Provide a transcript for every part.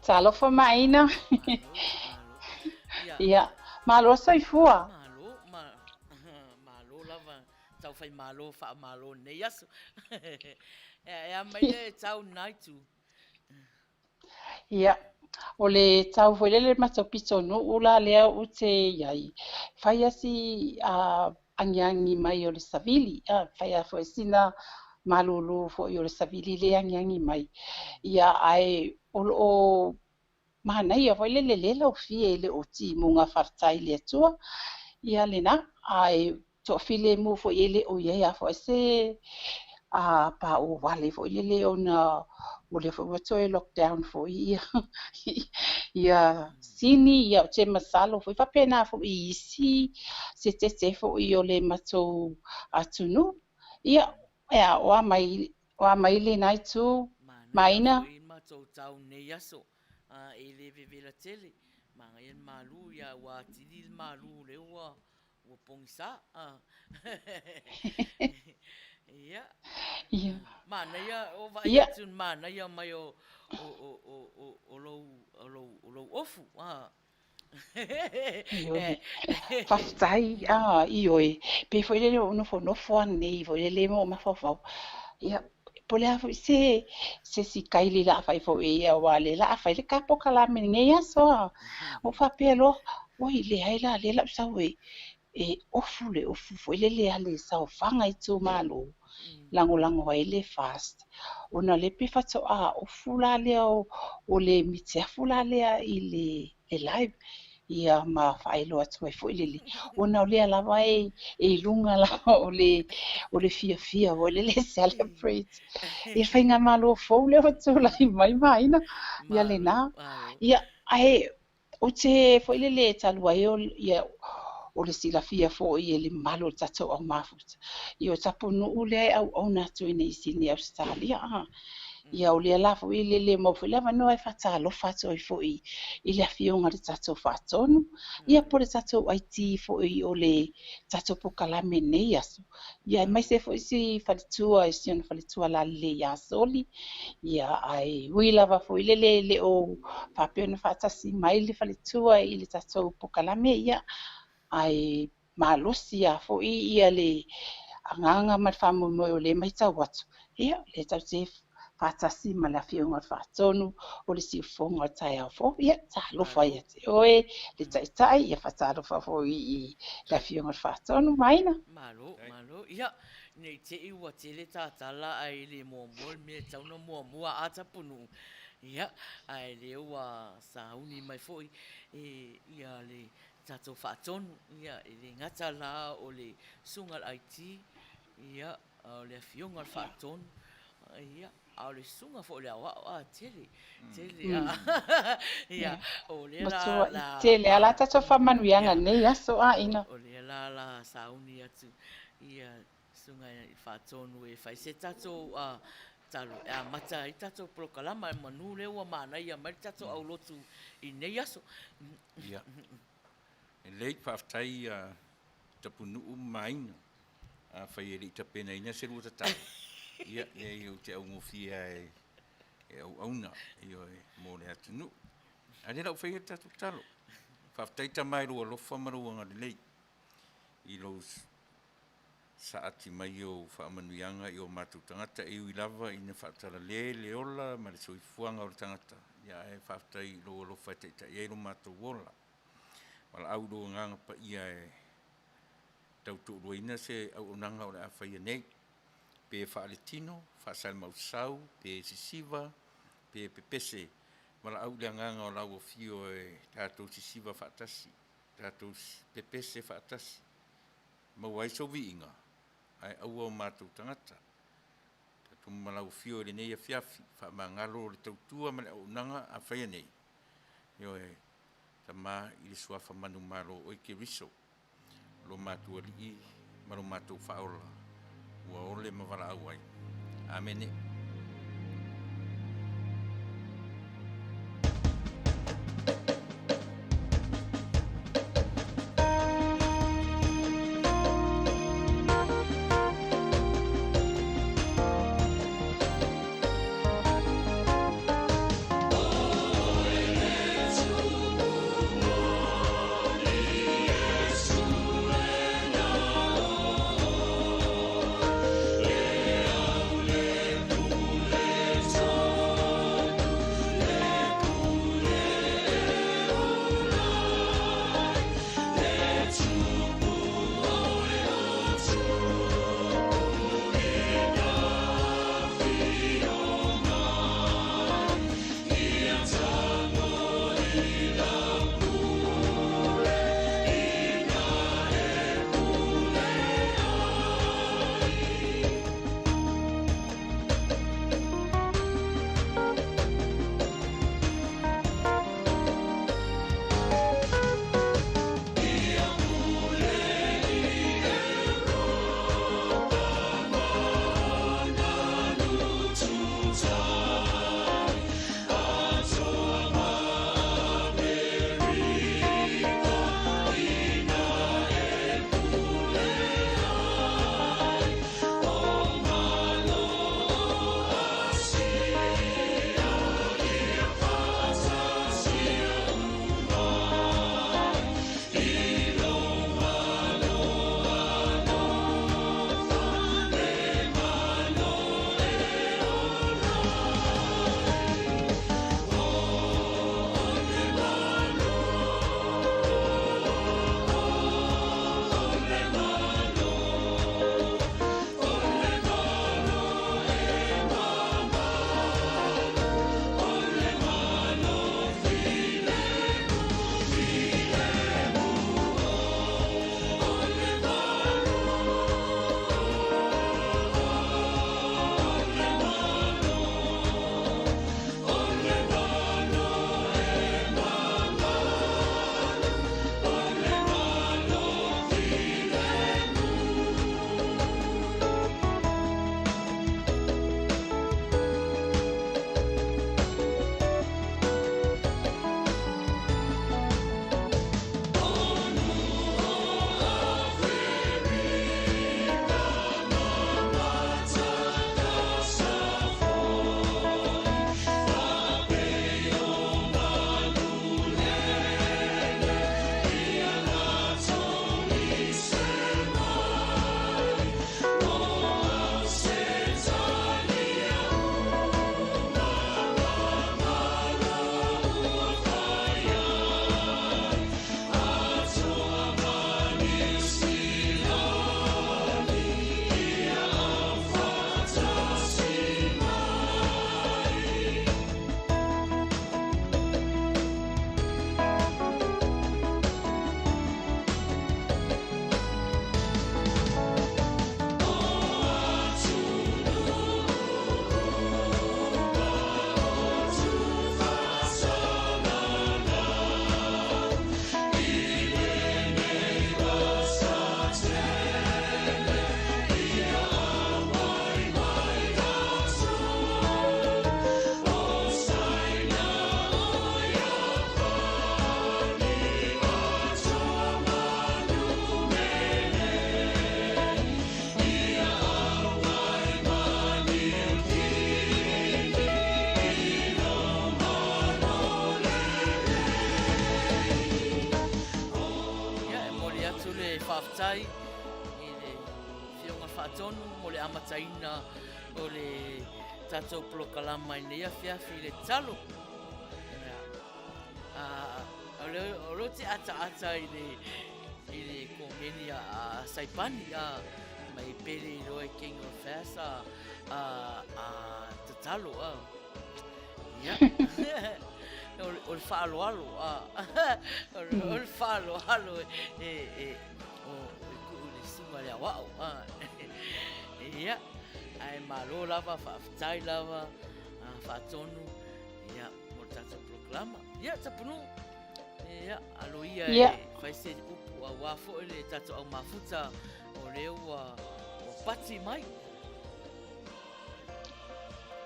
Talofa Maina. Malo, malo. Ia. Ia, malo soifua. Malo, ma, malo lava. Tau fai malo, faamalo nei aso. E a mai le tau na itu. Ia, o le tau foi lele matou pitonuu la lea ou te i ai, fai a si agiagi mai o le savili, fai a foi sina malulu foi o le savili le agiagi mai. Ia, ae o lo o manaia foi lele le laufie e le o timuga faafetai i le Atua. Ia lena, ae toafilemu foi e le o i ai a foi se paʻu wale foi lele ona o lea foi ua toe lockdown foi ia ia Sini, ia ou te masalo foi faapena foi i isi setete foi o le matou atunuu. Ia, e a, o a mai, o a mai lena itu, Manaia Maina? foi le matou tau nei aso, e le vevela tele, manaia le malu, ia ua atili le malu lea ua Ua pogisa. Ia. Ia. Manaia, o vaai atu i le manaia mai o o lou o lou o lou ofu. Ioe. Faafetai, ioe. Pei foi lele o nofonofo anei foi lele ma ou mafaufau. Ia, po o le a foi se se isi kaili o le a fai foi ia aua o lea o le a fai le ta polokalame i lenei aso. Ou faapea loa, oi leai la, lea o le a ou sau e e ofu le ofu foi lele a le saofaga itumalo, lagolago ai le FAST. Ona o lea pei faatoa ofu la lea o le mitiafu la lea i le live ia ma faailoa atu ai foi lele, ona o lea lava e i luga lava o le o le fiafia foi lele e celebrate i le faigamalo fou lea ua tulai mai Maina, ia lena. Ia, ae ou te foi lele talu ai o ia o le silafia foi e le mamalu o le tatou au mafuta. Ia o Tapunuu lea e auauna atu i nei i Sini Ausetalia. Ia o lea la foi lele maua foi le avanoa e faatalofa atu ai foi i le afioga i le tatou Faatonu, ia po o le tatou IT foi o le tatou polokalame i lenei aso. Ia aemaise foi si faletua, si ona faletua lalelei ia Soli. Ia ae ui lava foi lele e le o faapea ona faatasi mai le faletua i le tatou polokalame, ia ae malosi lava foi ia le agaga ma le faamoemoe o lea e matau atu, ia o lea tatou te faatasi ma le Afioga i le Faatonu o le siufofoga o le taeao fou. Ia, talofa ia te oe le Taitai, ia faatalofa foi i le Afioga i le Faatonu. Maina. Malo, malo. Ia, ne i te i ua tele ta tala ae le muamua le mea e tatau ona muamua a Tapunuu. Ia, ae lea ua sauni mai foi e ia le tatou Faatonu, ia, e le gata la o le Susuga i le IT, ia, o le Afioga i le Faatonu, ia, a o le Susuga foi o le Aoao, a, tele, tele, a, ia, o lea la, Matua, tele lava la tatou faamanuiaga i lenei aso, a ina. O lea la la sauni atu, ia, Susuga i le Faatonu e fai se tatou talo e amata ai tatou polokalama, manu lea ua manaia mai le tatou aulotu i nei aso. Ia, lelei, faafetai ia Tapunuu ma Maina. Afai e le i tapenaina se lua tatalo, ia, leai ou te augofie lava e auauna, ioe, mo le atunuu. A o lea o le a ou faia le tatou tatalo. Faafetai Tama i lou alofa ma lou agalelei i lou saati mai ou faamanuiaga i o matou tagata, e ui lava ina faatalale le ola ma le soifuaga o le tagata, ia ae faafetai i lou alofa e taitai ai lo matou ola. Valaau i lou Agaga Paia e tau tooluaina se auaunaga o le a faia nei, pe faaletino, faasalamausau, pe sisiva, pe pepese. Valaau i le agaga o lau afio e tatou sisiva faatasi, tatou pepese faatasi, maua ai sou viiga, ae aua o matou tagata. Tatou malaufio i lenei afiafi, faamagalo le tautua ma le auaunaga a faia nei. Ioe, Tama i le Suafa manumalo o oe Keriso, lo matou Alii ma lo matou Faaola, ua ole ma valaau ai. Amene. faafetai i le Afioga Faatonu mo le amataina o le tatou polokalama i lenei afiafi i le tatalo. Ia, a, o lea o lea ou te ataata i le, i le komeni a, a Saipani, a, mai pele i loa i King of Fast, a, a, a tatalo, a. Ia, o le, o le faaaloalo, a, o le, o le faaaloalo e, e, e, o, e tuu i le susuga i le aoao, a. Ia, ae malo lava, faafetai lava, a, Faatonu, ia, mo le tatou polokalama. Ia, Tapunuu, ia, alo ia e fai se upu aua foi le tatou au mafuta o lea ua, ua pati mai.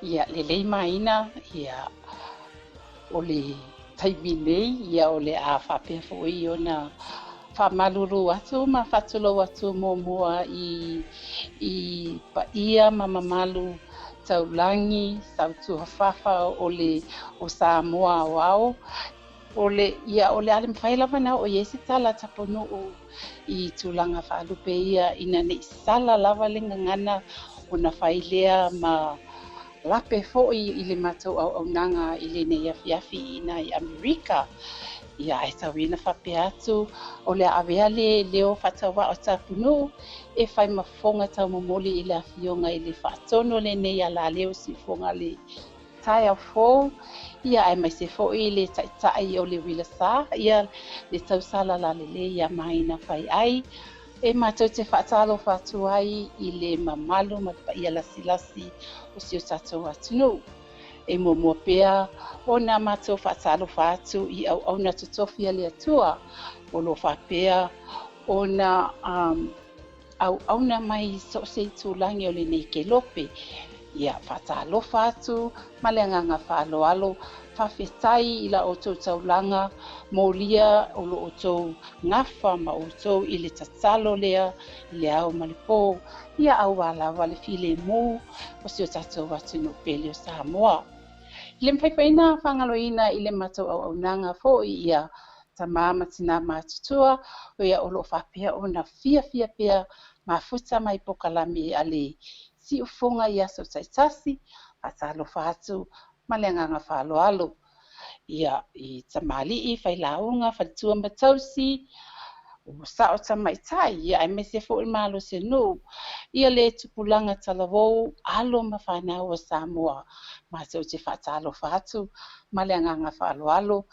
Ia, lelei Maina, ia, o le taimi nei, ia, o le a faapea foi ona faamalulu atu ma faatulou atu muamua i, i paia ma mamalu taulagi sautuafafa o le o Samoa aoao. O le, ia, o le a le mafai lava ona oo i ai se tala tapunuu i tulaga faalupe ia ina ne i sala lava le gagana ona fai lea ma lape foi i le matou auaunaga i lenei afiafi i ina i Amerika. Ia, ae tau ia ina faapea atu, o le a avea le leo faatauvaa o Tapunuu e fai ma fofoga taumomoli i le Afioga i le Faatonu o lenei alaleo siufoga le taeao fou, ia aemaise foi le Taitai o le Uila Sa, ia le tausala lalelei ia Maina Faiai, e matou te faatalofa atu ai i le mamalu ma le paia lasilasi o si o tatou atunuu. E muamua pea ona matou faatalofa atu i auauna totofi a le Atua o lo o faapea ona um, auauna mai i so o se itulagi o lenei kelope. Ia, faatalofa atu ma le agaga faaaloalo, faafetai i la outou taulaga molia o lo outou gafa ma outou i le tatalo lea i le ao ma le po, ia auā lava le filemu o si o tatou atunuu pele o Samoa. I le mafai foi ona faagaloina i le matou auaunaga foi ia tama ma tina matutua, ia o lo o faapea ona fiafia pea mafuta mai pokalame a le siufoga i aso taitasi, faatalofa atu ma le agaga faaaloalo. Ia, i tamalii, failauga, faletua ma tausi, o sao tamaitai, ia aemaise foi le malosi o nuu, ia le tupulaga talavou, alo ma fanau a Samoa. Matou te faatalofa atu ma le agaga faaaloalo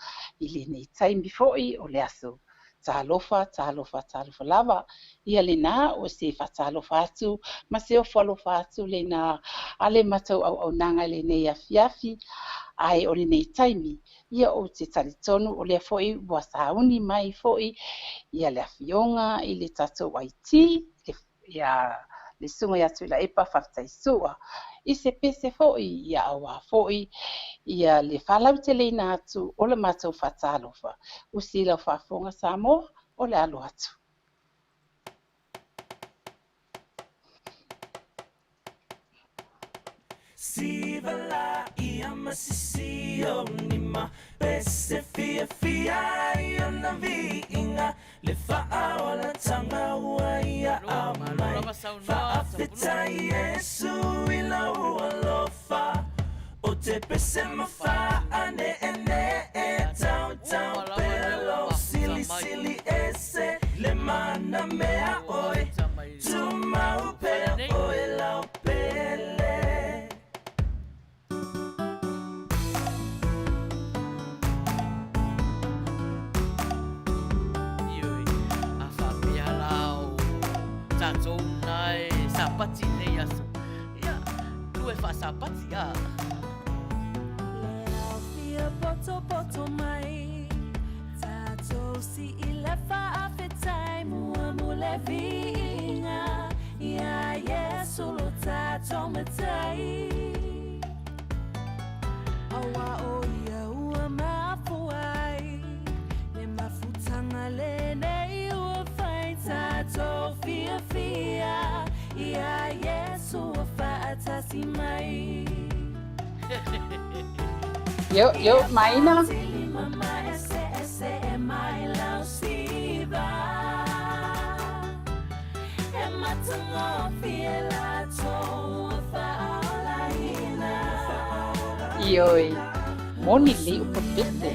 i lenei taimi foi o le aso. Talofa, talofa, talofa lava. Ia lena o se faatalofa atu ma se ofo alofa atu lena a le matou auaunaga i lenei afiafi, ae o lenei taimi, ia ou te talitonu o lea foi ua sauni mai foi ia le Afioga i le tatou IT, le ia le Susuga ia Tuilaepa faafetai sua i se pese foi ia auā foi ia le faalauteleina atu o le matou faatalofa. Usi lau faafofoga Samoa, o le alo atu. Malo, malo lava saunoa Tapunuu. Ua uma lava lea ua mafuta mai. Ua mafuta mai i le fale nei. Ioe, a faapea la o tatou na e sapati i nei aso, ia, lua e faasapati, a. Le ao poto mai Tatou sii le faafetai Muamu le viiga Ia Iesu lo tatou Matai Aua o ia ua mafua ai Le mafutanga lenei ua fai Tatou fiafia Ia Iesu ua faatasi mai. Yo, yo, Maina. Ioe, moni lelei upu o le pese.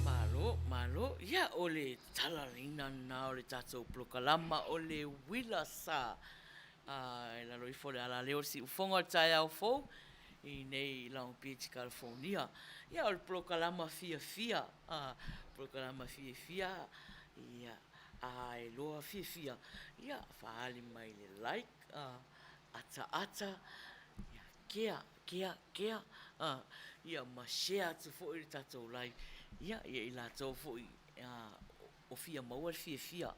Malo, malo, ia o le talaleina lena o le tatou polokalama o le uila sa i lalo ifo o le alaleo o le siufofoga o le taeao fou i nei Long Beach, California. Ia o le polokalama fiafia, polokalama fiafia, ia, a e loa fiafia, ia, faaali mai le like, ataata, ia, kea, kea, kea, ia ma share atu foi le tatou live, ia, ia i latou foi o fia maua le fiafia.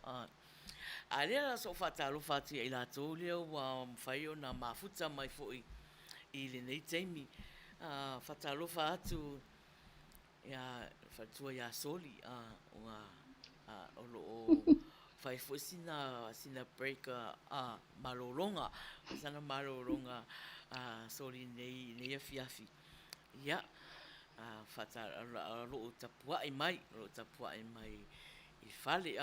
A lea la so o faatalofa atu ia i latou lea ua mafai ona mafuta mai foi i lenei taimi. Faatalofa atu ia faletua ia Soli, o lo o fai foi sina, sina break malologa, sana malologa a Soli i lenei afiafi. Ia, o lo o tapuai mai, o lo o tapuai mai i fale.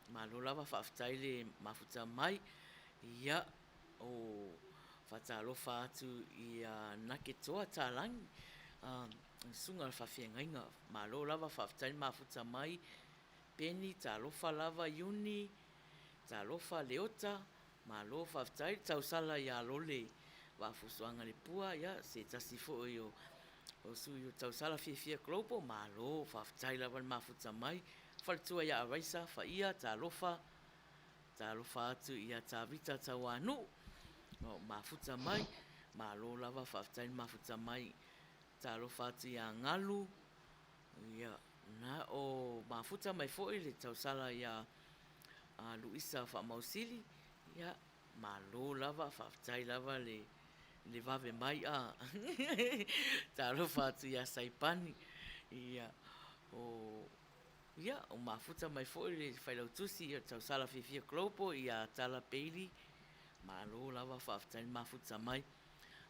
Malo lava faafetai le mafuta mai. Ia, o faatalofa atu ia Naketoa Talangi, le susuga i le faafeagaiga. Malo lava faafetai le mafuta mai. Penny, talofa lava Iuni, talofa Leota, Malo faafetai le tausala ia Lole Vaafusuaga Lepua, ia se tasi foi o sui o Tausala Fiafia Global, malo faafetai lava le mafuta mai. Faletua ia Araisa Faia, talofa, talofa atu ia Tavita Tauanuu, o mafuta mai, malo lava faafetai le mafuta mai. Talofa atu ia Galu, ia na o mafuta mai foi le tausala ia Luisa Faamausili, ia, malo lava, faafetai lava le, le vave mai a. Talofa atu ia Saipani, ia, o, ia, o mafuta mai foi le Failautusi o Tausala Fiafia Global ia Tala Bailey, malo lava, faafetai le mafuta mai.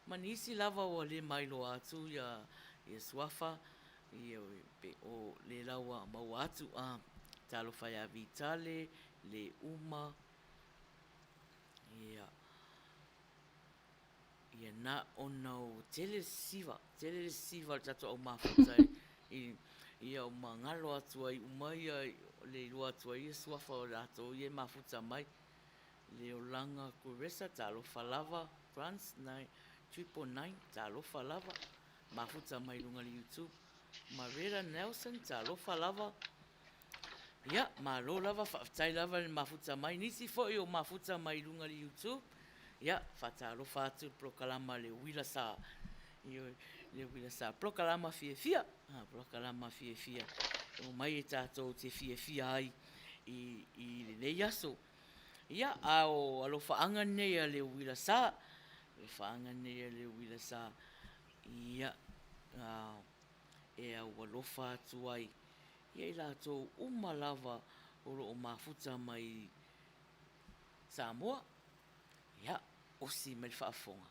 Ma nisi lava ua le mailoa atu ia, ia suafa, Ioe, pe o le la ua maua atu a talofa ia Vitale, le uma, ia, ia na ona o tele le siva, tele le siva o le tatou au mafuta i, ia o magalo atu ai uma ia, le iloa atu ai ia suafa o latou ia e mafuta mai. Le olaga Kuresa, talofa lava, Grants, 999, talofa lava. Mafuta mai luga le YouTube. Marera Nelson, talofa lava. Ia, malo lava, faafetai lava le mafuta mai. Nisi foi o mafuta mai luga le YouTube. Ia, faatalofa atu le polokalama le uila sa. Ioe, le uila sa. Polokalama fiafia. Ha, polokalama fiafia. O mai e tātou te fiafia ai i, i lenei aso. Ia, a o alofaaga nei a le uila sa. Alofaaga nei a le uila sa. Ia, e aualofa atu ai ia i latou uma lava o lo o mafuta mai Samoa, ia, osi mai le faafofoga.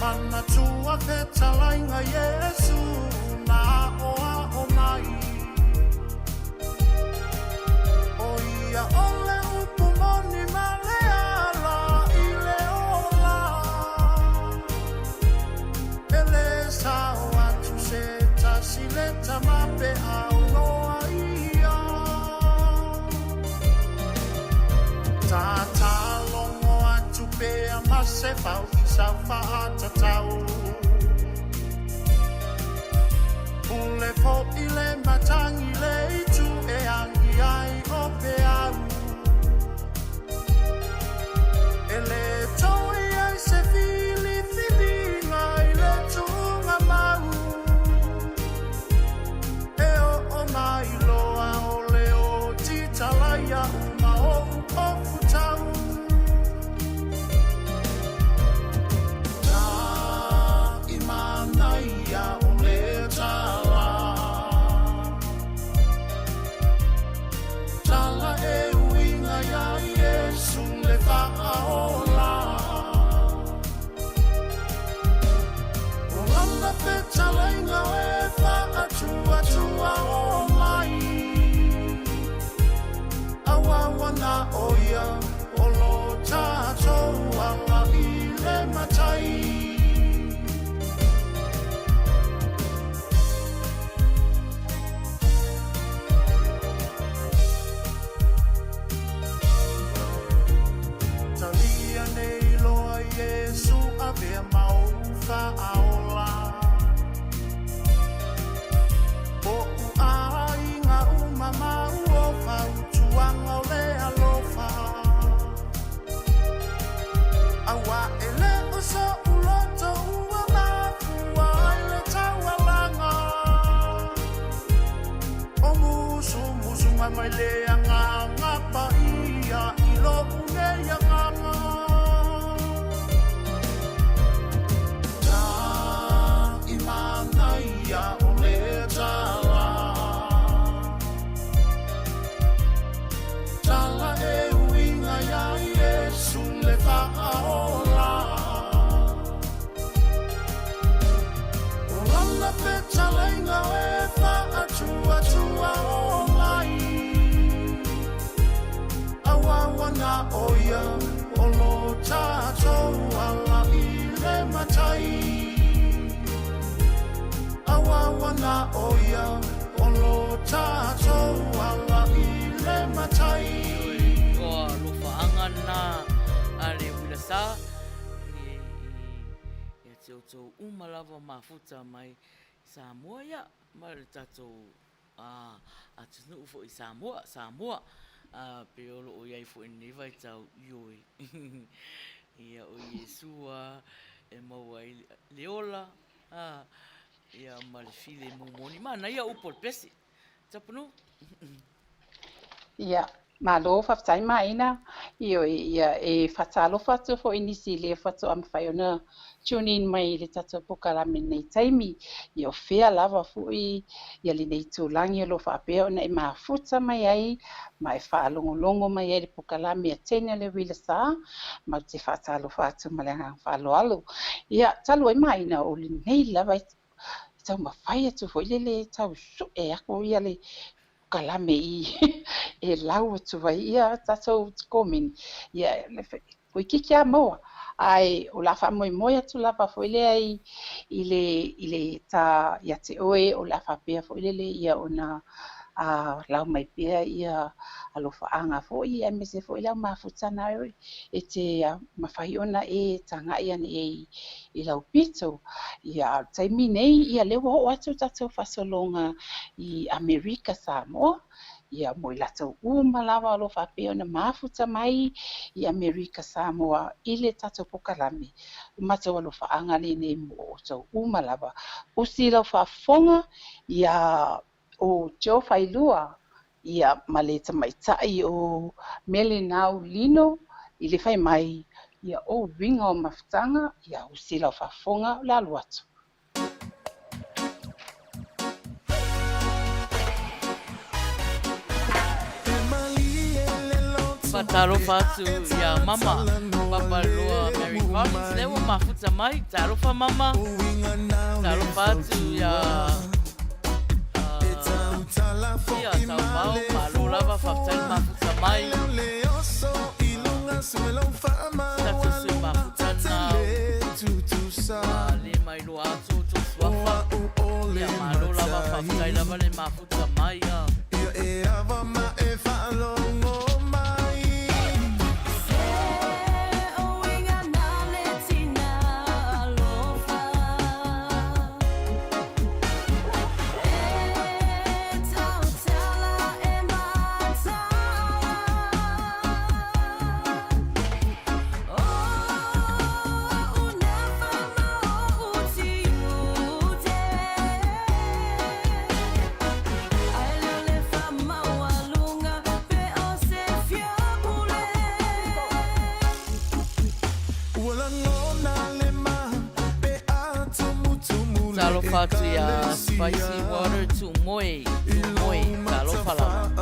Manatua fetalaiga Iesu na aʻoaʻo mai. ʻO ia o le upu moni ma le ala i le ola. E lē sao atu se tasi le tama pe a loa ia. Tātā logo atu pea ma se fau i sau faatatau. Pule foʻi le matangi le itu e agi ai o peau. E lē toe ai se filifiliga i le tuuga mau. E oo mai loa o le oti talaia uma oʻu ofutau. Ta i manaia o le tala. Tala e uiga iā Iesu le Faaola. O lana fetalaiga e faatuatua o mai. Auauana o ia o lo tatou ala i le matai. Talia nei loa Iesu avea ma ou faaola. Oʻu aiga uma mau o fautuaga o le alofa. Aua e le o soʻu loto ua mafua ai le taualaga. O musumusuga mai le Agaga Paia i loʻu nei agaga. Ta i manaia o le tala. Tala e uiga iā Iesu le Faaola. O lana fetalaiga e faatuatua o mai. Auauana o ia o lo tatou ala i le matai. Auauana o ia o lo tatou ala i le matai. O alofaaga na a le uilasa i ia te outou uma lava mafuta mai Samoa ia ma le tatou atunuu foi Samoa, Samoa pei o loo iai foi i lenei vaitau, ioe. Ia o Iesu a e maua ai le ola ia ma le filemu moni. Manaia upu o le pese. Tapunuu. Ia, malo faafetai Maina. Ioe, ia e faatalofa atu foi i nisi le faatoa mafai ona tune in mai i le tatou polokalame i lenei taimi. Ia o fea lava foi ia lenei itulagi o lo o faapea ona e mafuta mai ai ma e faalogologo mai ai i le polokalame a Teine o le Uila Sa, ma ou te faatalofa atu ma le agaga faaaloalo. Ia, talu ai Maina o lenei lava e taumafai atu foi lele e tau sue aku ia le kalame i e lau atu ai ia tatou komeni ia toeitiiti lava maua ae o le a faamoemoe atu lava foi lea i i le i le ta ia te oe o le a faapea foi lele ia ona a lau mai pea ia alofaaga foi aemaise foi le au mafutaga e te mafai ona e tagai ane i i lau pito. Ia, a o le taimi nei, ia lea ua oo atu tatou faasologa i Amerika Samoa, ia mo i latou uma lava o lo o faapea ona mafuta mai i Amerika Samoa i le tatou polokalame. O matou alofaaga lenei mo outou uma lava. Usi lau faafofoga, ia o Joe Failua ia ma le tamaitai o Melenau Lino i le fai mai ia o uiga o mafutaga ia usi lau faafofoga o le alu atu. Faatalofa atu ia Mama Papaloa Mary Collins lea ua mafuta mai. Talofa mama. Talofa atu ia Ia Tauvao, malo lava, faafetai le mafuta mai. Tatou sui mafuta na ua le mailoa atu o tou suafa. Ia malo lava, faafetai lava le mafuta mai. Talofa atu iā Spicy Water Tūmoe, Tūmoe, talofa lava.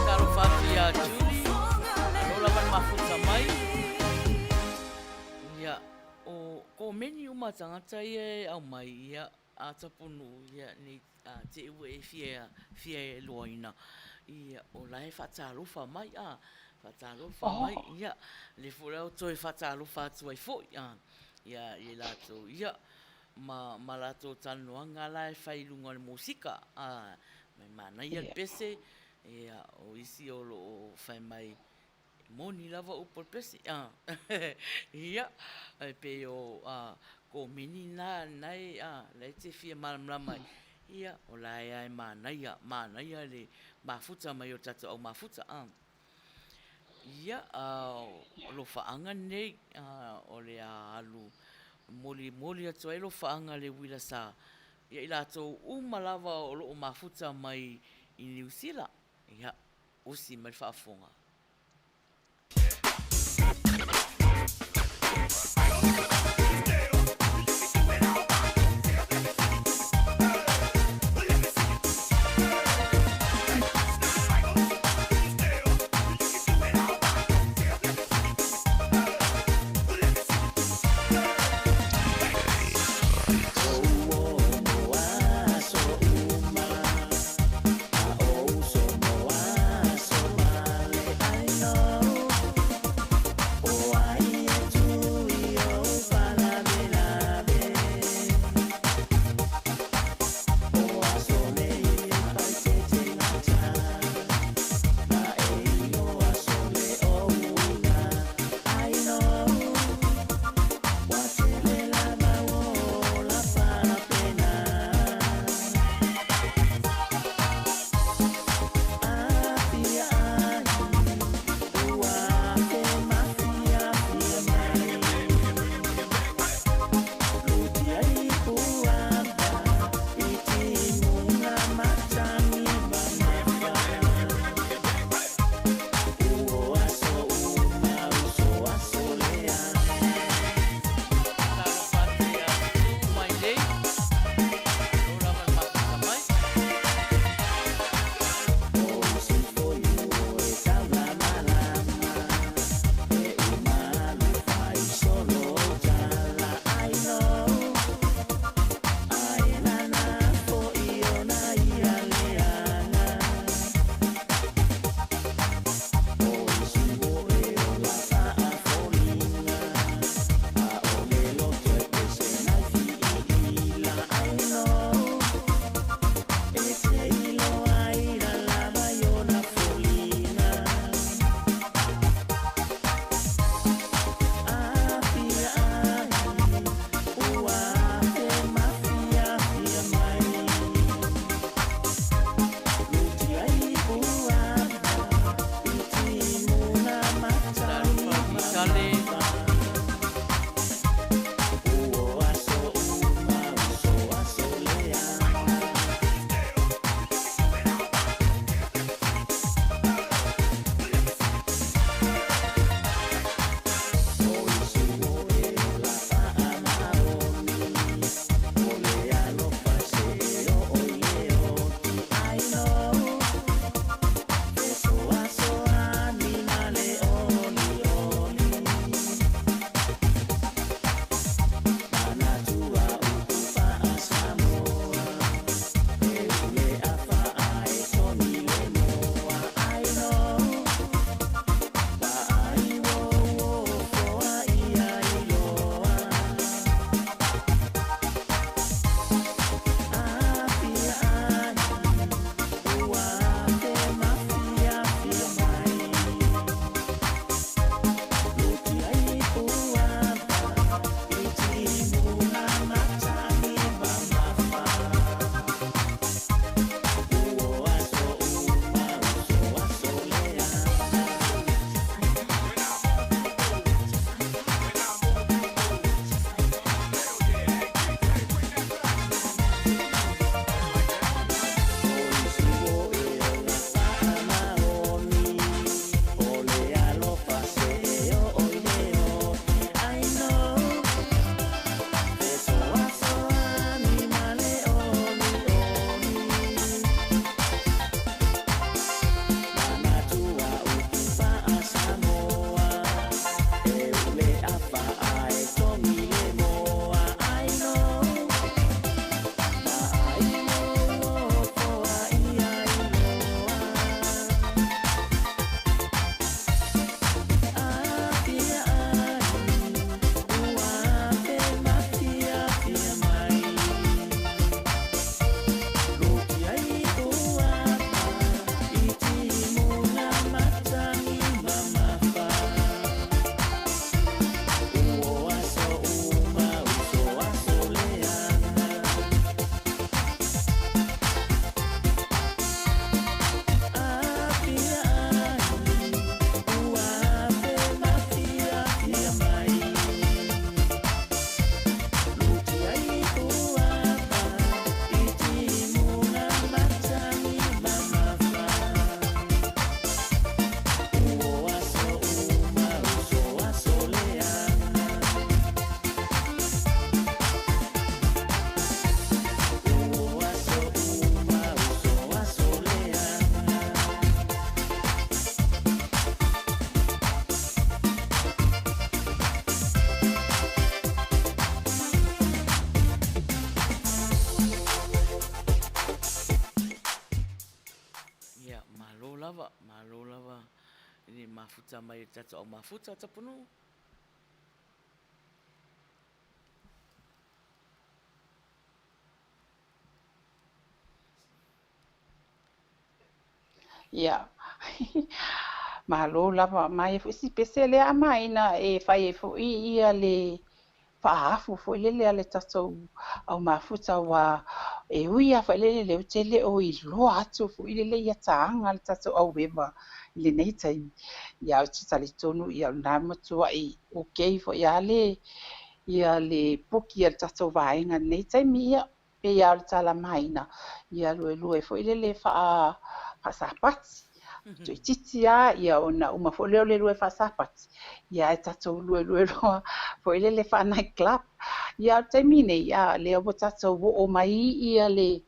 Talofa atu iā Julie, alo lava le mafuta mai. Ia, o komeni uma tagata ia e aumai, ia, a Tapunuu, ia, nei te ua e fia, fia e loaina, ia, o la e faatalofa mai, a, faatalofa mai, ia, le foi la o toe faatalofa atu ai foi, a, ia, i latou, ia, ma, ma latou talanoaga la e fai i luga o le musika, a. Mai manaia le pese, ia, o isi o lo o fai mai, e moni lava upu o le pese. Ia, e pei o komeni na na e, la e te fia malamalama ai, ia, o la e lava e manaia, manaia le mafuta mai o le tatou au mafuta. Ia, o alofaaga nei, o le a alu molimoli atu ai alofaaga i le uila sa ia i latou uma lava o lo o mafuta mai i Niu Sila. Ia, usi mai le faafofoga. lava, malo lava i le mafuta mai e le tatou au mafuta Tapunuu. Ia, malo lava. Maia foi si pese lea a Maina e fai ai foi ia le faaafu foi lele a le tatou au mafuta aua e ui lava foi lele lea ou te le o iloa atu foi lele ia taga a le tatou aueva i lenei taimi. Ia ae ou te talitonu ia o lena e matuai okay foi lava le ia le poki a le tatou vaega i lenei taimi. Ia pei lava o le tala maina, ia luelue foi lele faasapati, toeitiiti lava, ia ona uma foi lea o le lue faasapati, ia ae tatou luelue loa foi lele faa-night club. Ia a o le taimi nei, a lea ua tatou oo mai ia le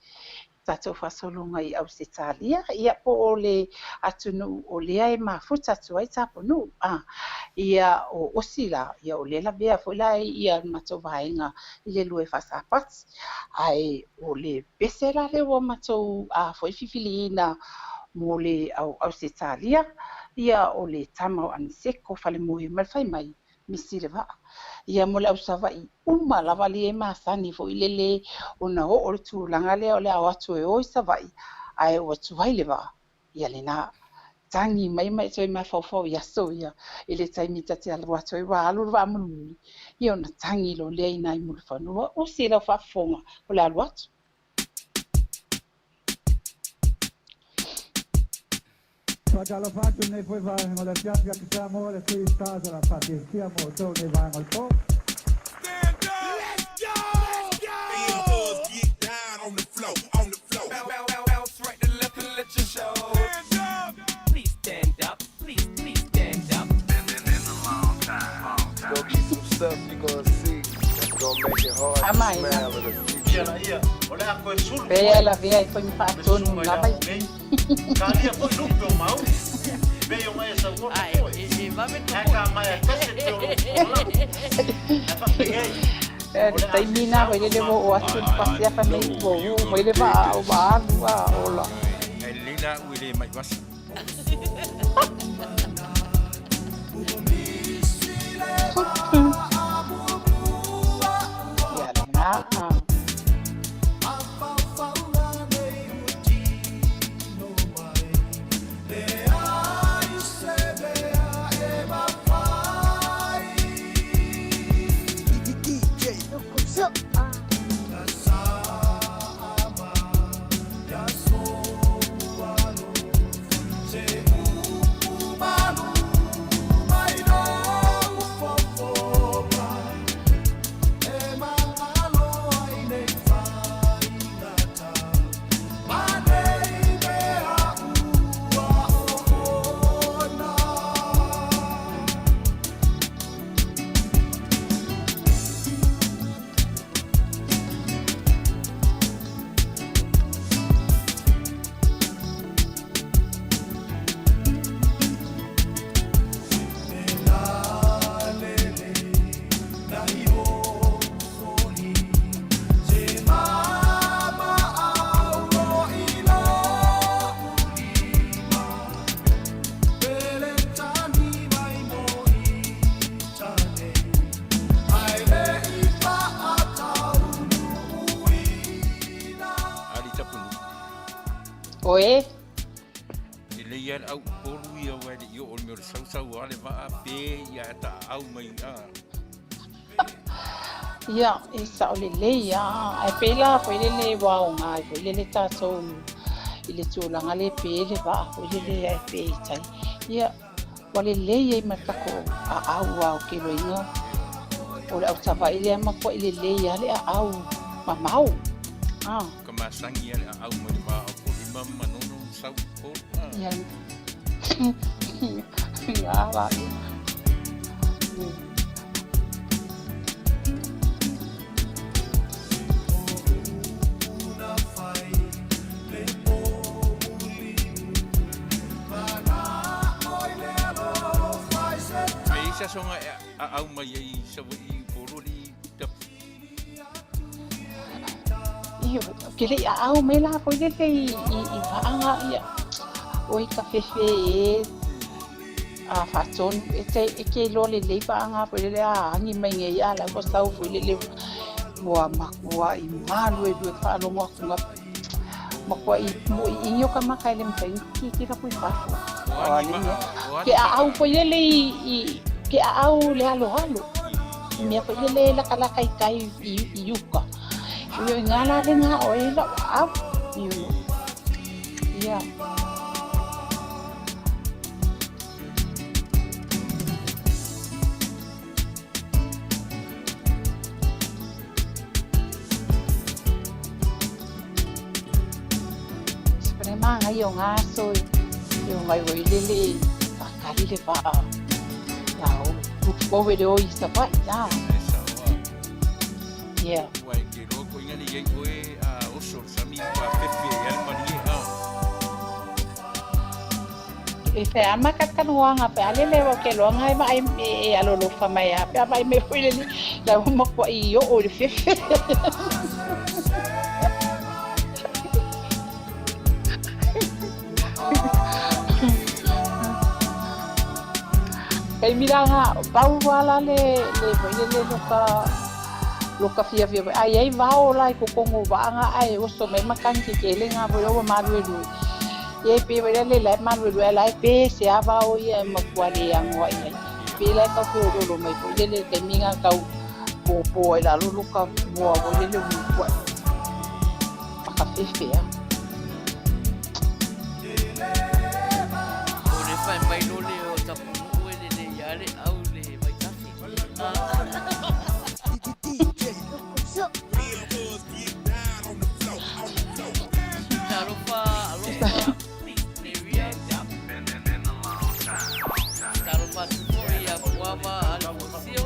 tatou faasologa i Ausetalia, ia po o le atunuu o lea e mafuta atu ai Tapunuu, a, ia o Osi la, ia o lea e lavea foi la ia le matou vaega i le lue faasapati. Ae o le pese la lea ua matou a foi filifiliina mo le au Ausetalia, ia o le tama o Aniseko Falemoe ma le Faimai misi le vaa. Ia mo le au Savaii uma lava lea e masani foi lele ona oo le tulaga lea o le a o atu e o i Savaii ae ua tuai le vaa. Ia lena tagi mai ma e toe mafaufau i aso ia i le taimi ta te alu atu ai ua alu le vaa mulimuli, ia ona tagi loa lea i nai Mulifanua, usi i lau faafofoga o le alu atu. Faatalofa atu i lenei foi vaega o le afiafi atu Samoa, le Three Stars o le a faatiatia mo outou i lenei vaega o le po. Ama ina. Pea lavea ai foi ma faatonu lava i. Ae, e vave to Le taimi lena foi lele ua oo atu le pasi a fai mai ua oo mai le vaa ua alu a ola. Ae lelei la au e le mai vasa. Ia lena. Ali Tapunuu. Oe. E lelei lava le au Upolu ia aua e le i oo i le mea o le sausau lava le vaa pe ia ae taaau mai a. Ia, e sao lelei lava, ae pei la foi lele ua aoga ai foi lele tatou i le tulaga lea pe le vaa foi lele ae pe i tai. Ia, ua lelei ai ma le tatou aau aua ou te iloaina o le au Savaii lea e matuai lelei lava le aau mamao. A. Ka masani lava le aau mai le va o Kolima ma Manono ma sau i Upolu. A. Ia, ia la ia. E i ai se asoga e aau mai ai i Savaii i Upolu alii Tapu? Ioe, ou te le i aau mai la foi lele i, i, i vaaga ia. Oi ka fefe e a faatonu e te e ke iloa lelei paaga foi lele a agi mai nei a la ua sau foi lele ua makuaʻi maluelue faalogo atu ga makuaʻi moʻiʻigi o ka maka e le mafai ona tilotilo atu i fafo. O a ni maa, o a Ke aʻau foi lele i ke aʻau le aloalo i mea foi lele e lakalaka i tai i uka. Io i ngā la le ngā o e lau aʻau. Io. Ia. Sepere maga ia o ngā aso i o ngai wai lele i whakari le vaa. Ia o kupu le o i Savaii, ia. Ia. Ua e te loa ko inga le iai oe a oso le sami pa fefe e ale malie a. E fe ama ka tanoanga pe ale le o ke loanga e vaai e alolofa mai a pe a vaai mai foi le la o makuaʻi i oo i le fefe. Taimi la nga pau ala le le foi le le loka loka fiafia foi ai ai vao la i kokogo vaa nga ae oso mai makani kekele nga foi ua maluelue. Ia e pei foi lea le la e maluelue ae la e pese a vao ia e makua le agoa i ai. Pei la e tau feoloolo mai foi lele le taimi nga tau pōpō ai lalo loka moa foi lele ua makuaʻi makafefe a. O le fai mai lo le o Tapunuu e lelei lava le au i le vaitafi. Talofa, alofa, Neria. Talofa atu foi ia Puava Alefosio.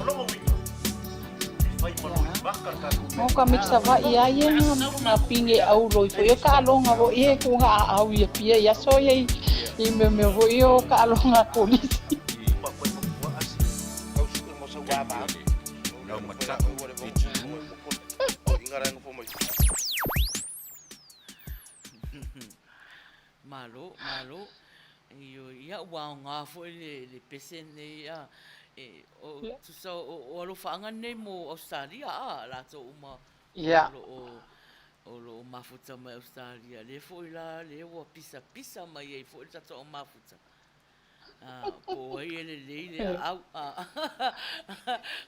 Mo ka miki Savaʻi a ia nga pine aulo i foi o taaloga foi e ku nga aau i Apia i aso ia i meamea foi o taaloga a kolisi. Malo, malo. Ioe, ia ua aoga foi le, le pese nei a e, o, tusa o, o alofaaga nei mo Ausetalia a, latou uma Ia. o lo o, o lo o mafuta mai Ausetalia. Lea foi la, lea ua pisapisa mai ai foi le tatou au mafuta. A, po o ai e lelei le aau. A,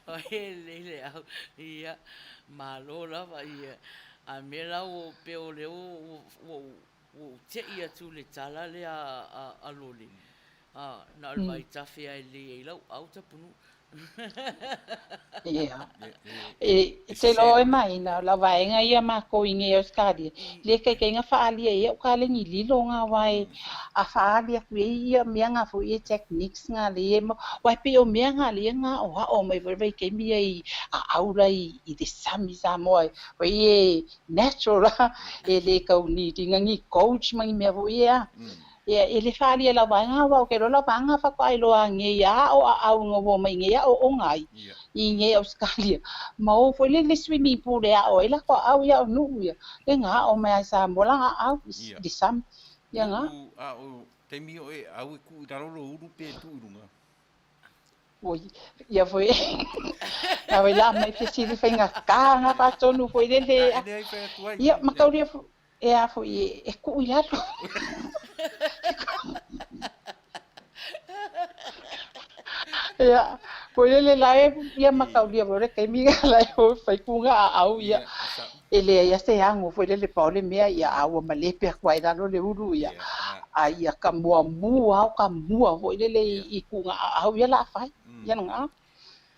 o ai e lelei le aau. Ia, malo lava ia. A mea la ua pei o lea ua, ua, Ua ou teʻi atu i le tala lea a Lole, a, na o le vaitafe lava e lelei ai lau ʻau Tapunuu. Ia. E te iloa oe Maina, o lau vaega ia makou i nei Australia, le kaikaiga faaalia ia o kalegi lilo nga wae a faaali atu ai ia mea nga foi ia techniques nga le ia wae pei o mea nga le nga o ao mai foi vaitaimi ia i aau la i the sami Samoa foi e natural la e le kau ni ringa ni coach ma ni mea foi ia. Ia e le faaalia i lau vaega aua ou te iloa lau vaega faatoa iloa nei a o aau ina ua omai nei a o oga ai i nei Ausetalia. Ma o foi le le swimming pool e ao ai latou aau ia o Nuu ia le na ao mai a Samoa la aau i le sami. Ia na. Nuu a o taimi o e au e tuu i lalo lou ulu pe tuu i luga. Oi, ia foi na foi la mai fesili faigata nga faatonu foi lele A e leai fai atu ai. Ia mataulia foi e a foi e tuu i lalo. Ia, foi lele la e ia mataulia foi le taimi la e o fai kuga aau ia. E leai a se ago foi lele pau le mea ia a ua malepe atu ai lalo le ulu ia. A ia ka muamua o ka mua foi lele i kuga aau ia la fai. Ia lena.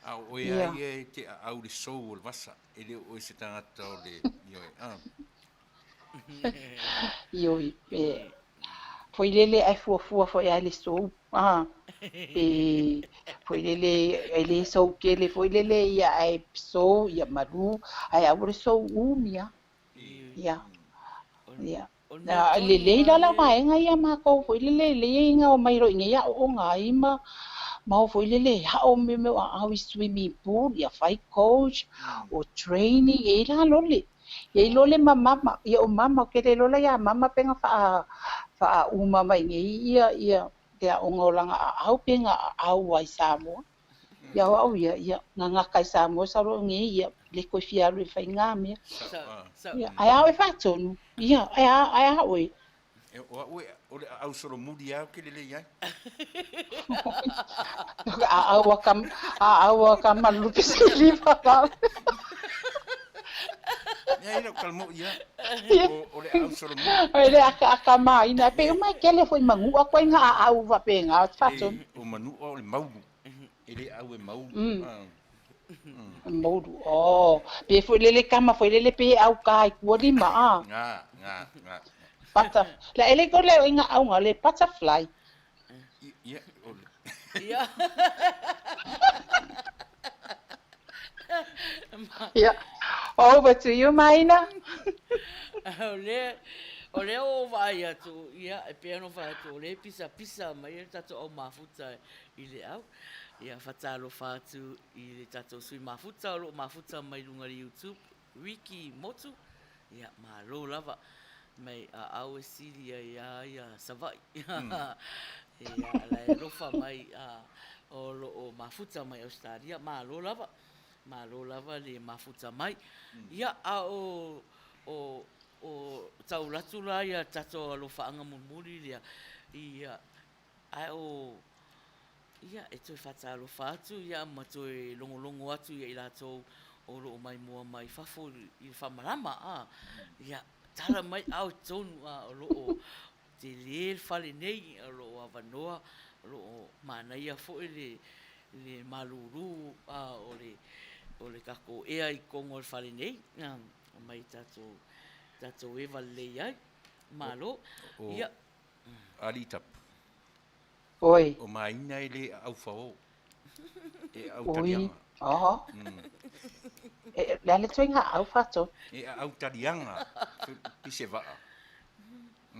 A o oe a ia e te aau le sou o le vasa, e le o oe se tagata o le ioe a. Ioe, e foi lele ae fuafua foi a le sou a pe foi lele e le sou tele foi lele ia ae sou ia malu ae aua le sou umi a. Ia. Ia. Lelei la la vaega ia matou foi lele lelei ina omai loa i nei aoaoga ai ma ma o foi lele e ao mea o aao i swimming pool ia fai coach o training e i ai la lole. E i ai lole ma mama, ia o mama ou te le iloa la ia mama pe na faa Faauma mai nei ia ia le aoga o laga aau pe ga aau ai Samoa. Ia o au ia, ia gagaka i Samoa sau nei ia le koe fia alu e fai ngā mea. Ia, ae a oe faatonu? Ia, ae a, ae a oe? E, o au e, o le aau solomuli lava ou te lelei ai. Aau a ka, aau a ka malupe se lima la. Ia, i lau kalamoʻi ia. O, o le aau solomuli. O le aka aka maina, pe uma e kele foi manua koe nga aau faapena, faatonu. E, o manua o le maulu. E le au e maulu. Maulu, oh. Pe foi lele kama foi lele pe au ka i kua lima, ah. Nga, nga, nga. Butter, la ele ko le inga au nga le butterfly. Ia, o le. Ia. Ia. Over to you, Maina. O le, o le o vaai atu, ia, e pei ona fai atu, o le pisa pisa mai e le tatou au mafuta i le au. Ia, fatalofa atu i le tatou sui mafuta o lo o mafuta mai luga i le YouTube, Wiki Motu, ia, malo lava mai a au e sili ai a ia Savaii. Ia, la e alofa mai a o lo o mafuta mai Ausetalia, malo lava, malo lava le mafuta mai. Ia, a o, o, o tau atu la ia tatou alofaaga mulimuli lea, ia, Ae o ia e toe faatalofa atu ia ma toe logologo atu ia i latou o lo o maimoa mai fafo i le faamalama a. Ia, tala mai ao i totonu a o lo o tele le fale nei, o lo o avanoa, o lo o manaia foi le le malūlū a o le o le tatou ea i totonu o le fale nei, mai tatou tatou eva lelei ai. Malo. Ia. Alii Tapu. Oi. O Maina e le aau fao. E aau Oi. taliaga. Oh. E, le ale toi ngā au whato. E aau taliaga. Pise vaa.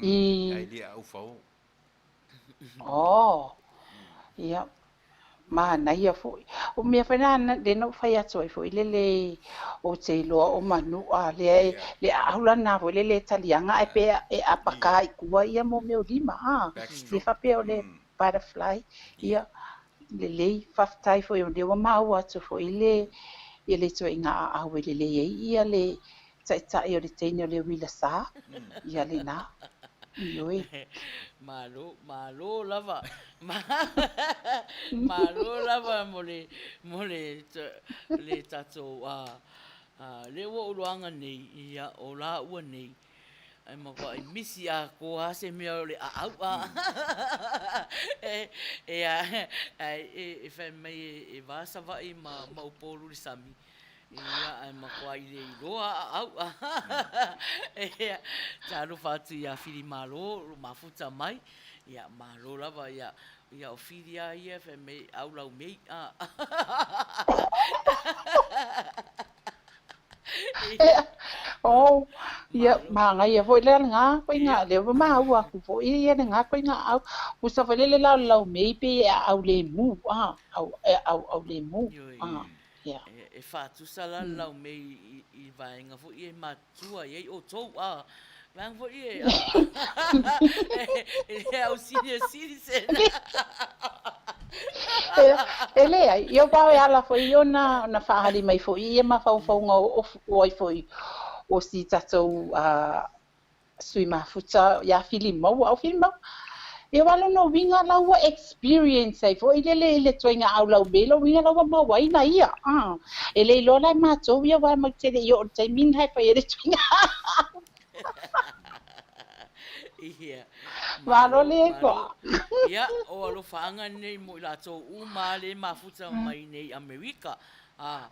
I. Ae le aau fao. Oh. Ia. Manaia foi. O mea foi na le na ou fai atu ai foi lele o te iloa o Manua lea e le aau lana foi lele e taliaga ae pe e apaka i kua ia mo mea o lima a. Le faapea o le butterfly ia lelei faafetai foi o lea ua maua atu foi le ia le ituaiga aau e lelei ai ia le taitai o le teine o le uila sa ia lena. Ioe. Malo, malo lava. Malo lava mo le, mo le, le tatou, a, a, le ua ou loaga nei, ia, o lāua nei, e matuai misi atoa lava se mea o le aau, a, e, e, a, e, e fai mai e, e va Savaii ma, ma Upolu i le sami, Ia, ae matuai le iloa a au. Ia, talofa atu ia Fili Malo, o lo mafuta mai. Ia, malo lava, ia, ia o Fili a ia, fai mai, au lau mei. Ia, oh, ia, manaia foi le ngā, koe ngā, lea ua maua aku foi ia le ngā koe ngā au. Usa foi le le lau lau mei pe e au le mu, a, au, e au, au le mu, a. Ia. E faatusa la le laumei i vaega foi ia e matutua i ai outou, a vaega foi ia e au senior citizen. E leai, ia aua e ala foi ona ona faaali mai foi ia mafaufauga o ai foi o si tatou sui mafuta ia Filimaua, o Filimaua, ia aua lona uiga la ua experience ai foi lele i le ituaiga au laumei lona uiga la ua maua ai na ia. A, e le iloa la e matou ia aua matou te le i oo i le taimi lena e fai ai le ituaiga au. Ia, Malo malo, le malo. koa. Ia, o alofaaga nei mo i latou uma lea e mafuta mai nei Amerika, a,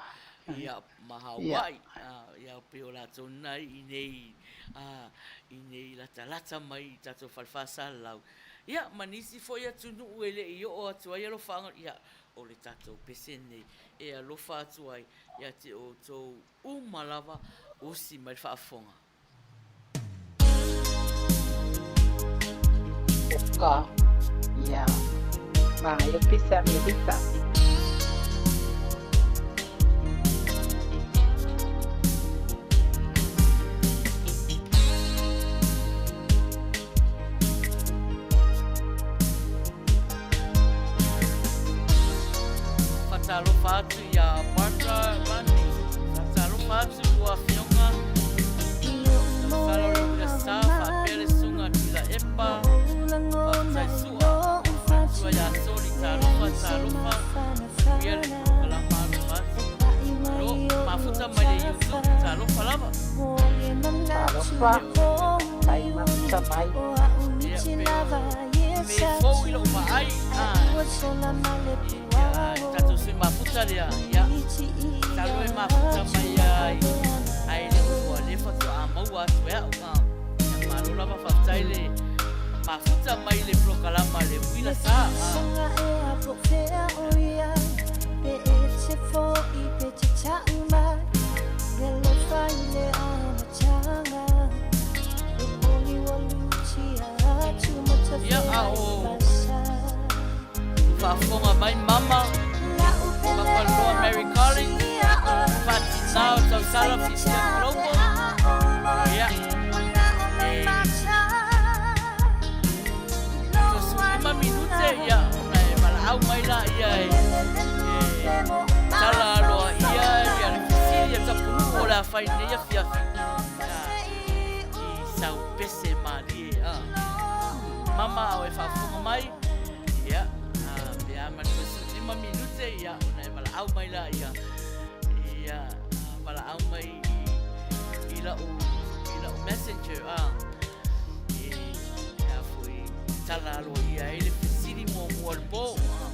ia, ma Hawaii, a, ia, pei o latou na i nei, a, i nei latalata mai i tatou fale faasalalau. Ia, ma nisi foi atunuu e le i oo atu ai alofaaga, ia, o le tatou pese lenei e alofa atu ai ia te outou uma lava, usi mai le faafofoga. Ka, ia, manaia pese Amerika. atu iā Barbara Bunny. Faatalofa atu i lua afioga, Tamasala o le Uila Sa faapea le Susuga Tila Epa. Faafetai Sua. Matua iā Soli, talofa, talofa. Manuia le polokalama alofa atu. Malo, mafuta mai le YouTube, talofa lava. Talofa, faafetai mafuta mai. Ia, pe o me fou i lou vaai, a, ia, le tatou sui mafuta lea, ia, talu e mafuta mai ai, ae le o ua le faatoa maua atu e au, a, ia, malo lava faafetai le mafuta mai le polokalama le uila sa, a. Ia, a o faafofoga mai Mama, Papa Loa Mary Collins, Fatinā o Tausala Fijian Global, ia, e 75 minute, ia, ona e valaau mai laia e, e tala aloaia ia le fesili a Tapunuu o le a fai nei afiafi, ia, i sau pese malie, a. Mama a o e faafofoga mai, ia, pe a ma le 25 minute, ia, ona e valaau mai laia, ia, valaau mai i, i lau, i lau messenger, a, e, e a foi, tala aloaia ai le fesili muamua o le po, a.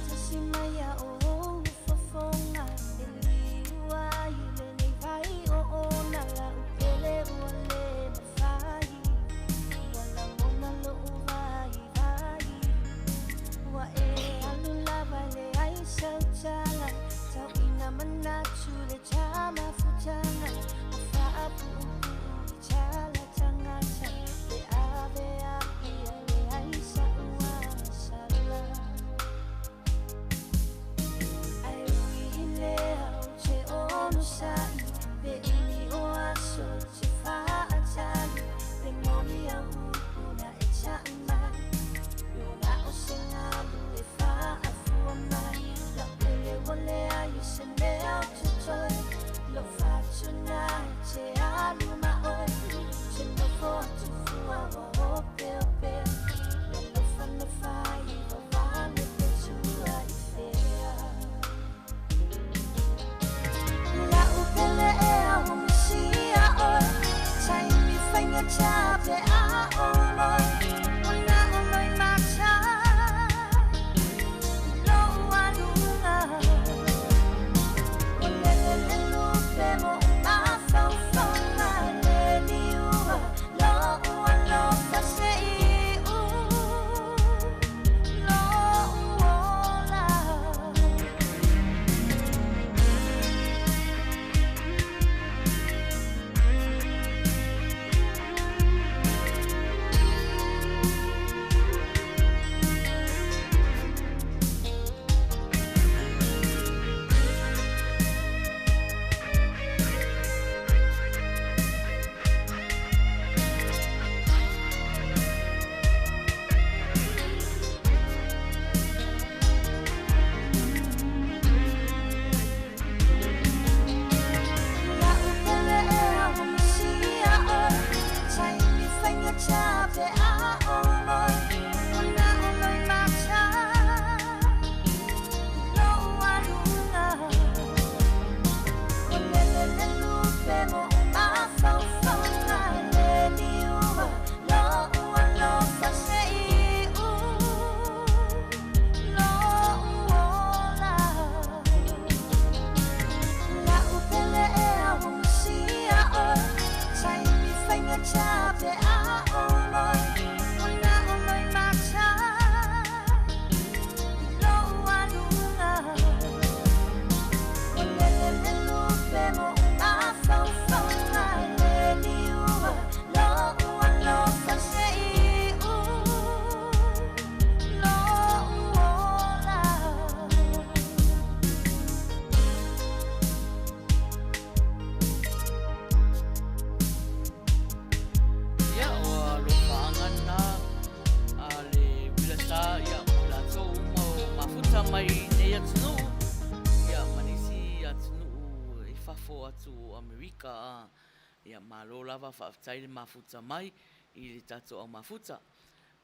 Ia, malo lava faafetai le mafuta mai i le tatou au mafuta.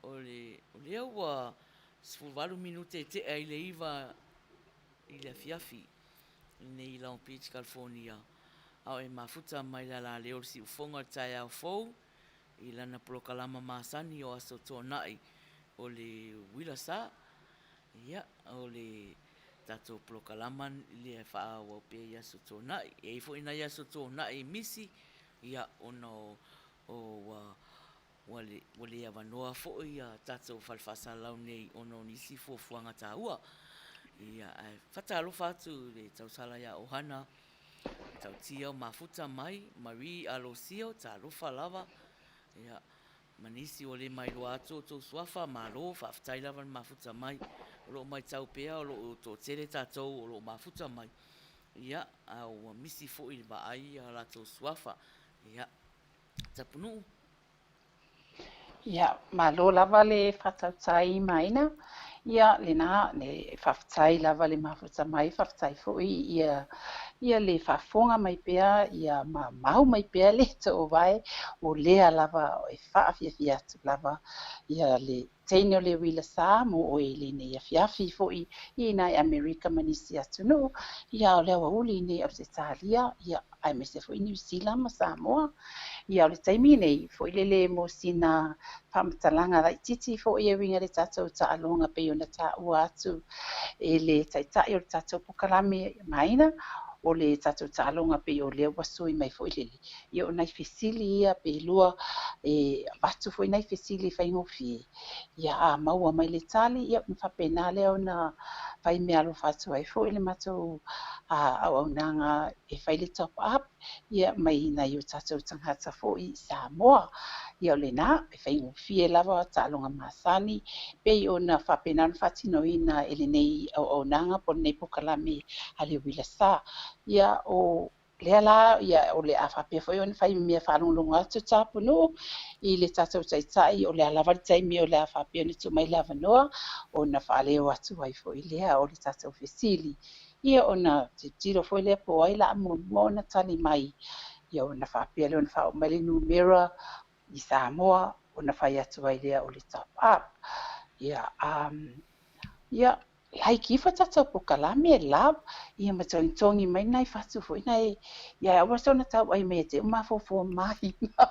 O le, o lea ua 18 minute e tea i le 9 i le afiafi i nei Long Beach, California, a o e mafuta mai le alaleo o le siufofoga o le taeao fou i lana polokalama masani o Aso Toonai o le Uila Sa. Ia, o le tatou polokalama lea e faaauau pea i Aso Toonai. E i ai foi nai Aso Toonai misi, ia, ona o ua Ua le avanoa foi a tatou fale faasalalau nei ona o nisi fuafuaga taua. Ia, ae faatalofa atu i le tausala ia Ohana, Tautia o Mafuta mai, Marie Alosio, talofa lava. Ia, ma nisi ua le mailoa atu o outou suafa, malo, faafetai lava le mafuta mai. O lo o matau pea o lo o toatele tatou o lo o mafuta mai, ia, a ua misi foi i le vaai a latou suafa. Ia, Tapunuu. Ia, malo lava le faatautai Maina. Ia, lena, le faafetai lava le mafuta mai, faafetai foi ia ia le faafofoga mai pea, ia ma mau mai pea le toovae, o lea lava e faafiafia atu lava ia le teine o le uila sa mo oe i lenei afiafi foi i nai Amerika ma nisi atunuu, ia o le aoauli i nei Ausetalia, ia aemaise foi Niu Sila ma Samoa. Ia o le taimi nei foi lele mo sina faamatalaga laitiiti foi e uiga i le tatou taaloga pei ona taua atu e le Taitai o le tatou Pokalame Maina, o le tatou taaloga pei o lea ua sui mai foi lele, ia o nai fesili ia pe lua e avatu foi nai fesili faigofie, ia a maua mai le tali, ia ona faapena lea ona fai meaalofa atu ai foi le matou auaunaga e fai le top up ia mai nai o tatou tagata foi i Samoa. Ia o lena, e faigofie lava taaloga masani, pei ona faapena ona faatinoina e lenei auaunaga po o lenei pokalame a le Uila Sa. Ia o lea la, ia, o le a faapea foi ona fai mea faalogologo atu Tapunuu i le tatou Taitai, o le a lava le taimi o le a faapea ona tuu mai le avanoa ona faaleo atu ai foi lea o le tatou fesili. Ia ona tilotilo foi lea po o ai la muamua ona tali mai, ia ona faapea lea ona faaoo mai le numera i Samoa ona fai atu ai lea o le top up. Ia, um, ia, like ifo tatou pokalame, love, ia ma togitogi mai nai fatu foi nai, ia aua sona tauai mai e te mafaufau mahina,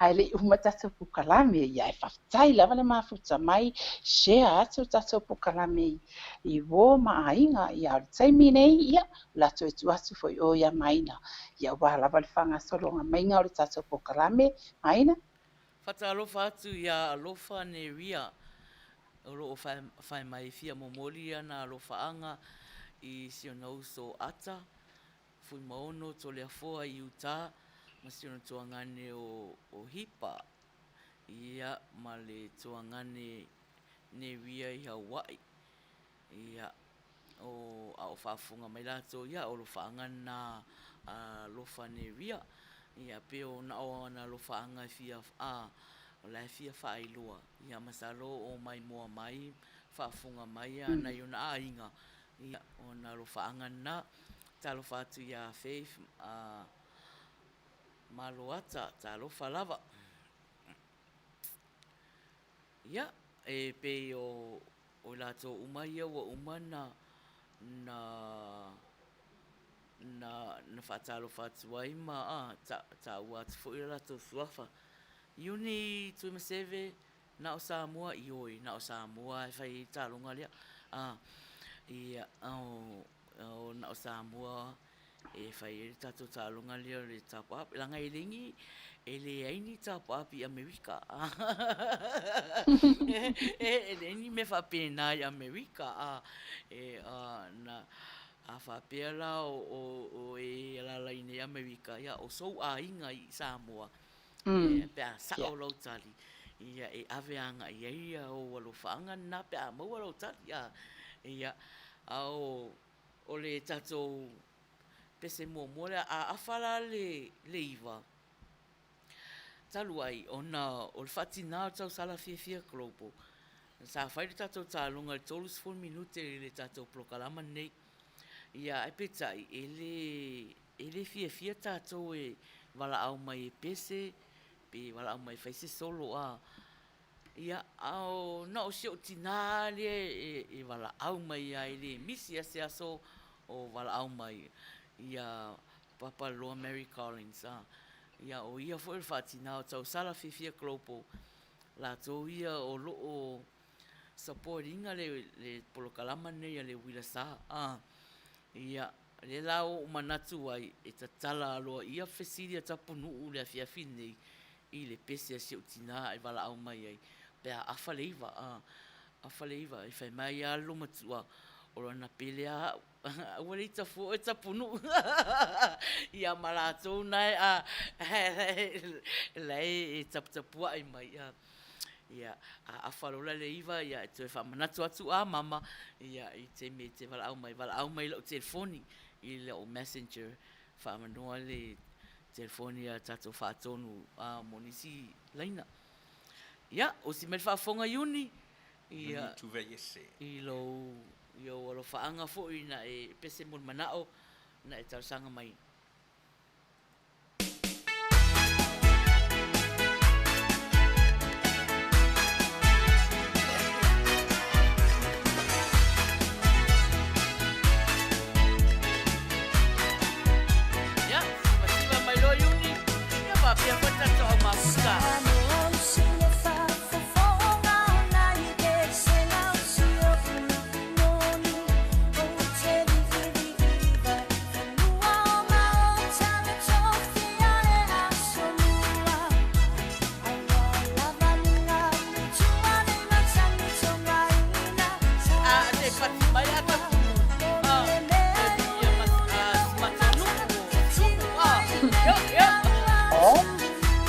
ae le i uma tatou pokalame, ia e faafetai lava le mafuta mai, share atu tatou pokalame i uō ma aiga, ia o le taimi nei, ia, o le a toe tuu atu foi o ia Maina, ia aua lava le faagasologa maiga o le tatou pokalame, Maina. Faatalofa atu iā Alofa Neria o lo o fai mai fia momoli ana alofaaga i si ona uso Ata Fuimaono Toleafoa i Utah ma si ona tuagane o Hipa ia ma le tuagane Neria i Hawaii. Ia, o, a o faafofoga mai latou, ia, o alofaaga na a alofa Neria. Ia, pei o na o ana alofaaga e fia, a, o la e fia faailoa. Ia, masalo o maimoa mai, faafofoga mai a nai ona aiga, ia, o ana alofaaga na. Talofa atu iā Faith, a, Maloata, talofa lava. Ia, e pei o i latou uma ia ua uma na, na, na, na faatalofa atu ai ma, a, ta, taua atu foi o latou suafa. Iuni Tuimaseve, na o Samoa, ioe, na o Samoa e fai ai le taaloga lea. A, ia, o, o, na o Samoa e fai ai le tatou taaloga lea o le top up leaga e le ni e leai ni top up i Amerika e leai ni mea faapena i Amerika a e a na a faapea la o o o e alaala i nei Amerika ia o sou aiga i Samoa e pe a sao lau tali ia e ave agai i ai ia ou alofaaga lena pe a maua lau tali a ia a o O le tatou pese muamua lea, a afa la le 9, talu ai ona o le faatina o le tausala fiafia global, sa fai le tatou taaloga i le 30 minute i le tatou polokalama lenei. Ia ae peitai, e le, e le fiafia tatou e valaau mai e pese pe valaau mai e fai se solo a. Ia, a o na o si ou tinā lea e valaau mai ai e le misi lava se aso o valaau mai ia Papaloa Mary Collins a. Ia o ia foi o le faatinā o Tausala Fiafia Global, latou ia o lo o support ina le polokalama lenei a le Uila Sa. A, ia, lea la ua ou manatu ai e tatala aloaia fesili a Tapunuu i le afiafi lenei i le pese a si ou tinā e valaau mai ai pe a afa le iva, a, afa le iva, e fai mai lava le loomatua, o lana pele lava au. Aua le ita fua oe Tapunuu. Ia ma latou na e la e taputapuai mai. Ia, a afa loa la le iva, ia e toe faamanatu atu a mama, ia i taimi e te valaau mai, valaau mai i lau telefoni i lau messenger, faamanoa le telefoni a tatou faatonu mo nisi laina. Ia, osi mai le faafofoga Iuni, ia, i lou i ou alofaaga foi na e pese mo le manao na e talosaga mai. Ia, sivasiva mai loa Iuni, ia faapea foi le tatou au mafuta.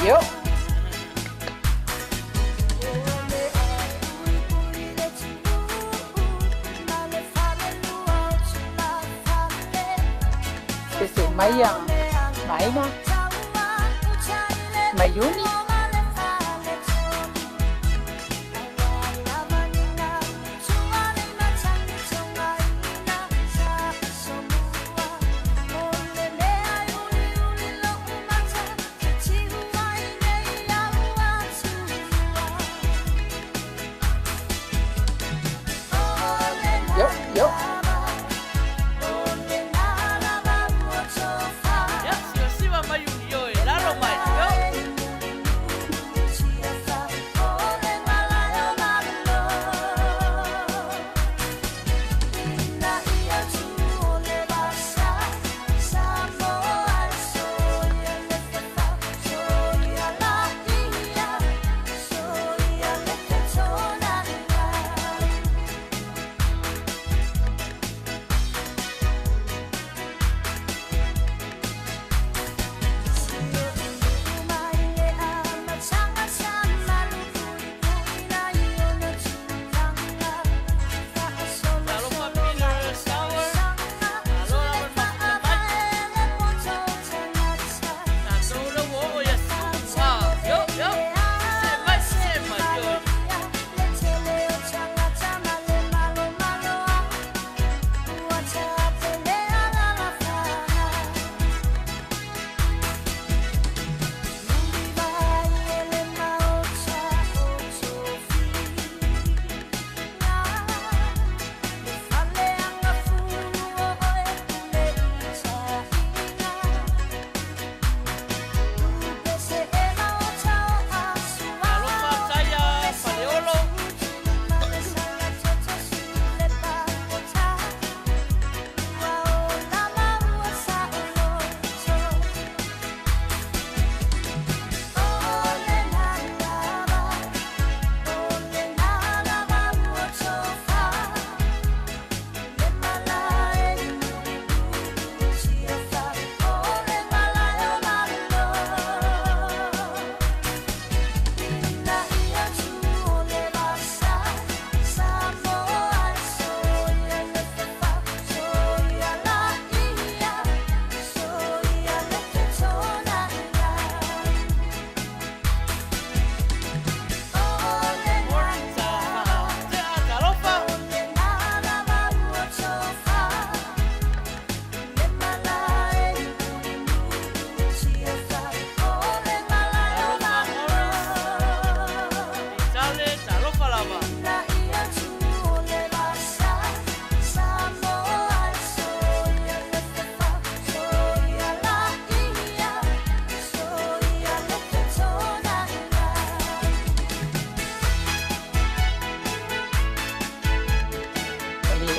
Yo. Pese mai a Maina, mai Iuni. Yo, yo. Ia, sivasiva mai Iuni, ioe, lalo mai, yo.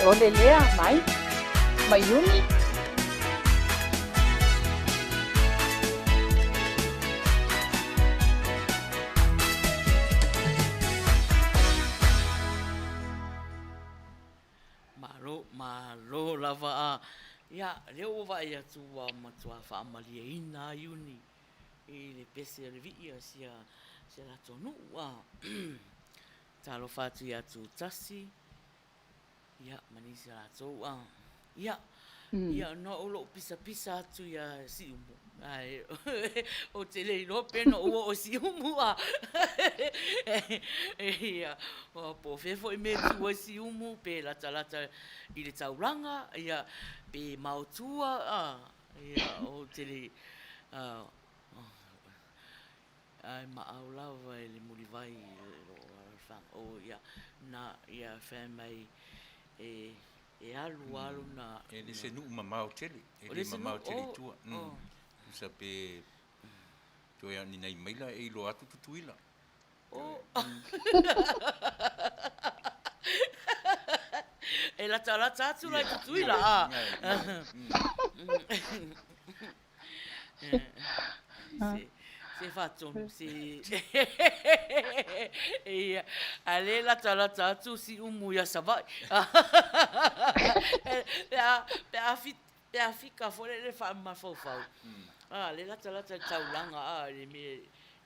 ʻole lea mai ma Iuni. Malo, malo lava a, ia, lea ua vaai atu ua matua faamalieina a Iuni i le pese o le vii a sia, sia latou nuu a. Talofa atu ia Tutasi, ia, ma nisi o latou a. Ia, ia, na o lou pisapisa atu ia Siumu, ae ou te le iloa pe na ou oo i Siumu a. Ia, po o fea foi mea e tu ai Siumu, pe latalata i le taulaga, ia, pe maotua, a, ia, ou te le, Ae maau lava i le muliwai i loo alaalafaga o ia na ia fai mai e e alu alu na. E le se nuu mamao tele, e le mamao tele i tua. Tusa pe toe ni nai maila e iloa atu Tutuila. E latalata atu la i Tutuila a. Se faatonu, se... Ia, a le latalata atu Siumu ia Savaii. Pe a, pe a pe a fika foi lele faamafaufau, a, le latalata i le taulaga, a, le mea,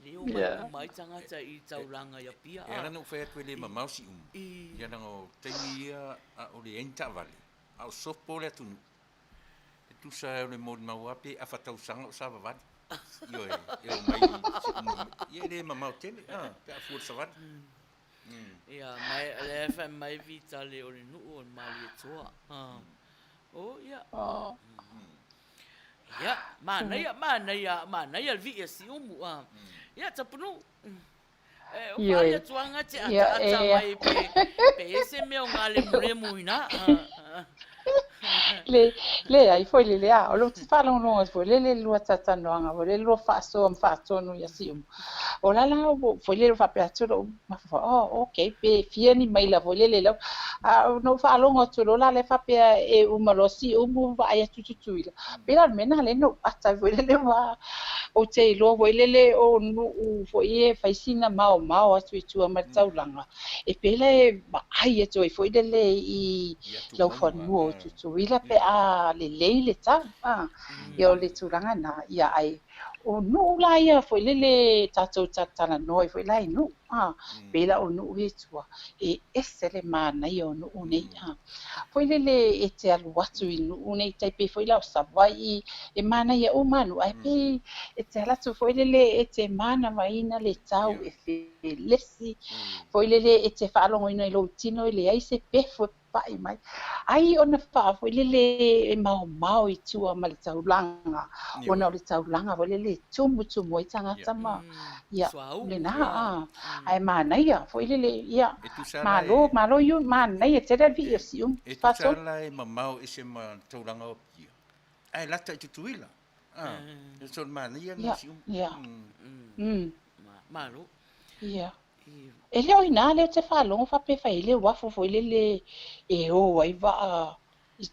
le omai uma ai tagata i le taulaga i Apia, a. E ala ona ou fai atu e le mamao Siumu, ia leaga o taimi ia a o leai ni taavale, a o sopo le atunuu. E tusa ai o le molimau lava pe afa tausaga o savavali. Ioe, e omai ia e le mamao tele, a, pe a fua i le savali. Ia, ma o lea e fai mai Vitale o le nuu o le Malietoa. Oh, ia. Ia, manaia, manaia, manaia le vii a Siumu. Ia, Tapunuu. E, o Ioe. paia tuanga te Ia, ataata e. mai pe, pe ese mea o ngā lemulemu inā. Le, leai foi le lea, o lou te faalogologo atu foi le le lua talatalanoaga foi le lua faasoa ma faatonu ia Siumu. O la la foi lele faapea atu lou mafaufau, oh okay, pe fia ni maila foi lele lau. A na ou faalogo atu loa la lea faapea e uma loa Siumu vaai atu i Tutuila. Pei la o le mea lena lea na ou ata ai foi lele aua ou te iloa foi lele o nuu foi e fai sina maomao atu i tua ma le taulaga, e pei la e vaai atu ai foi lele i laufanua o Tutuila pe a lelei le tau, a, ia o le tulaga lena, ia ae o nuu la ia foi lele tatou talatalanoa ai foi la i nuu, a, pei la o nuu ia i tua, e ese le manaia o nuu nei, a. Foi lele e te alu atu i nuu nei, tai pei foi la o Savaii, e manaia uma nuu, ae pei e te alu atu foi lele e te manavaina le tau e felesi, foi lele e te faalogoina i lou tino e leai se pefu e pa'i mai. Ai ona faa foi lele e maomao i tua ma le taulaga, ona o le taulaga foi lele e tumutumu ai tagata ma, ia, lena, a, ae manaia foi lele, ia, malo, malo iu, manaia tele le vii o Siumu. E tusa la e mamao ese ma le taulaga o Apia, ae lata i Tutuila. A, so le manaia lena o Siumu. Ia, ia. Malo. Ia. E le o inā lea ou te faalogo faapea e fai ai le uafu foi lele e o ai vaa i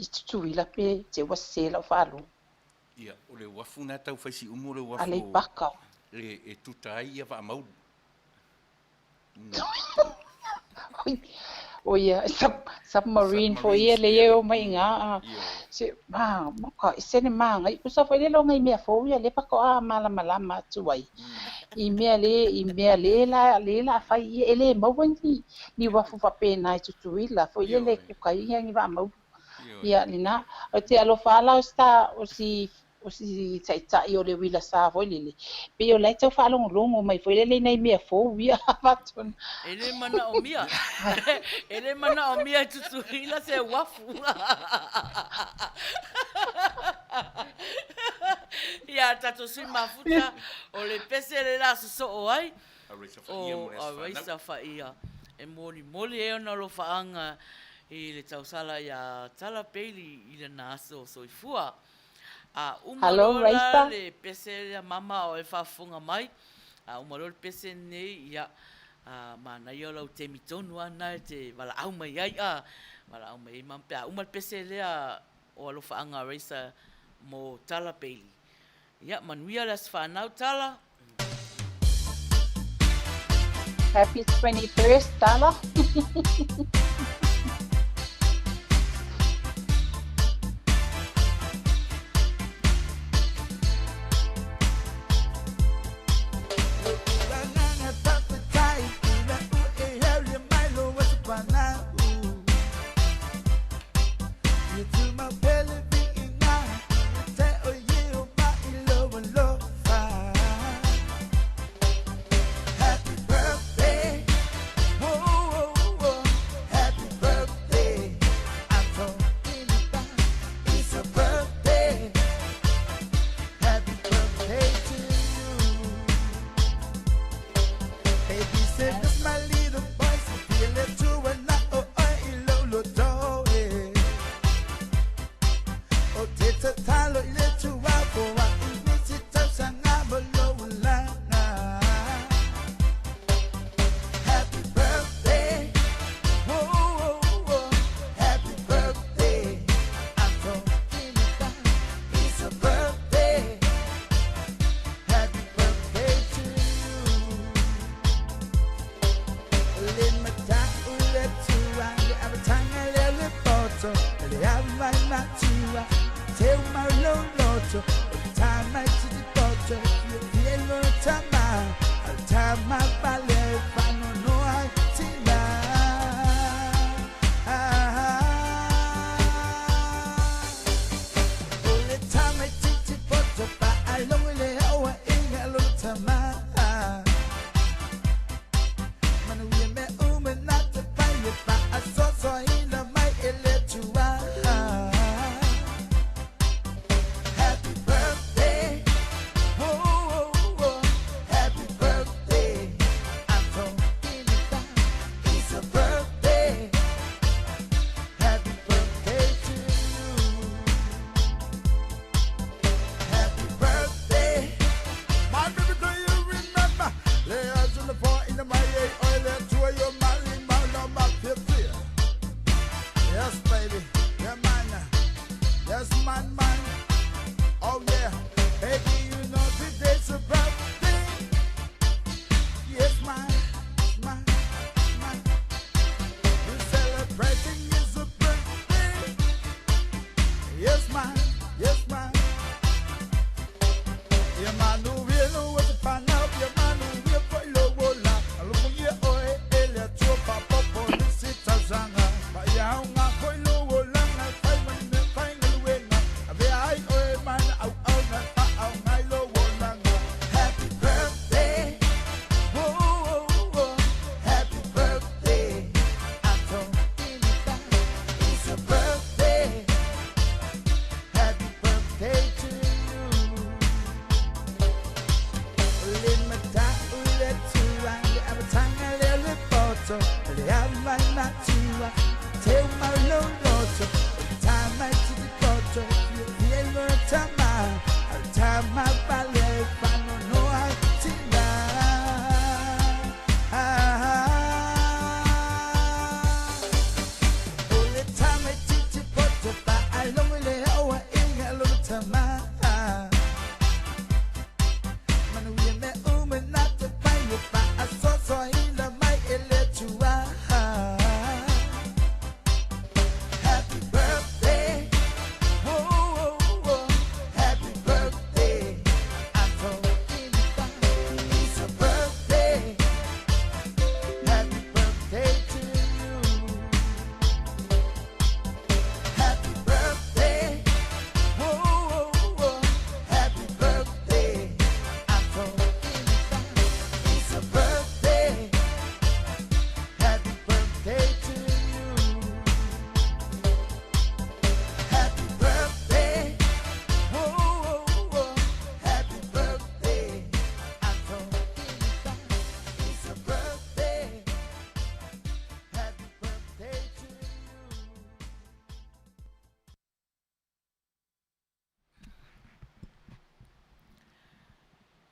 Tutuila pe te ua sese lau faalogo. Ia, o le uafu na tau fai Siumu o le uafu Aleipaka. e tuta ai ia vaa maulu. O ia, submarine foi ia le e o mai ngā a se ma moka i sene māngai kusa foi le longa i mea fou ia le faatoa malamalama atu ai i mea le i mea le la le la fai ia e le maua ni ni uafu faapena i Tutuila foi le le kuka ia ni vaa maulu ia lena o te alofa ala o sta o si o si taitai o le uila sa foi lele, pei o la e tau faalogologo mai foi lele i nai mea fou ia avatu. E le manaomia, e le manaomia e Tutuila se uafu. Ia, tatou sui mafuta, o le pese le la sosoo ai, o Araisa Faia, e molimoli ai ona alofaaga i le tausala ia Tala Bailey i lana aso soifua. A uma Hello, loa la Raisa. le pese lea mama o e faafofoga mai, a uma loa le pese lenei, ia, A manaia o lau taimi tonu lava lena e te valaau mai ai a, valaau mai ai ma pe a uma le pese lea o Alofaaga Racer mo Tala Bailey. Ia, manuia le aso fanau Tala. Happy 21st, Tala.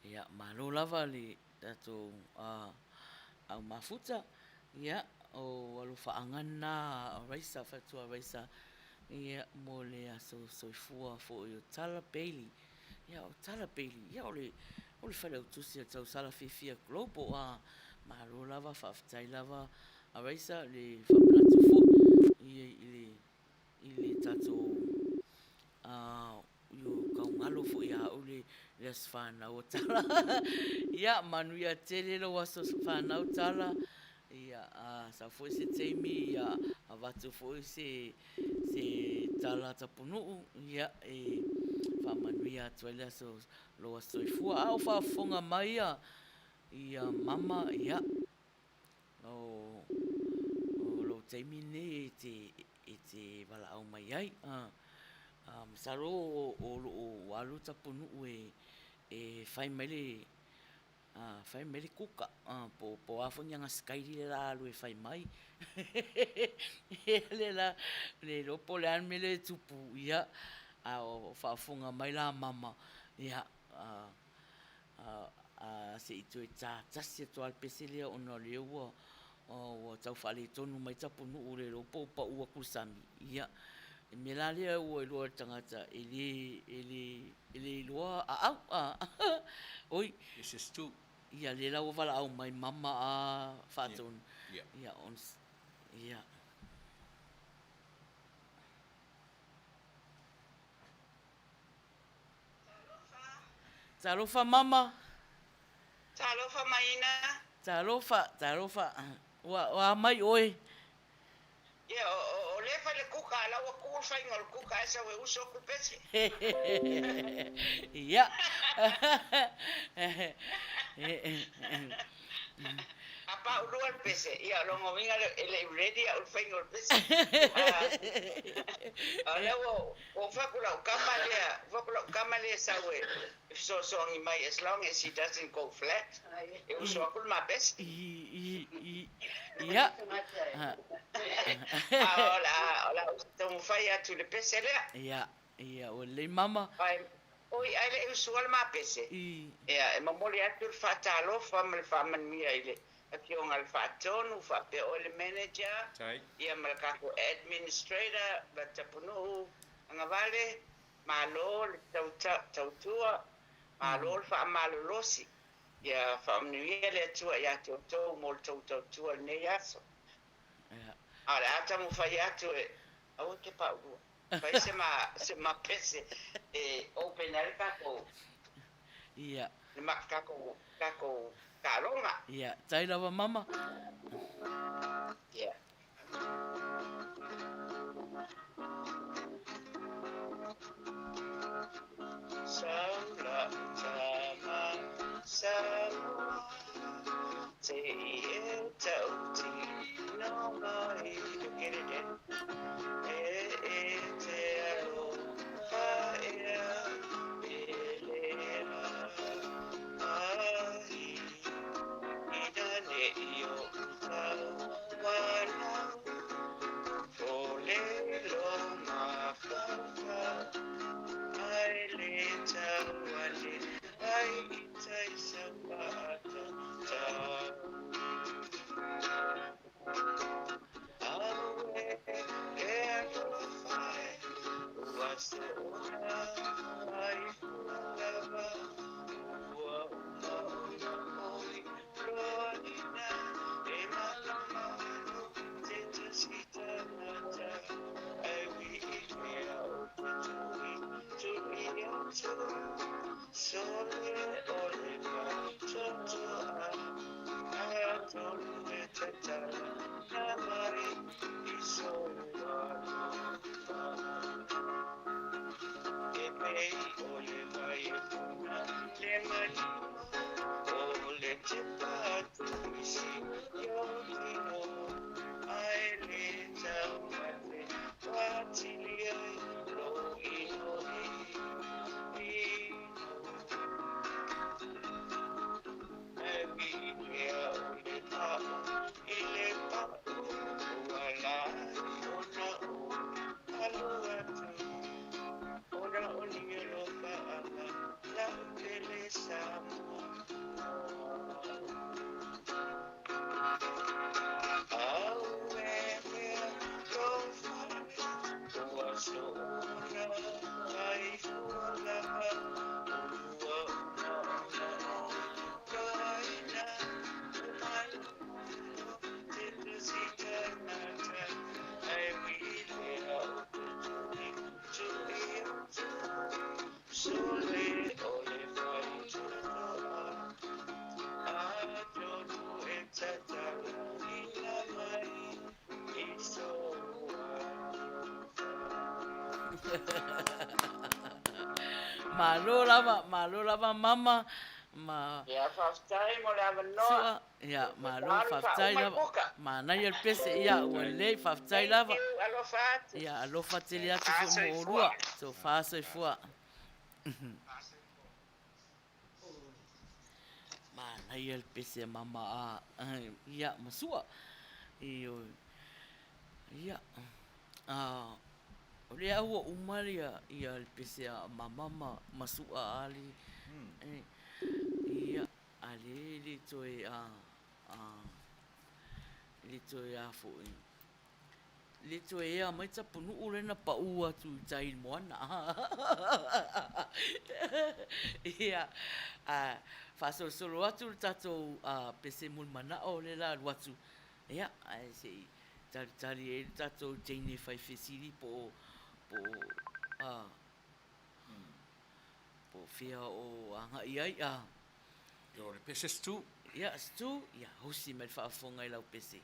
Ia, malo lava le tatou a. au mafuta, ia, o alofaaga lena a Raisa, faletua Raisa, ia, mo le aso soifua foi o Tala Bailey. Ia, o Tala Bailey, ia, o le, o le Failautusi a le Tausala Fiafia Global, a, malo lava, faafetai lava a Raisa, le faamanatu foi, ia, i le, i le tatou, a, Io, tau galo foi ia au le aso fanau o Tala. Ia, manuia tele lou aso fanau Tala. Ia, a sau foi se taimi, ia, avatu foi se, se tala tapunuu, ia, e faamanuia atu ai le aso, lou aso soifua. A o faafofoga mai ia, ia mama, ia, O lou taimi lenei e te, e te valaau mai ai. Masalo o lo o alu Tapunuu e fai mai le, fai mai le kuka po o a foi ni ana sikaili lea o le a alu e fai mai. Lea la, le iloa po o le a le mea lea e tupu, ia, a o faafofoga mai la mama, ia, se i toe ta tasi atu lava le pese lea ona o lea ua ua tau faaletonu mai Tapunuu le iloa po ua pau atu i le sami. Ia, o le mea la lea ua iloa e le tagata e le, e le, e le iloa aau. Oi. This is too. Ia, lea la ua valaau mai mama a faatonu. Ia. Ia, ia. Talofa mama. Talofa Maina. Talofa, talofa. Ua, ua mai oe. Ia, o, o, o lea fai le kuka, a la ua kuu le faiga o le kuka ae sau e uso aku le pese. Ia. A pau lua le pese, ia o lona uiga e le i ready au i le faiga o le pese. A o lea ua ou fai atu lau kama lea, fai atu lau kama lea e sau e fesoasoani mai as long as he doesn't go flat, e uso atu le ma pese. Ia. A o le a, o le a ou taumafai atu i le pese lea. Ia, ia, ua lelei mama. Ai, oi, ae le i usua le ma pese. Ia, e momoli atu le faatalofa ma le faamanuia i le Afioga i le Faatonu, faapea oe le Manager, ia ma le tatou Administrator, ma Tapunuu Agavale, malo le tautua, malo le faamalolosi. Ia faamanuia le Atua ia te outou mo le tou tautua i lenei aso. A o le a taumafai atu e, aua e te paulua. Fai se ma, se ma pese e open ai le tatou, Ia. le ma, tatou, tatou taaloga. Ia, tai lava mama. Ia. Sau lau tama Samoa te i e tauti no mai. Don't get it in. E e te aloha ea e lea ai ina nei oʻu tauanau o le mafaufau ai le tauale ai i tai sapaatata. Auē e alofa e, ua soona ai fua lava, ua uma ona oi loaina, e malama anu te tasi tangata, ai wi i mea o te tui, tui atu, sole o le faatoatoa. Atonu e tatala na mai i sou alofa. E mei o le vai e puna le malima o le tepa atu i si iokino ae le taumate patili ai lou ino ino. Malo lava, malo lava mama ma. Ia faafetai mo le avanoa. Sua, ia malo faafetai lava. Manaia le pese, ia ua lelei faafetai lava. Thank you, alofa atu. Ia alofa tele atu foi mo oulua. Tofa soifua. Manaia le pese a mama a ia ma Sua. Ioe. Ia. O lea ua uma ia le pese a mama ma Sua a le ia a lea e le toe a le toe a foi. Le toe ea mai Tapunuu lea na pau atu i tai i le moana. Ia, a faasolosolo atu le tatou pese mulimanao lea o le a alu atu, ia, ae se i talitali ai le tatou teine fai fesili po o, po o, po o fea o agai ai. Ia, o le pese Stu. Ia, Stu, ia, hausi mai le faafofoga i lau pese.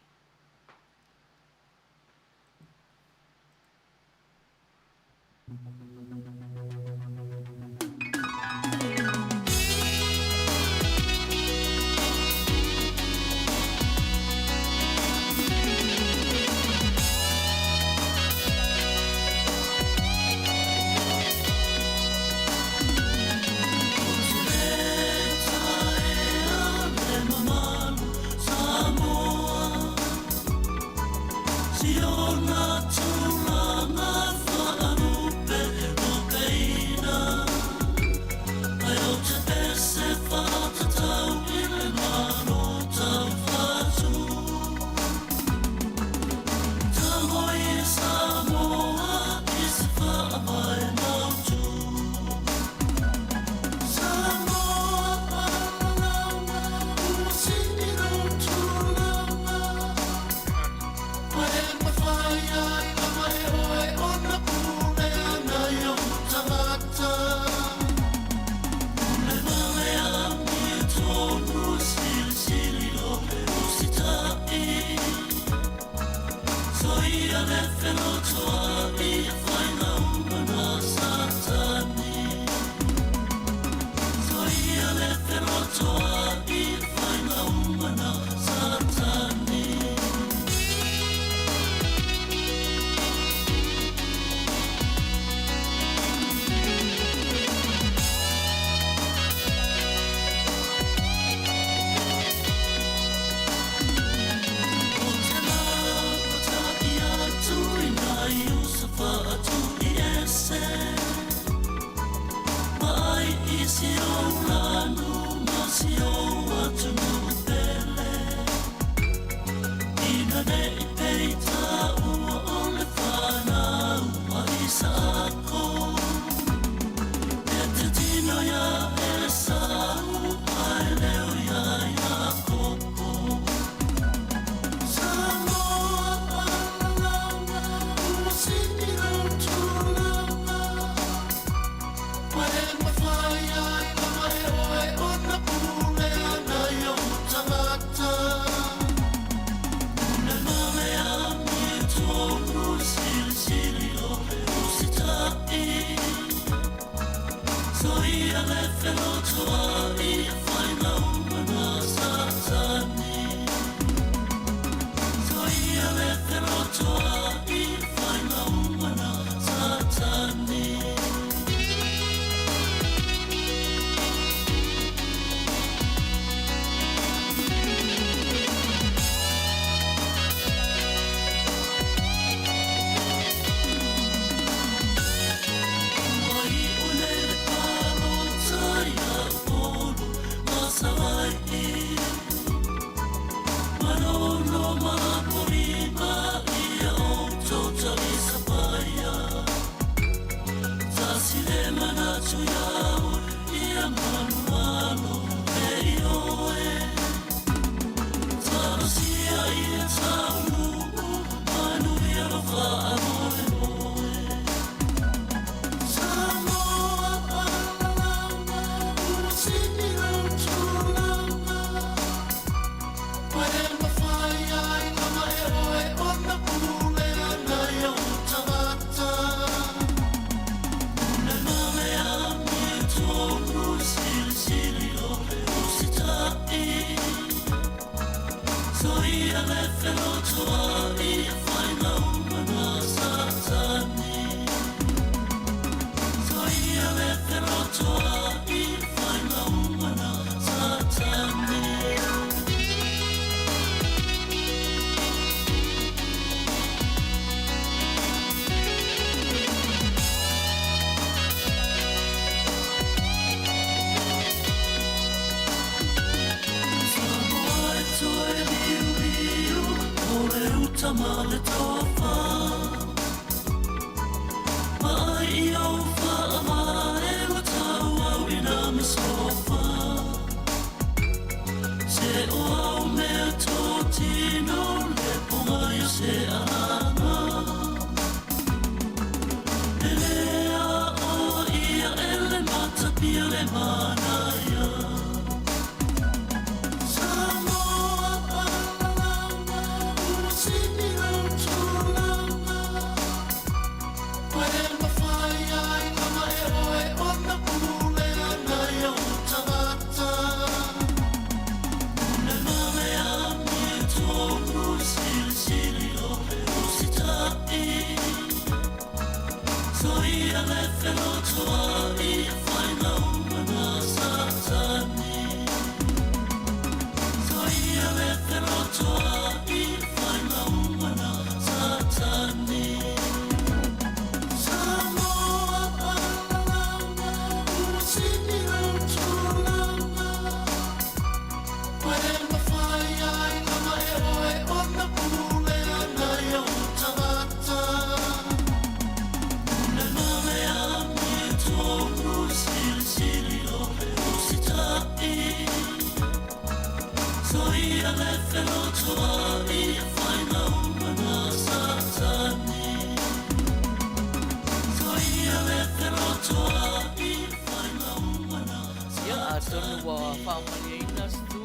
Ia, atonu ua faamalieina Stu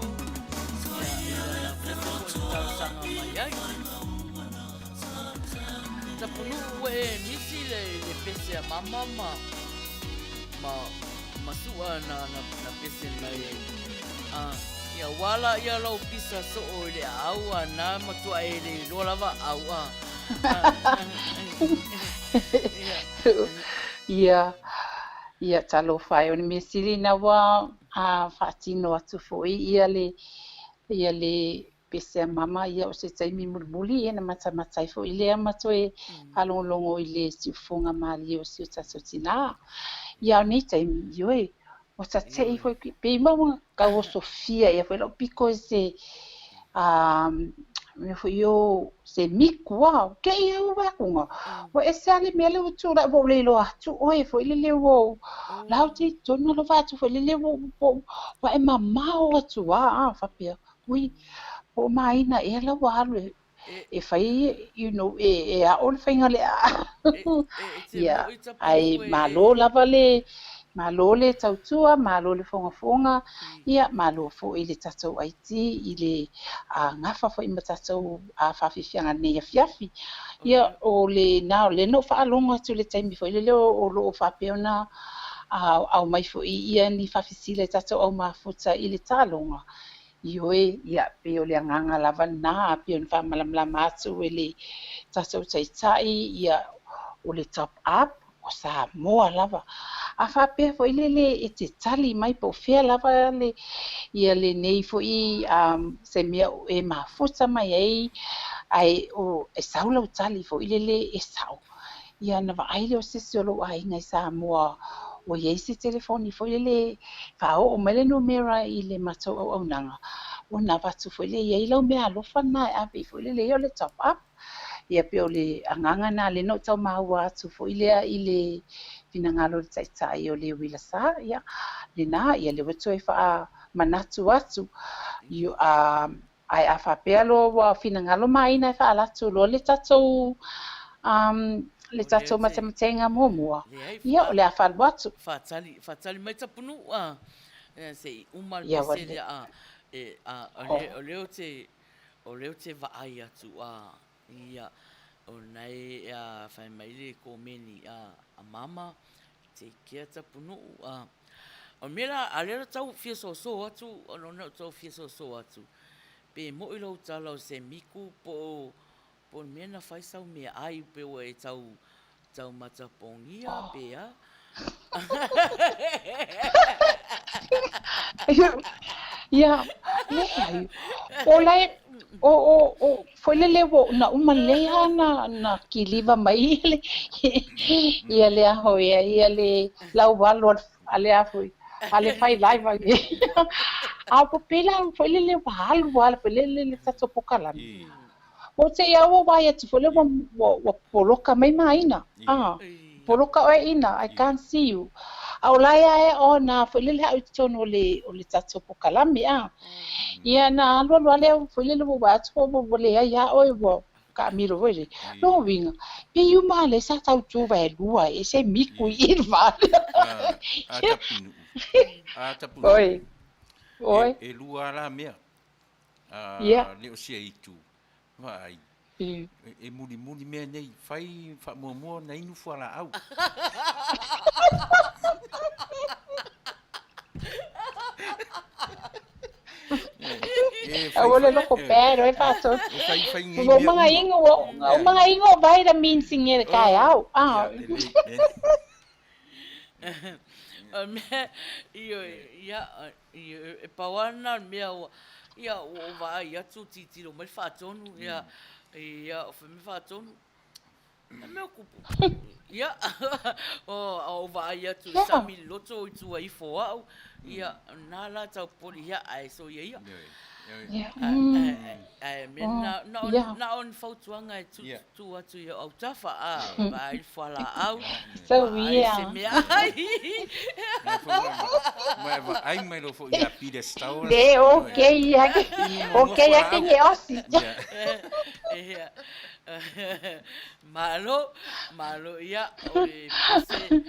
ia i lana pese foi na talosaga mai ai. Tapunuu ua e misi le pese a Mama ma ma ma Su'a na na pese mai ai. A, ia ua ala ia lau pisa soo i le aau a na matua e le iloa lava aau a. Ia, ia talofa e, o le mea sili na ua faatino atu foi ia le ia le pese a mama ia o se taimi mulimuli ia na matamata ai foi lea ma toe faalogologo i le siufofoga malie o si o tatou tinā. Ia a o nei taimi, ioe, ua tate'i foi pei ma ua tauosofia ea foi la'u pito i se mea foi o se miku a, kei au ua atuga, ua ese lava le mea lea ua tulai ua ou le iloa atu oe foi lele ua ou la ou te i totonu alofa atu foi lele ua ua e mamao atu lava a faapea, ui, po o maina ea la ua alu e e fai you know e aʻo le faiga le aau. Ia, ae malo lava le malo le tautua, malo le fogafoga, ia malo foi le tatou IT i le gafa foi ma tatou faafiafiaga i lenei afiafi. Ia, o lena, o lea na ou faalogo atu i le taimi foi lele o lo o faapea ona aumai foi ia ni faafesili a tatou au mafuta i le taaloga, Ioe, ia, pei o le agaga lava lena, pei ona faamalamalama atu e le tatou Taitai, ia, o le top up, o Samoa lava. A faapea foi lele e te tali mai po o fea lava le, ia lenei foi se mea e mafuta mai ai, ae o, e sau lau tali foi lele e sao. Ia ona vaai lea o se isi o lou aiga i Samoa ua i ai se telefoni foi lele faaoo mai le numera i le matou auaunaga, ona avatu foi lea i ai lau meaalofa lena e ave foi lele i ai o le top up. Ia pei o le agaga lena lea na ou tau maua atu foi lea i le finagalo o le Taitai o le Uila Sa, ia lena, ia lea ua toe faamanatu atu, Ae a faapea loa ua finagalo maina e faalatu loa le tatou le tatou matematega muamua, ia o le a faalu atu. Faatali, faatali mai Tapunuu a, se i uma le pese lea a, e, a, o lea ou te, o lea ou te vaai atu a, ia, o na e a fai mai le komeni a, a Mama, take care Tapunuu a. O le mea la, a lea la tau fia soso atu, ona o lea ou tau fia soso atu. Pe moʻi lou tala o se miku po o po o le mea na fai sau meaai pe ua e tau tau matapogia pe a. Ia, leai, o lae, o, o, o, foi lele ua na uma lelei lava na, na kiliva mai ia le, ia le aho ia, ia le laualo a le a foi, a le fai laiva ia. A ua pēlā foi lele ua alu lava foi lele le tatou pokalame. Ua te i a ua wae atu foi lea ua, ua, ua poloka mai ma ina. Ah, poloka oe ina, I can't see you. A o lae ae o na foi lele hao i totonu o le, o le tatou pokalame, ah. Ia na alu alu a lea foi lele ua wae atu ua, ua leai a oe ua kaamilo foi le. Lona uiga, pei uma lea sa tau tu vaelua e se miku i le va lea. A, a Tapunuu. A Tapunuu. Oi. Oi. E, e lua la mea. A, Ia. le o sia itu. Vaai. I. E mulimuli mea nei, fai faamuamua ona inu fualaau. Aua le loko bad oe faatonu. E fai fai nei Ua mea uma uma. ingo, ua uma ingo vitamins nge le taeao. Ah. O le mea, ioe, ia, ioe, e pau lava lena o le mea ua, ia, ua ou vaai atu tilotilo mai le faatonu, ia, ia, o fai mai faatonu, e mea o kupu, ia, o, a ou vaai atu i le sami loto i tua ifo o au, ia, na la tau popoli, ia, ae soia ia. Ae mea na, na o, na o ni fautuaga e tu, tu atu i ou autafa, a, vaai le fualaau, vaai se meaai. Ma e vaai mai loa foi ia Peter Stowers. Le, okay ia ke, okay ia ke nge osi. Ia. Malo, malo ia, o le pese.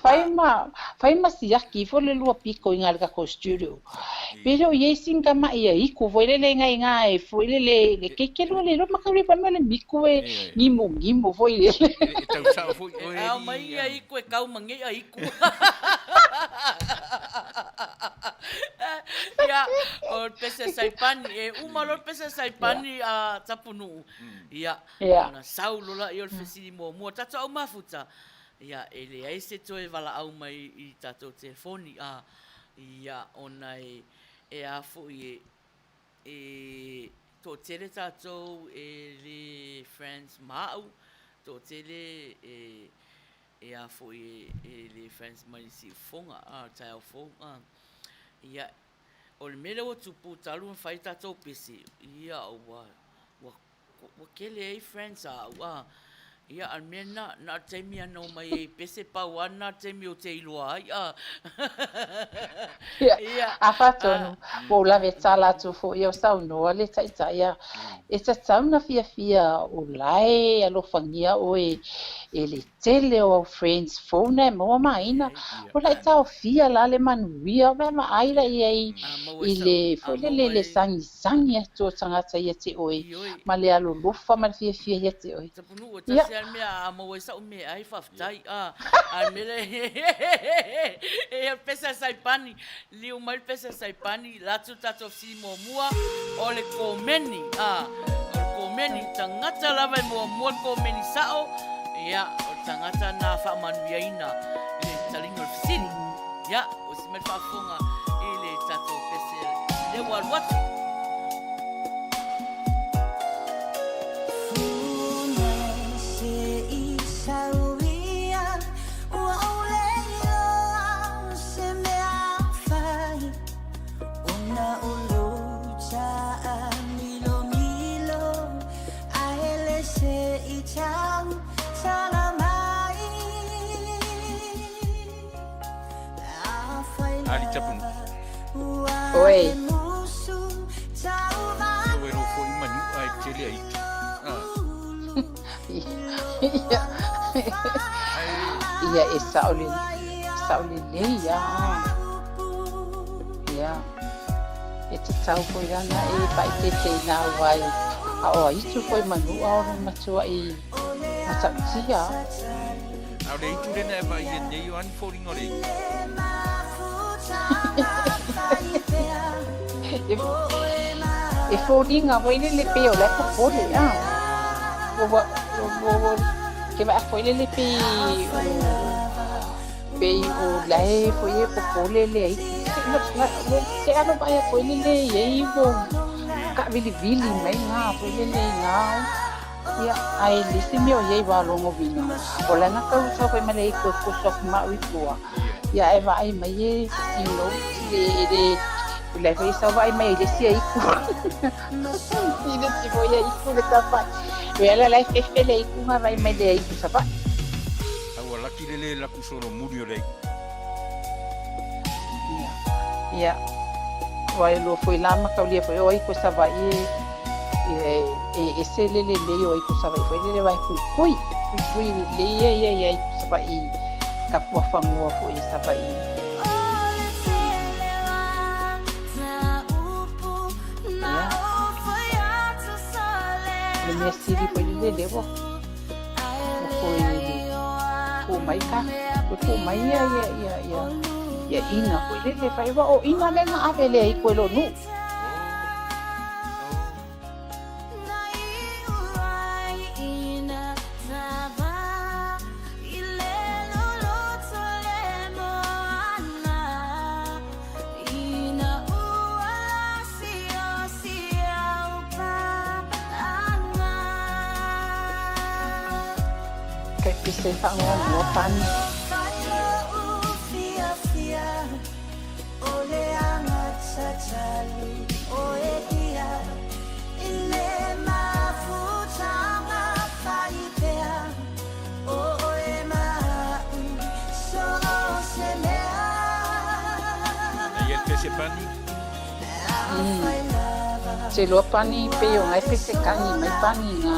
Fai ma, fai ma siaki ifo le lua piko i ngā le tatou studio. Pe le o iai sin ka mai ia iku foi lele ngai ngā e foi lele le keike lua le loa makauri fai mai le miku e ngimo ngimo foi lele. E tau sao foi oe. E ao mai ia iku e kau ma ngei a iku. Ia, o le pese Saipani, e uma loa le pese Saipani a Tapunuu. Ia, ona sau loa lea o le fesili muamua, tatou au mafuta, ia, e leai se toe valaau mai i tatou telefoni, a, ia, ona e, e a foi e, e toatele tatou e le friends ma au, toatele e, e a foi e, e le friends mai le siufofoga, a, le taeao fou, a. Ia, O le mea lea ua tupu talu ona fai tatou pese, ia ua, ua, ua kele ai friends a au a. Ia a le mea lena, na o le taimi a na omai ai i pese pau lava lena le taimi ou te iloa ai a. Ia, Ia, a faatonu, a. ua ou lave tala atu foi o saunoa le taitai a, e tatau na fiafia o lae alofagia oe e le tele o au friends fou na e maua maina, o la e taofia la le manuia, o mea vaai la i ai i le foi lele le sagisagi atu o tagata ia te oe ma le alolofa ma le fiafia ia te oe. Tapunuu e tasi lava le mea a maua ai sa'u meaai faafetai a a le mea lea e pese a Saipani Liu mai le pese Saipani, latu le tatou fesili muamua, o le komeni, a, o le komeni, tagata lava e muamua le komeni sao, ia, o le tagata na faamanuiaina i le taliga o le fesili. Ia, osi mai le faafofoga i le tatou pese lea ua alu atu. Ali Tapunuu. Oi. Ua e foi manu'a e tele ai. Ah. Ia. Ia e sao le sao lelei a. Ia. E tatau foi lana e faaeteete i nā wai a o aitu foi manu'a o le matua'i matautia. A o le aitu lena e vaai ai nei o a ni foliga o le aitu? E foliga foi lele pei o la e popole a. Ua ua ua ke vaai foi lele pei o pei o la e foi e popole le ai. Te alo vaai foi lele i ai ua kaavilivili mai nga foi lele i nga ia ae le isi mea o i ai ua logovina o la na tau sau foi ma le aiku e koso atu ma au i tua. Ia ae vaai mai e you know le le o la foi sau vaai mai i le isi aiku. I le isi foi aiku le tawhai. O ala la e fefe le aiku nga vaai mai le aiku Savaii. A ua laki le le laku solomuli o le aiku. Ia. Ia. Ua e lua foi la mataulia foi o aiku Savaii e e ese le lelei o aiku Savaii foi lele aua e puipui. Puipui lelei ia ia ia aiku Savaii tapuafanua foi i Savaii. Ia. O le mea sili foi lele lea ua ua toe puu mai ka ua puu mai ia ia ia ia ia ina foi lele fai aua o ina lea na ave le aiku e lou nuu. Kai pese whangoangoa pani. Ia le pese pani. Te loa pani pei o ngai pese kani mai pani nga.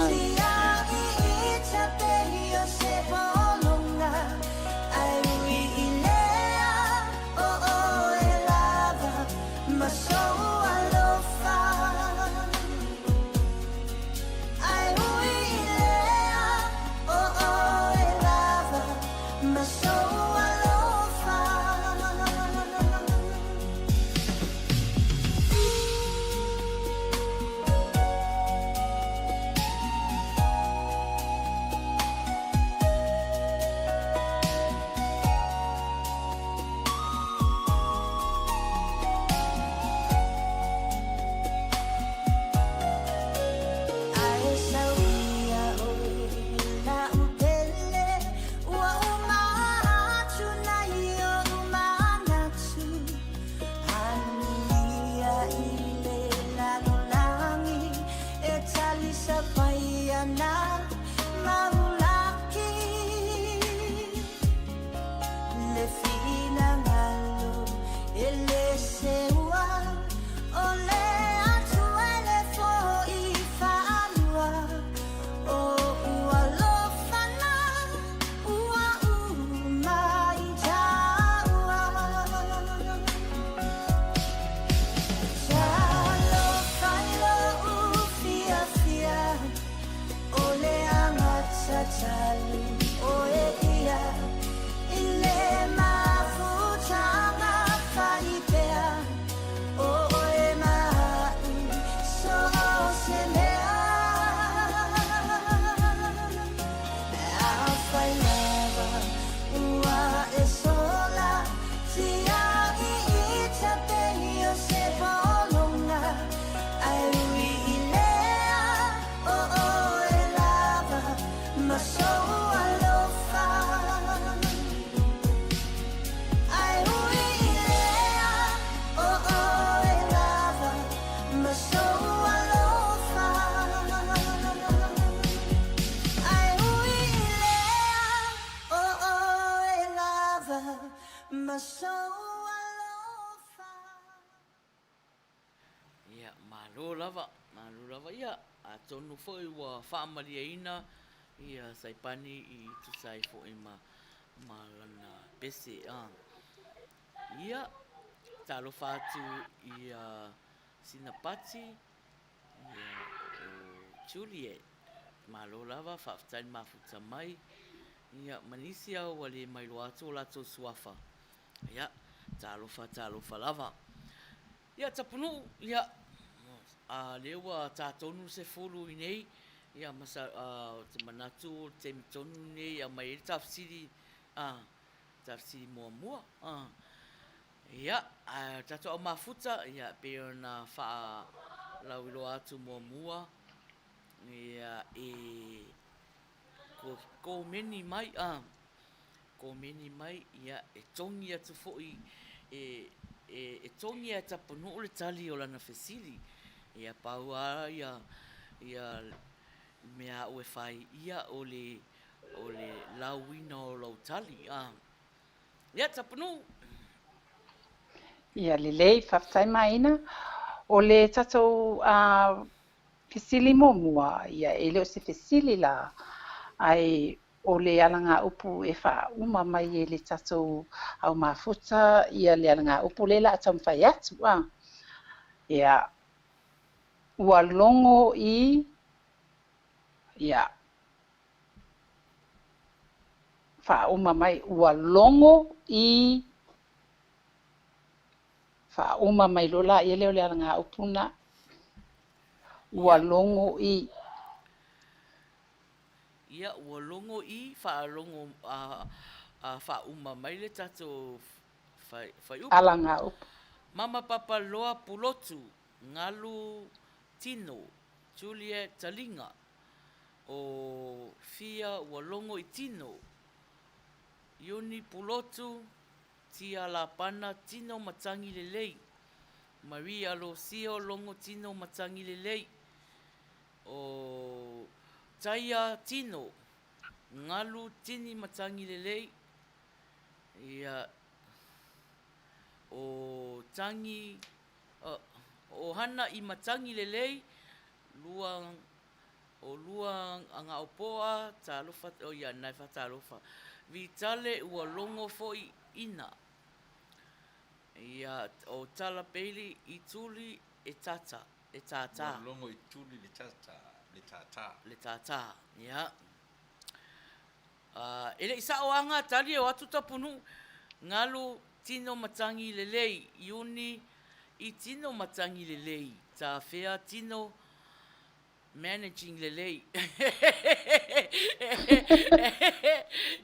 Ia, malo lava, malo lava. Ia, atonu foi ua faamalieina ia Saipani i tusa ai foi ma, ma lana pese. A. Ia, talofa atu ia sina Pati, ia o Juliet. Malo lava, faafetai le mafuta mai. Ia, ma nisi lava ua le mailoa atu o latou suafa. Ia, talofa, talofa lava. Ia, Tapunuu, ia, a lea ua ta tonu le 10 i nei, ia ma sa, a, ou te manatu o le taimi tonu lenei e aumai ai le tafesili, a, tafesili muamua, a. Ia, ae o le tatou au mafuta, ia, e pei ona faalauiloa atu muamua, ia, e komeni mai, a, komeni mai, ia, e togi atu foi, e, e, e togi e Tapunuu le tali o lana fesili. Ia, pau lava ia, ia mea aʻu e fai, ia, o le, o le lauina o lau tali, a. Ia, Tapunuu! Ia, lelei, faafetai Maina. O le tatou a, fesili muamua, ia, e le o se fesili la, ae o le alagaupu e faauma mai e le tatou au mafuta ia le alagaupu lea o le a taumafai atu a. Ia, ua logo i, ia, faauma mai, ua logo i, faauma mai loa laia lea o le alagaupu lena. Ua logo i. Ia, ua logo i faalogo a, a faauma mai le tatou fai, faiupu. Alagaupu. Mama papa loa pulotu, ngalu tino, Juliet taliga, o fia ua logo i tino, Iuni pulotu, tia lapana tino matangi lelei, Marie Alosio logo tino matangi lelei, O Taia tino, ngalu tini matangi lelei, ia, o Tangi, o Hana i matangi lelei, lua, o lua Gaopoa, talofa, o ia, nae fatalofa. Vitale ua logo foi ina, ia, o Tala Bailey i tuli e tata. Le tātā. Ua logo i tuli le tātā, le tātā. Le tātā, ia. E le i sao anga tali e o atu Tapunuu, ngalu tino matangi lelei, iuni i tino matangi lelei, tāwhea tino managing lelei.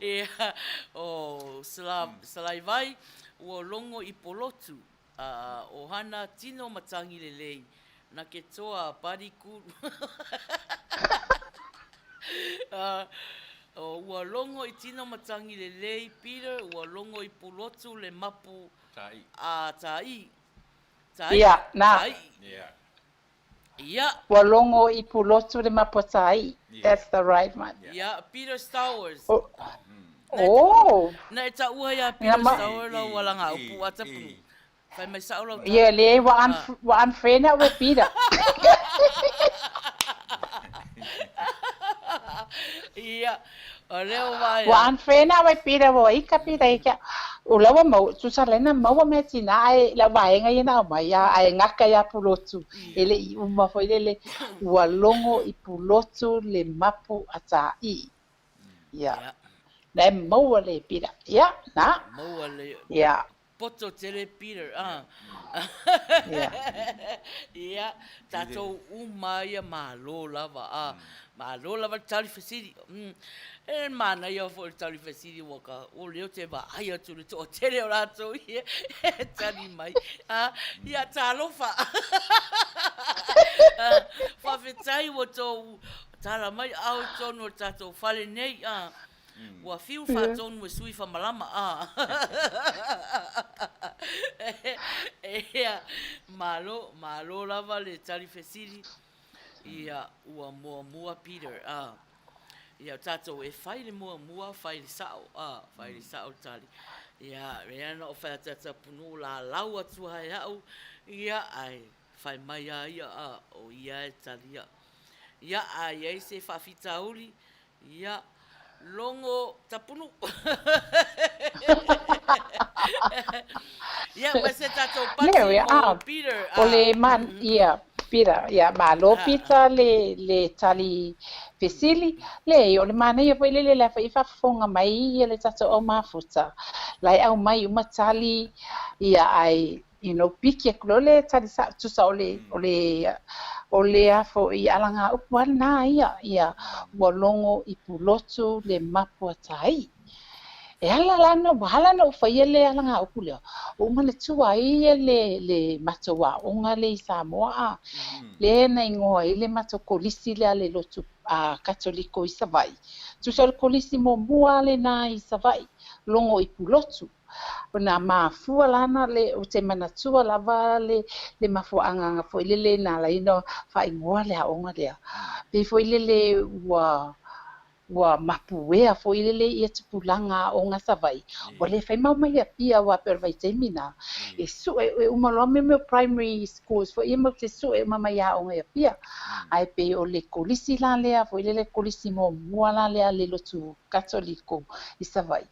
Ia, o Salaivai, ua logo i Polotu. A ohana tino matangi lelei na ke toa bari ku A ua logo i tino matangi lelei Peter ua logo i pulotu le mapu a taii taii Ia, na. taii Ia. Ua logo i Pulotu le mapu a Taii. That's the right one. Ia, Peter Stowers. Oh. Na e taua ia Peter Stowers lau alanga upu a tapu. Fai mai sao lau tali. Ia, le, ua, ua unfriend au e Peter. Ia, o leo vaea. Ua unfriend au e Peter, ua ika Peter i kia. O lau maua, tusa lena maua mea tina ae lau vaega ia na aumai a ae gaka iā Pulotu. E le i uma foi lele, ua logo i Pulotu le mapu a Tāʻī. Ia. Na e maua le Peter. Ia, na. Maua le. Ia. Poto tele Peter a. Ia. Ia, tatou uma ia malo lava a. Malo lava le tali fesili. E manaia foi le tali fesili ua ka o lea ou te vaai atu i le toatele o latou ia e tali mai. A, ia talofa. Faafetai ua tou tala mai ao i totonu o le tatou fale nei a. Ua fiu faatonu e sui famalama a. Ia, malo, malo lava le tali fesili. Ia, ua muamua Peter a. Ia, o tatou e fai le muamua, fai le sao a, fai le sao le tali. Ia, mea na o fai atu ia Tapunuu lalau atu lava e au, ia, ae fai mai lava ia a, o ia e talia. Ia, a i ai se faafitauli, Ia, logo Tapunuu. Ia, ma se tatou pati Leo, ia, mo ah, Peter. o le Ah, man, ia, Peter, ia, malo Peter le, le tali fesili. Leai, o le manaia foi lele la foi faafofoga mai ia le tatou au mafuta. La e aumai uma tali, ia, ai, you know, piki atu loa le tali sao, tusa o le, o le, O le a foi alagaupu lava lena ia, ia ua logo i Pulotu le mapu a Taii. E ala la na, ua ala ona ou faia le alagaupu lea, ua ou manatua ai ia le, le matou aoga lea i Samoa a, lea na igoa ai le matou kolisi lea a le lotu Katoliko i Savaii. Tusa o le kolisi muamua lava lena i Savaii, logo i Pulotu. Ona mafua la na le, ou te manatua lava le, le mafuaaga foi lele na ala ai ona faaigoa le aoga lea. Pei foi lele ua, ua mapuea foi lele ia tupulaga aoga Savaii, ua le fai ma omai i Apia aua pei o le vaitaimi na, e sue, e uma loa mea o primary schools foi ia matou te sue uma mai aoga i Apia. Ae pei o le kolisi la lea foi lele kolisi muamua la lea a le lotu Katoliko i Savaii,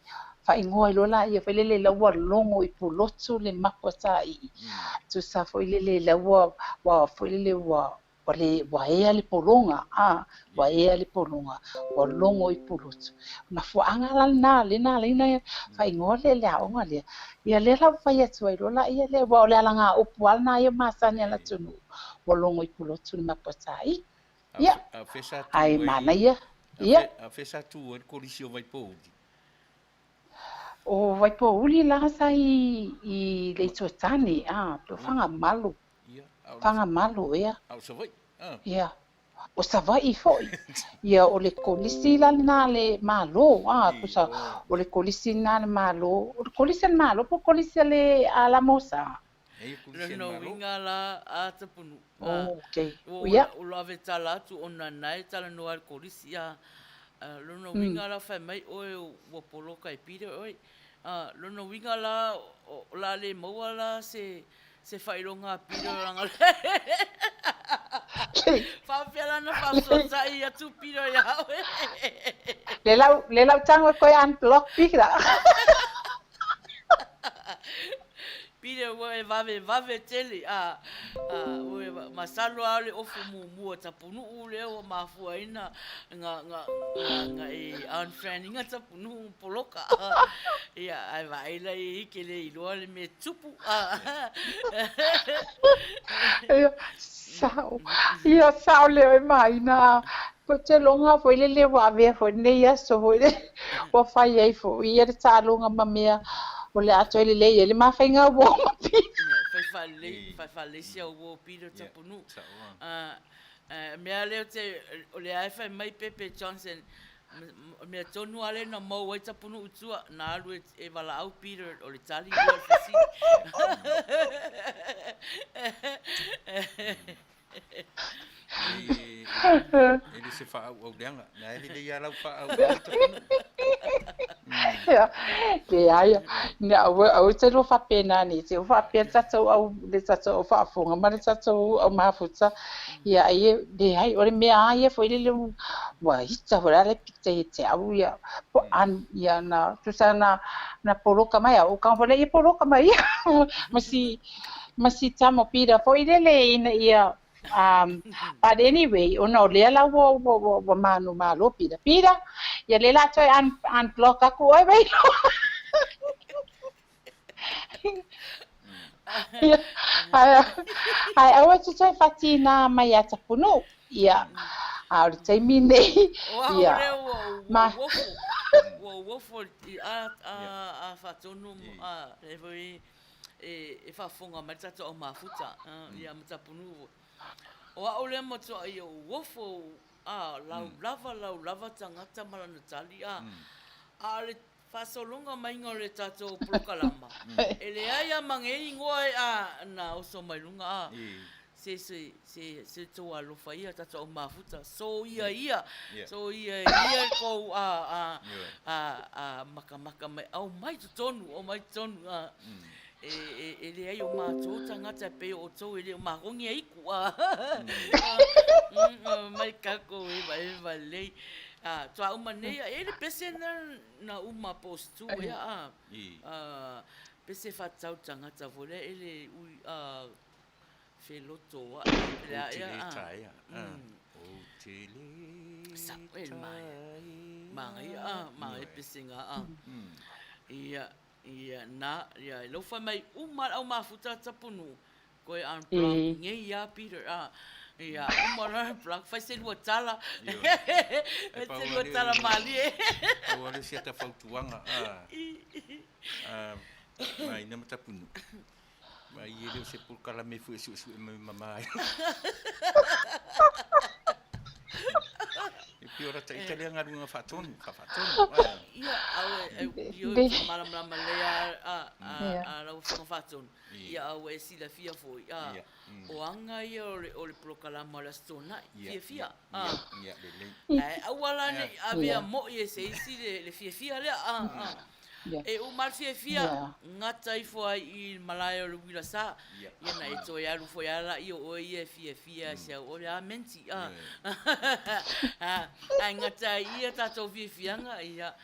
Faaigoa ai loa laia foi lele la ua logo i Pulotu le mapu a Taii. Tusa foi lele la ua ua foi lele ua ua le ua ea le pologa a ua ea le pologa ua logo i Pulotu. Mafuaaga la lena lea na ala ai ona faaigoa le le aoga lea. Ia lea la ua fai atu ai loa laia lea aua o le alagaupu lava lena ia masani a le atunuu ua logo i Pulotu le mapu a Taii. Ia ae manaia ia. A o fea sa tu ai le kolisi o Vaipouli? O Vaipouli la sa i i le Ituatane a po o Fagamalo. Fagamalo ea. A o Savaii a. Ia. O Savaii foi. Ia o le kolisi la lena a le Malo a tusa o le kolisi lena a le Malo. O le kolisi a le Malo po o le kolisi a le a la Mosa? Lona uiga la a Tapunuu, a, ua ua ave tala atu ona na e talanoa i le kolisi, a, lona uiga la fai mai oe ua poloka e Peter oe. A, lona uiga la o le a le maua la se se faailoga a Peter leaga faapefea la ona faafesootai atu Peter ia oe. Le lau le lau tago e toe unblock Peter. Pile ua e vave vave tele a ua e masalo a o le ofu muamua Tapunuu lea ua mafua ai na na na na e unfriend ina Tapunuu poloka ia ae vaai la ia i ke le iloa le mea tupu a. Ia sao ia sao lea e maina Ou te loga foi lele ua avea foi lenei aso foi lele ua fai ai foi ia le taaloga ma mea o le a toe lelei ai le mafaiga uo ma Pita. Ia, fai faalelei, fai faalelei si au uo Pita Tapunuu. A, a mea lea ou te, o lea e fai mai Pepe Johnson, o mea tonu lava lea na maua ai Tapunuu i tua, na alu e, e valaau Peter, o le tali lea o le fesili. E le se faaauau leaga. Na e lelei lava lau faaauau i Tapunuu. Ia, leai, na aua, aua e te lua faapena nei te ua faapea le tatou au, le tatou au faafofoga ma le tatou au mafuta. Ia ai e, leai, o le mea lava ia foi lele ua ita foi la le pita ia te au ia, po an, ia na, tusa na, na poloka mai au, ka foi lea ia poloka mai ia, ma si, ma si tama Peter foi lele ina ia but anyway ona o lea la ua ua ua, ua manu malo Peter. Peter, ia lea la toe un, unblock aku oe Vailoa. Ia, ae, ae aua te toe whatīnā mai a Tapunuu. Ia, a o le taimi nei, O au ia, lea ua ua ma, uofo, ua uofo i a a a faatonu a e foi e faafofoga mai le tatou au mafuta, ia ma Tapunuu foi. O au lea matuai ou ofo, a, laulava, laulava tagata ma lana tali, a, a o le faasologa maiga o le tatou polokalama, e leai a ma nei igoa e, a, na oso mai luga, a, se, se, se, se tou alofa ia tatou au mafuta, soia ia, soia ia kou, a, a, a, a makamaka mai, aumai totonu, aumai totonu, a, e, e, e leai o matou tagata e pei o outou e le o makogi ai ku, a, mai kākou e vaeva lelei. A, toa uma nei, e le pese na, na uma post tu ea, a, a, pese whatau tagata foi lea e le ui, a, Wheloto ae pe le Ou te aea le a. taea. Ou te le Sa e le maea. taea. Māngai a, māngai pesenga a. Ia, ia, nā, ia, e lau whai mai uma le au mafuta Tapunuu, koe unplug ngei a Peter a. Ia, uma loa le plug, fai se lua tala. Fai se lua tala malie. Pau lava le isi ata fautuaga, a, a, ina ma Tapunuu. Ma i e le o se polokalame foi e suesue mai mama ai. E pei o lata ita lea galuega faatonu, faafaatonu. Ia, au e, ioe, ou te malamalama lelei a, a, a lau Afioga Faatonu. Ia, a ua e silafia foi, a, o aga ia o le, o le polokalama o le Aso Toonai, fiafia, a. Ae aua la ne i avea moi e se isi le, le fiafia lea, a, a. E uma lava le fiafia, gata ifo ai i le malae o le uila sa, ia na e toe alu foi lava laia o oe ia e fiafia si au oe a menti, a. Ae gata ai i ia tatou fiafiaga, ia,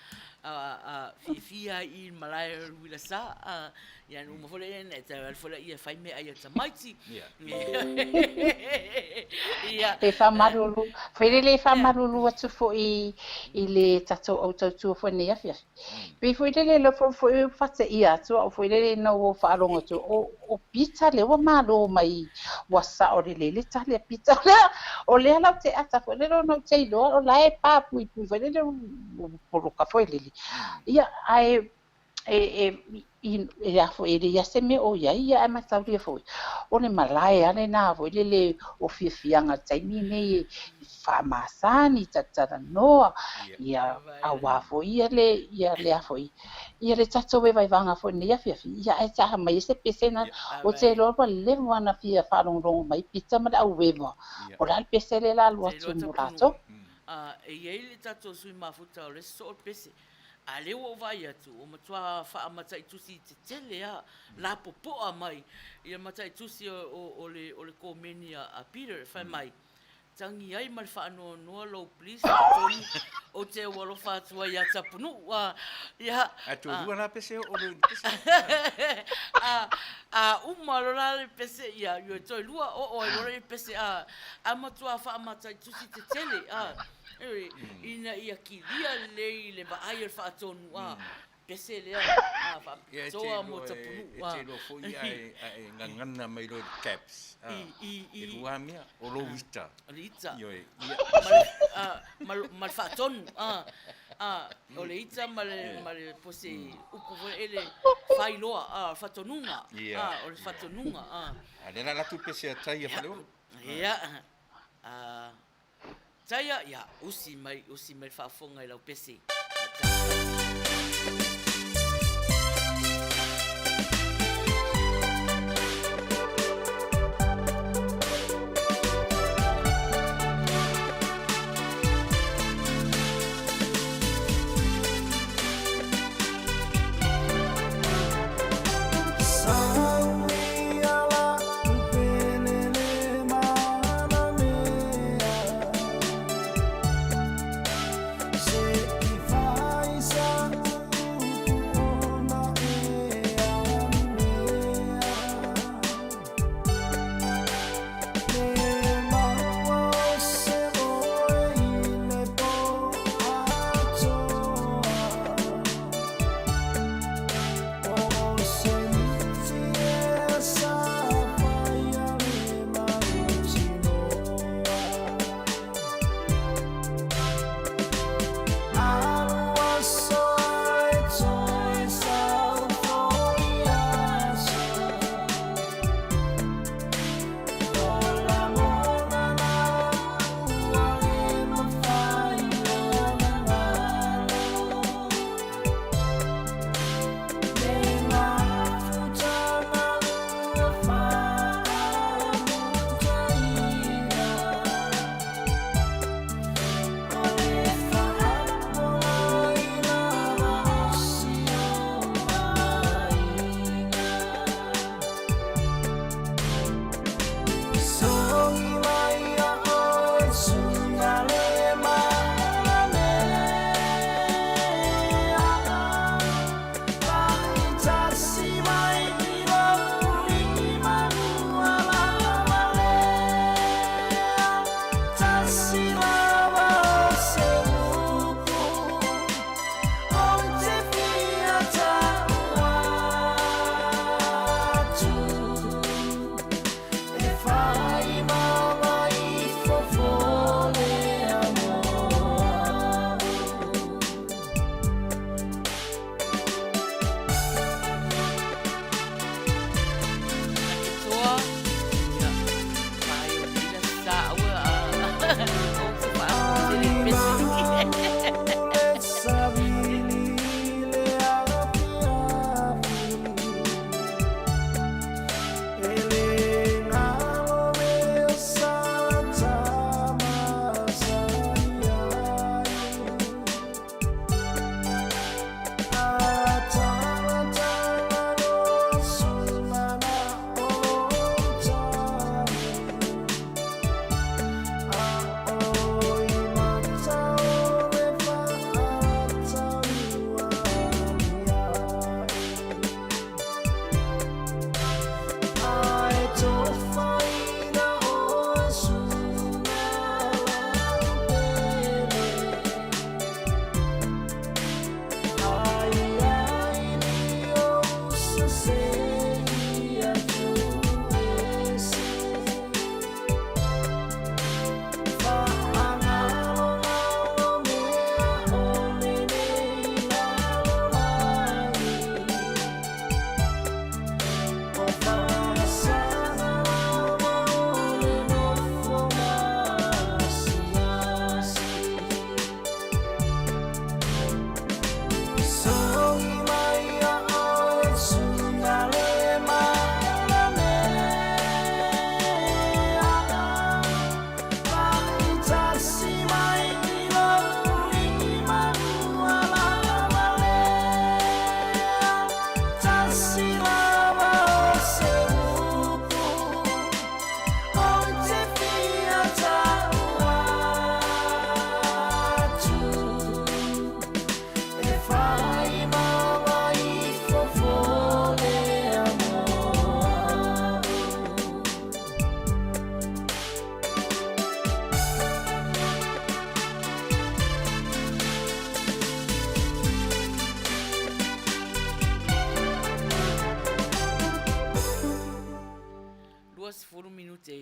a, fiafia ai i le malae o le uila sa, a. Ia na uma foi lea, na e toe alu foi lea e fai meaai a tamaiti. Ia. E faamalulu, foi lele e faamalulu atu foi i le tatou au tautua foi nei afiafi. Pei foi lele le foi foi fateia atu au foi lele ina ua faalogo atu o o Peter lea ua malo mai ua sao lelei le tali a Peter o lea o lea lau te ata foi lele ona ou te iloa o la e pa puipui foi lele ua poloka foi lele. Ia ae e, e, i, e a foi, e leai lava se mea o i ai, ia ae mataulia foi, o le malae lava lena foi lele o fiafiaga i le taimi lenei e faamasani, talatalanoa, ia aua foi ia le, ia le a foi, ia le tatou vaivaivaga foi i lenei afiafi, ia ae taha mai ai se pese na, ou te iloa ua leva ona fia faalogologo mai Pita ma le auewa, o le a le pese lea o le a alu atu mo latou. E i ai le tatou sui mafuta o le isi soo o le pese, A lea ua ou vaai atu, ua matua faamataitusi tetele lava, lapopoa mai ia mataitusi o le komeni a Peter, fai mai, Tagi ai ma le faanoanoa lou please tonu, ou te au alofa atu ai ia Tapunuu. A, ia. Ae toalua la pese o le pese. A uma loa la le pese, ia, ioe, toelua oo ai loa le pese, a, a matua faamataitusi tetele, a. Ina ia kilia lelei le vaai o le faatonu, a, pese lea, a, faapitoa mo Tapunuu, a. E te iloa foi a e gagana mai loa i le caps, a, e lua mea, o lou ita. O le ita. Ioe. Ma le faatonu, a, a, o le ita ma le pose upu foi lele faailoa, a, o le faatonuga, a, o le faatonuga, a. A lea o le a alu atu le pese a Tai a Faleolo. Ia, a, Taia, ia, usi mai, usi mai le faafofoga i lau pese.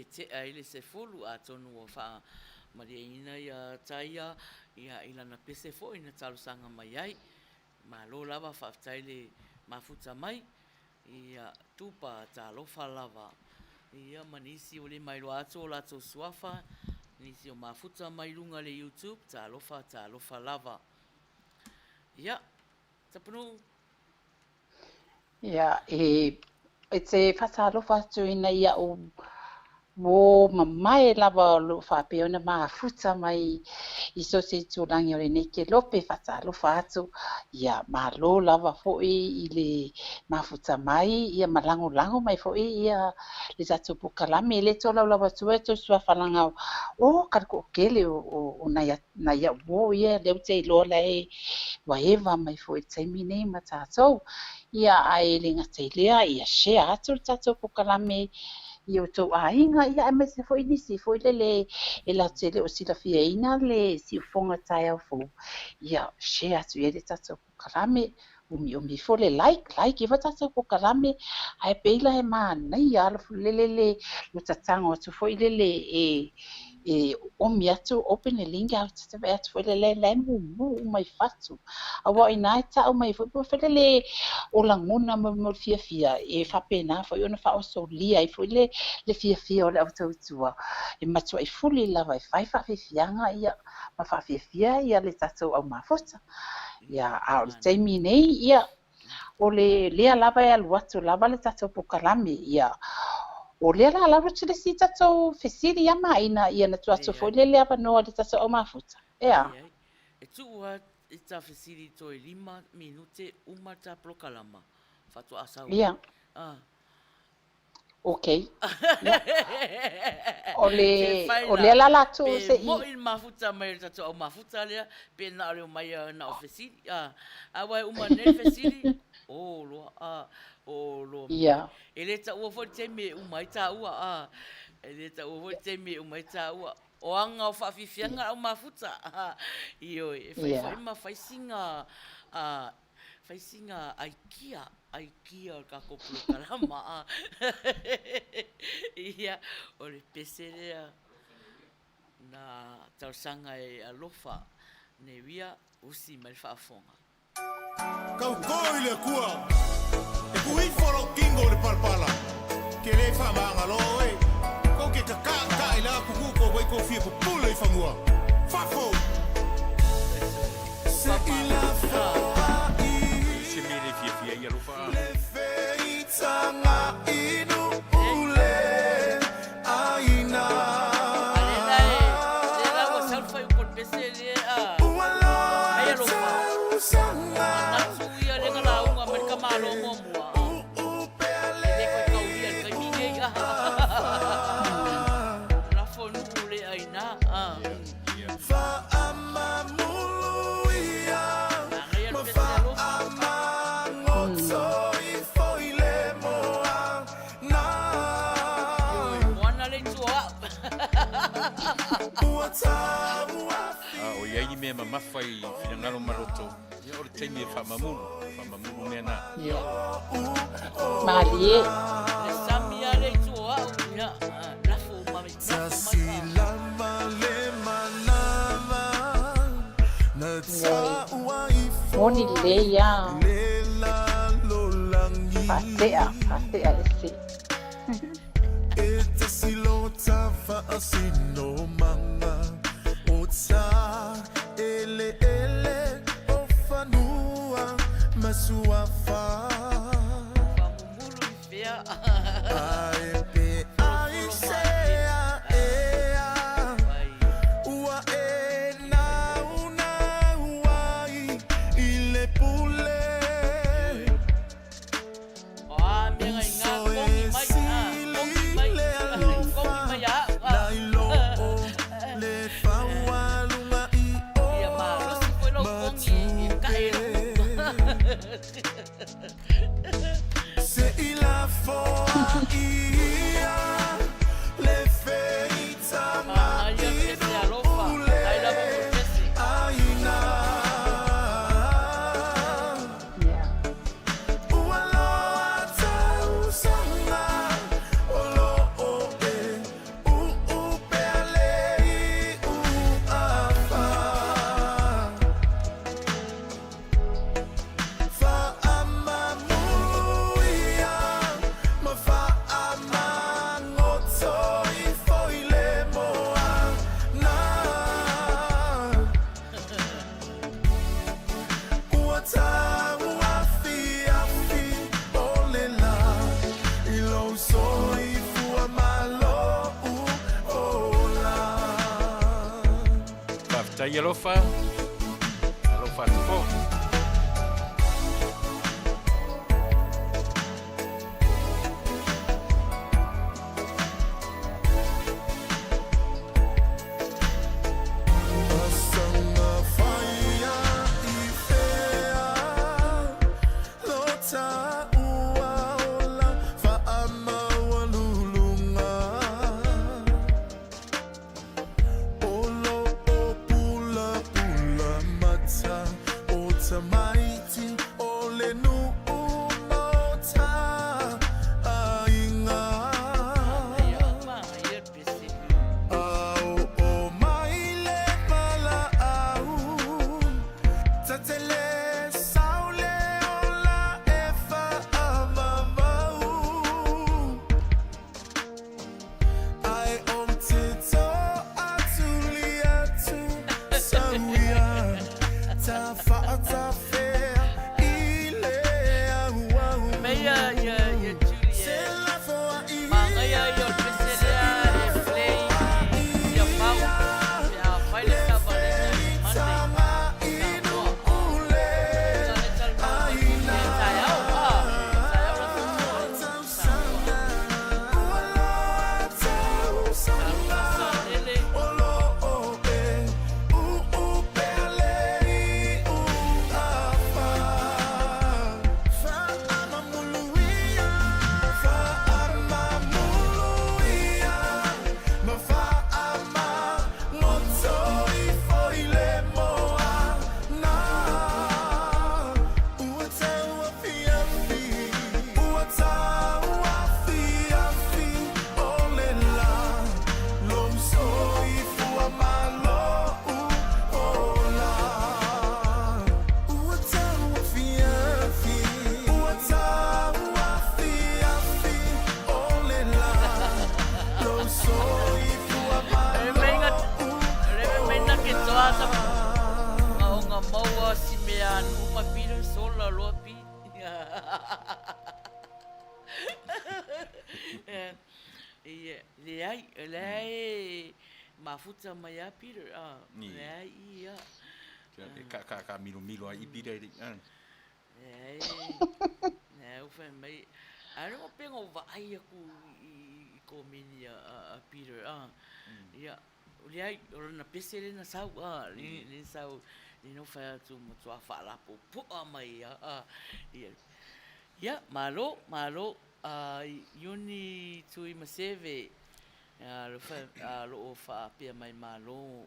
e tea ai le 10, atonu ua faamalieina ia Taia ia i lana pese foi na talosaga mai ai. Malo lava faafetai le mafuta mai, ia Tupa talofa lava. Ia ma nisi ua le mailoa atu o latou suafa, nisi o mafuta mai luga i le YouTube, talofa talofa lava. Ia, Tapunuu. Ia, e te faatalofa atu ina ia ou uō mamae lava o lo o faapea ona mafuta mai i so o se itulagi o lenei kelope, faatalofa atu, ia malo lava foi i le mafuta mai, ia ma lagolago mai foi ia le tatou polokalame. E le tolaulau atua e tou suafa leaga o ka le toatele o nai nai au uō ia lea ou te iloa la e ua eva mai foi i le taimi nei ma tatou. Ia ae le gata i lea, ia share atu le tatou polokalame i outou aiga, ia aemaise foi nisi foi lele e latou te le o silafiaina le siufofoga taeao fou, ia share atu i ai le tatou polokalame. Umiumi ifo le like, like ifo tatou polokalame, ae pei la e manaia lele le lo tatago atu foi lele e e omi atu, open le link a vaai atu foi lele la e mumu uma i fatu. Aua o i ina e tau mai foi po foi lele o lagona mo le fiafia e faapena foi ona faaosolia ai foi le fiafia o le au tautua e matuai fuli lava e fai faafiafiaga ia ma faafiafia ia le tatou au mafuta. Ia, a o le taimi nei, ia, o le lea lava e alu atu lava le tatou polokalame, ia, o lea la alu atu le isi tatou fesili ia Maina, ia na tuu atu foi lea le avanoa i le tatou au mafuta, ea? Leai. E tuu lava i ta fesili toe 5 minute uma ta polokalama, faatoa sau ai. Ia. Ah. Ok. Ia. O le, o lea la la tuu se i. Pe moi le mafuta mai o le tatou au mafuta lea, pe na o le omai na o fesili. A, aua e uma nei le fesili, o loa, a, o loa. Ia. E le taua foi le taimi e uma ai tāua, a, e le taua foi le taimi e uma ai tāua. O aga o faafiafiaga au mafuta, a, ioe, e fai foi ma fai sina, a, Fai sina aikia, aikia o le tatou polokalama a. Ia, o le pese lea na talosaga e Alofa Neuia, usi mai le faafofoga. Tauto i le Atua, e tuu ifo lou tino i le palapala, ke le faamagalo oe. Kou te tataʻataʻi i le atunuu kou ai kou fia pupule i fanua. Fafo! Se mea le fiafia ai alofa a. A lea la e, lea la ua sau le fuaiupu o le pese lea a. Ai alofa. Manatu ia lea na lauga mai le tamaloa muamua. E le koe taulia i le taimi nei. Lafo nuu le aina. Manaia le pese alofa. Ioe, moana le itu o au. A o i ai ni mea mamafa i finagalo ma loto, ia o le taimi e faamamulu, faamamulu mea na. Ia. Malie. Le sami lava lea i tua o au, ia, lafo mai, lafo mai. Ioe. Moni lelei a. Faatea, faatea ese. Faamumulu i fea. Folofolo malie. Vai. O a mea ngai ngā kongi mai, a, kongi mai, kongi mai a au, a. Ia malosi foi lou kongi e kae i lou. Manaia le pese alofa, ai lava mo le pese. Yeah. Ua tau afiafi o le lā i lou soifua ma lou ola. Faafetai alofa. Alofa atu foi. Mei ia ia ia Julie e Manaia ia o le pese lea e play i Tiafau pe a fai le savaliga i le Monday i Samoa. Sa le talanoa ma Julie e taeao a taeao la sosoa i Samoa. Talofa Salele. E meinga, e meinga ke toa sa onga maua si mea anu ma pira sola loa pi. Ia, leai, leai e mafuta mai a Peter, a, leai ia. Ka ka ka milomilo ai i Peter i le. Leai, leai ua fai mai, a lea ua pei ona ou vaai atu i komeni a Peter, a, ia, leai, o lana pese lea na sau, a, lea na sau, lea na ou fai atu ua matua faalapopoa mai lava, a, ia, ia, malo, malo, a, Iuni Tuimaseve, o lo o faapea mai malo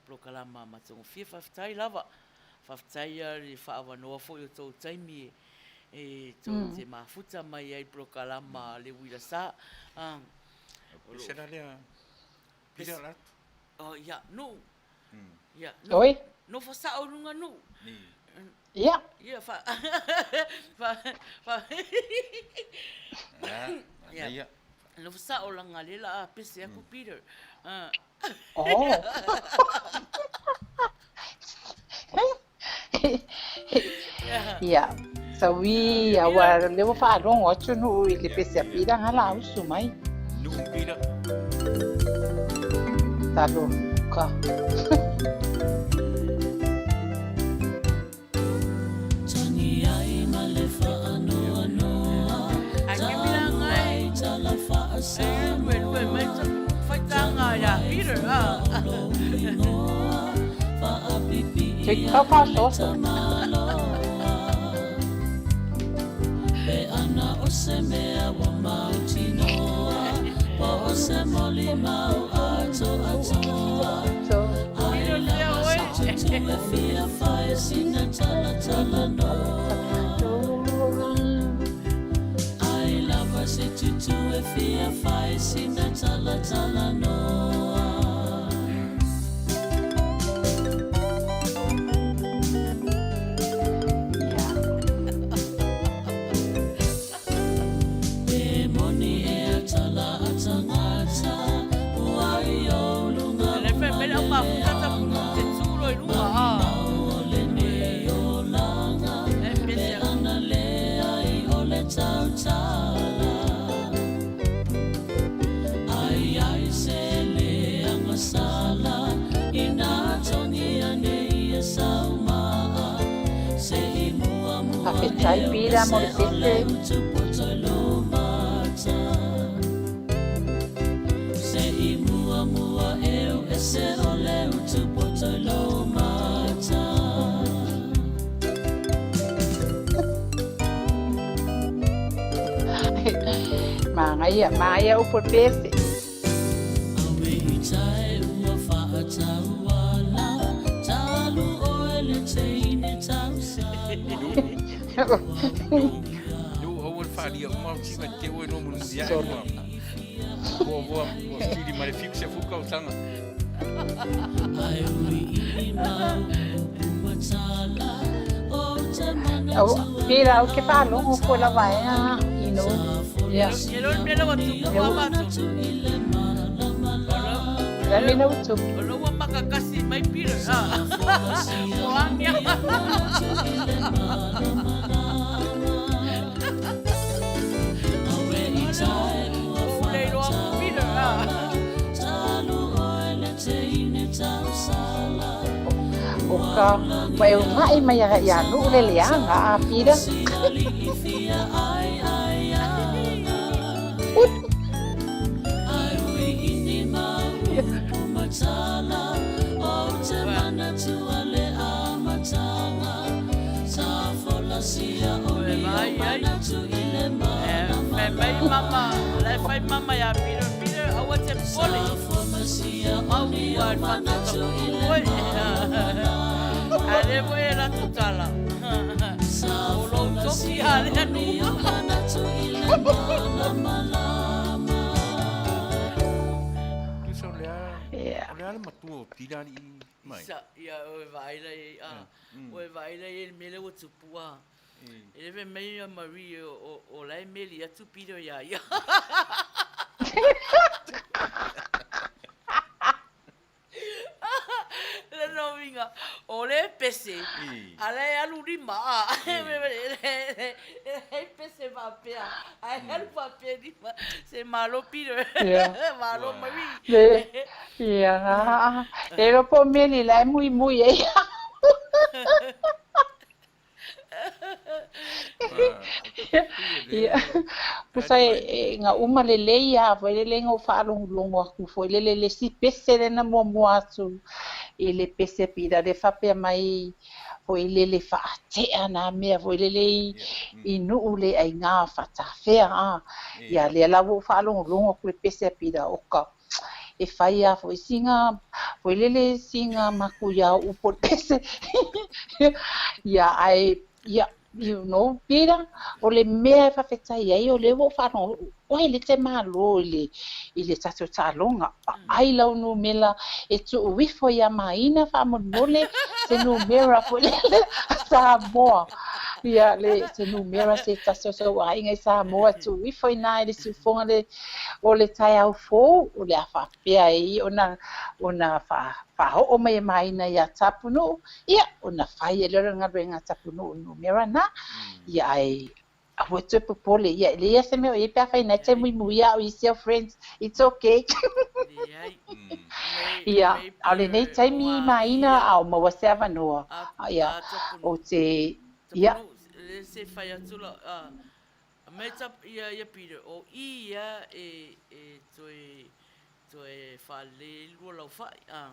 polokalama matagofie. Faafetai lava. Faafetai a le faaavanoa foi o tou taimi e tou te mafuta mai ai i polokalama a le uila sa. Pese la lea pisa la atu. Oh ia, nuu. Ia, nuu. Oi. Nofo sao i luga nuu. Ia. Ia, fa, fa, fa. Ia, ia. Nofo sao laga lea la a pese aku Peter. Oh. Ia, saui aua lea ua faalogo atu nuu i le pese a Pita nga la usu mai. Nuu Pita. Talofa. Ke kau faasoaso. Faafetai Peter mo le pese. Manaia, manaia upu o le pese. Pera ou te faalogo koe lava ea, you know. Yeah. Le mea ua tupu. O lea ua makakasi mai Peter. O ania. O le iloa Peter. O ka ua e unaʻi mai ana ia Nuʻu le leaga, a Peter? Fai mai mama, la e fai mama ia Peter, Peter, aua te popole. Mau ua e whakatakoto koe. A le foi e latou tala. O lou toki a lea nuu. Tusa o le a, o le a le matua o Pira alii mai? Isa, ia o e vaai la i ai, o e vaai la i ai le mea lea ua tupu a. E le fai mai a Marie o la e meli atu Peter ia ia. Lona uiga, o le pese, a la e alu lima, a, e leai pese faapea, ae alu faapea lima, se malo Peter, malo Marie. Ia, le iloa po o Meli la e muimui ai. Ia, pusa e ga uma lelei a foi lele ga ou faalogologo atu foi lele le isi pese lea na muamua atu i le pese pila le faapea mai foi lele faatea na mea foi lele i nuu le aiga faatafea a. Ia lea la ua ou faalogologo atu le pese a pila oka e fai a foi sina foi lele sina makuia o upu o le pese ia ae ia you know pila o le mea e faafetai ai o lea ua ou faalogo oe le te malo i le i le tatou taaloga ai lau numera e tuu ifo ia Maina faamolemole se numera foi lele a Samoa ia le se numera se tasi o sou aiga i Samoa e tuu ifo i na i le siufoga le O le taeao fou, o le a faapea ai ona ona faaoo mai e Maina iā Tapunuu, ia, ona fai ai lea o le galuega a Tapunuu i numera na, ia ae aua e toe popole, ia e leai lava se mea o i ai pe afai na e te muimui au i isi au friends, it's okay. Ia, a o lenei taimi Maina a o maua se avanoa, ia, o te, ia. Tapunuu, se fai atu la, Mei tap ia ia Peter, o i ia e e toe toe faalelei ai lua lau fai a.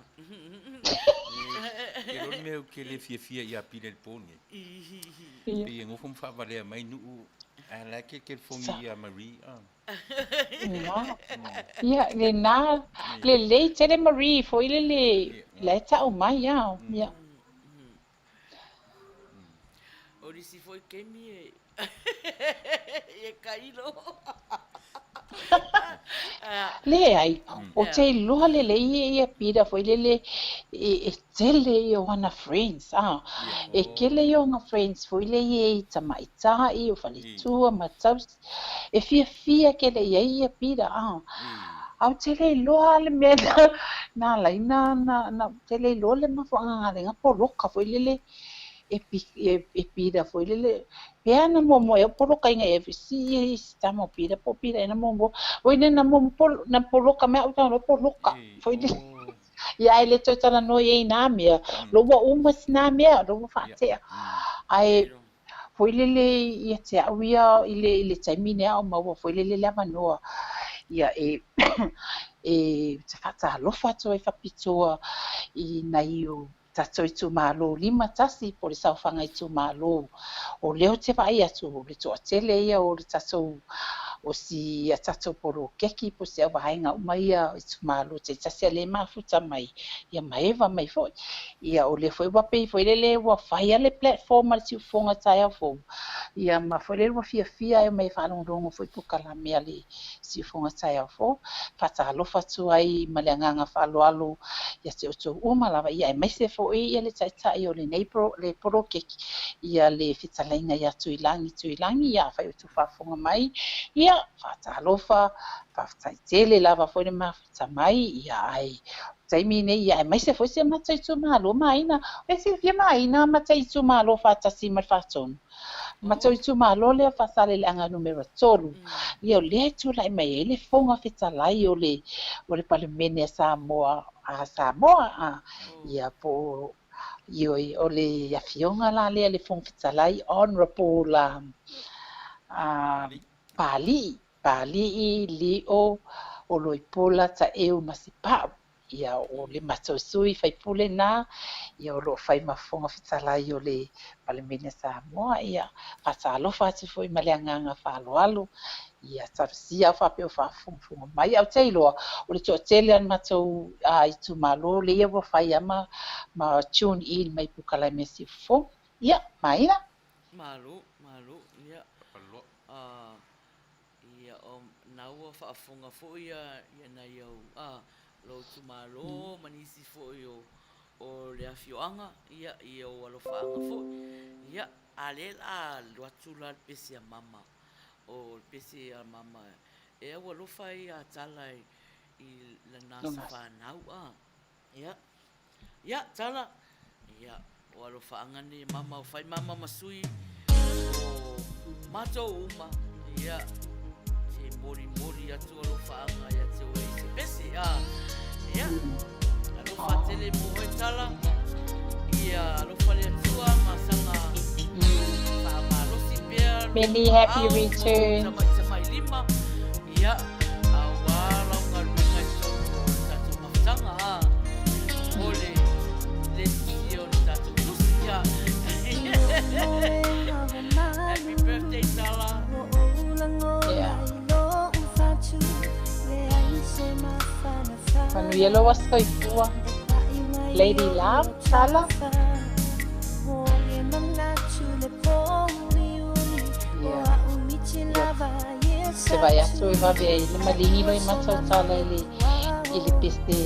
E iloa le mea ou te le fiafia ia Peter i le po lenei. Pei e nofo ma faavalea mai Nu'u ae la e kelekelefoni ia Marie a. Ia, lena, lelei tele Marie foi lele, la e ta'u mai a. Ia. O nisi foi kemi e e kailo. Leai, o te iloa lelei e ia Peter foi lele e tele ia o ana friends, a. E kele ia o ana friends foi le ia i tamaitai, o faletua ma tausi. E fiafia kele i ai ia Peter, a. A ou te le iloa le mea na, na ala ai na, na, na, ou te le iloa le mafuaaga na ala ai na poloka foi lele e, e, e Peter foi lele, pea na muamua ai polokaina e sii isi tama o Peter po o Peter ea na muamua, oi na muamua na poloka mai au tama poloka foi lele. Ia ae le toe talanoa i ai i nā mea, lo ua uma sina mea, lo ua faatea. Ae Foi lele ia te au ia i le i le taimi lea a o maua foi lele le avanoa ia e e te faatalofa atu ai faapitoa i nai o tatou itumalo 51 po o le saofaga itumalo. O lea ou te vaai atu o le toatele ia o le tatou o si a tatou poloketi po o si auvaega uma ia itumalo taitasi a lea e mafuta mai ia ma eva mai foi. Ia o lea foi ua pei foi lele ua fai lava le platform a le Siufofoga taeao fou ia ma foi lele ua fiafia e omai e faalogologo foi i polokalame a le Siufofoga taeao fou. Faatalofa atu ai ma le agaga faaaloalo ia te outou uma lava ia aemaise foi ia le Taitai o lenei le poloketi ia le fetalaiga ia Tuilagi Tuilagi ia afai o outou faafofoga mai ia faatalofa faafetai tele lava foi le mafuta mai ia ae taimi nei ia aemaise foi si o matou itumalo Maina e silafia Maina matou itumalo faatasi ma le Faatonu matou itumalo lea o Faasaleleaga numera 3 ia o lea e tulai mai ai le Fofoga Fetalai o le o le Palemene a Samoa a Samoa a ia po o Ioe, o le afioga la lea le Fofoga Fetalai, Honourable Papalii, Papalii Lio Oloipola Taeu Masepau. Ia, o le matou sui faipule na, ia o lo o fai ma Fofoga Fetalai o le Palemene a Samoa. Ia, faatalofa atu foi ma le agaga faaaloalo Ia talosia au faapea o faafogafoga mai. Ae ou te iloa, o le toatele o le matou itumalo lea ua fai lava ma, ma tune in mai polokalame a Siufofoga. Ia, Maina. Malo, malo, ia. A, ia, o na ua faafofoga foi ia, ia nai au, a, lou itumalo ma nisi foi o, o le afioaga, ia, i ou alofaaga foi. Ia, a lea la a alu atu la le pese a mama. O le pese a mama e au alofa ai ia Tala i lana aso fanau a. Ia. Ia, Tala. Ia, o alofaaga nei e mama o fai mama ma sui o matou uma. Ia, e molimoli atu alofaaga ia te oe i se pese a. Ia, alofa tele mo oe Tala. Ia, alofa le Atua ma saga faamalosi pea lou Many happy returns. Tamaitamailima, ia, auā lau galuega i totonu o le tatou mafutaga, a, o le le sisi o le tatou tusi, ia. Happy birthday, Tala. Yeah. Manuia lou aso soifua. Lady Love, Tala. Yeah. Se vaai atu e vave ai le maligi loa i matou tala i le i le pese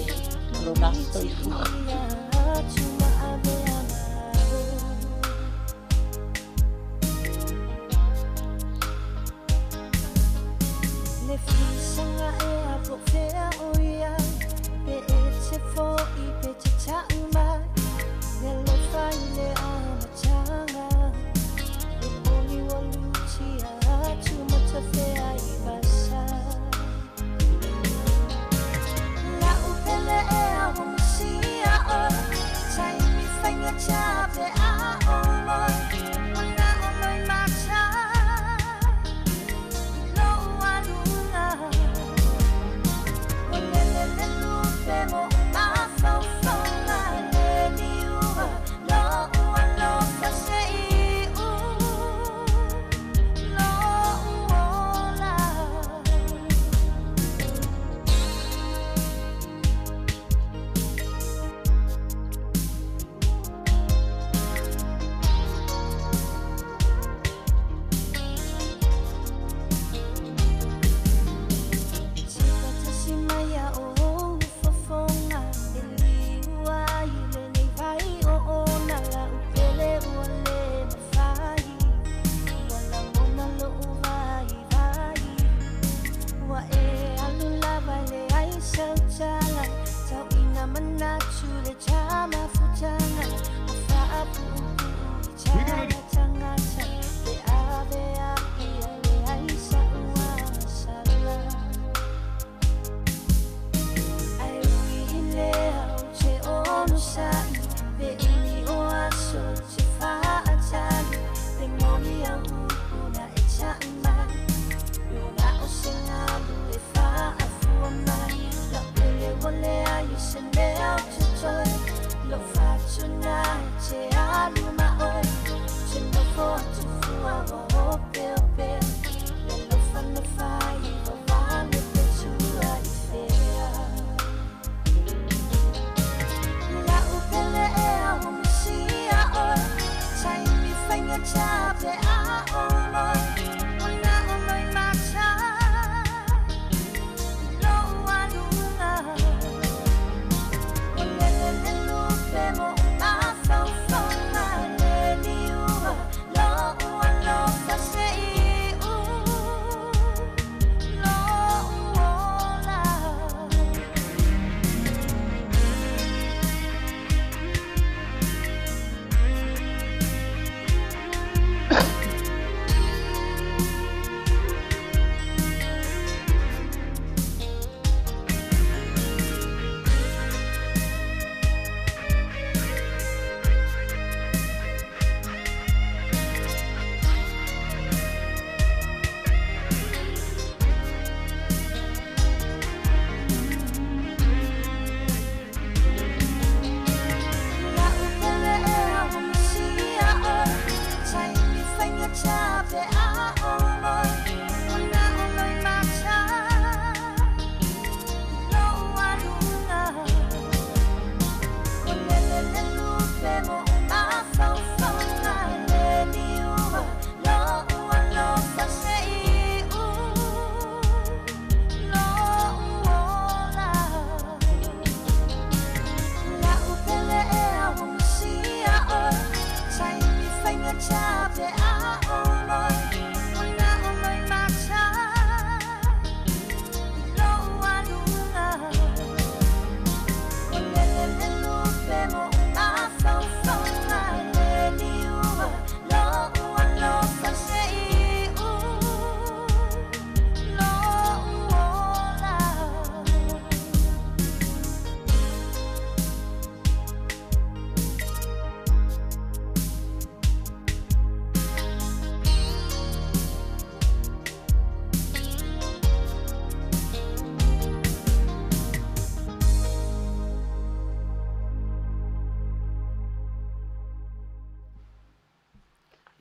o lona aso soifua.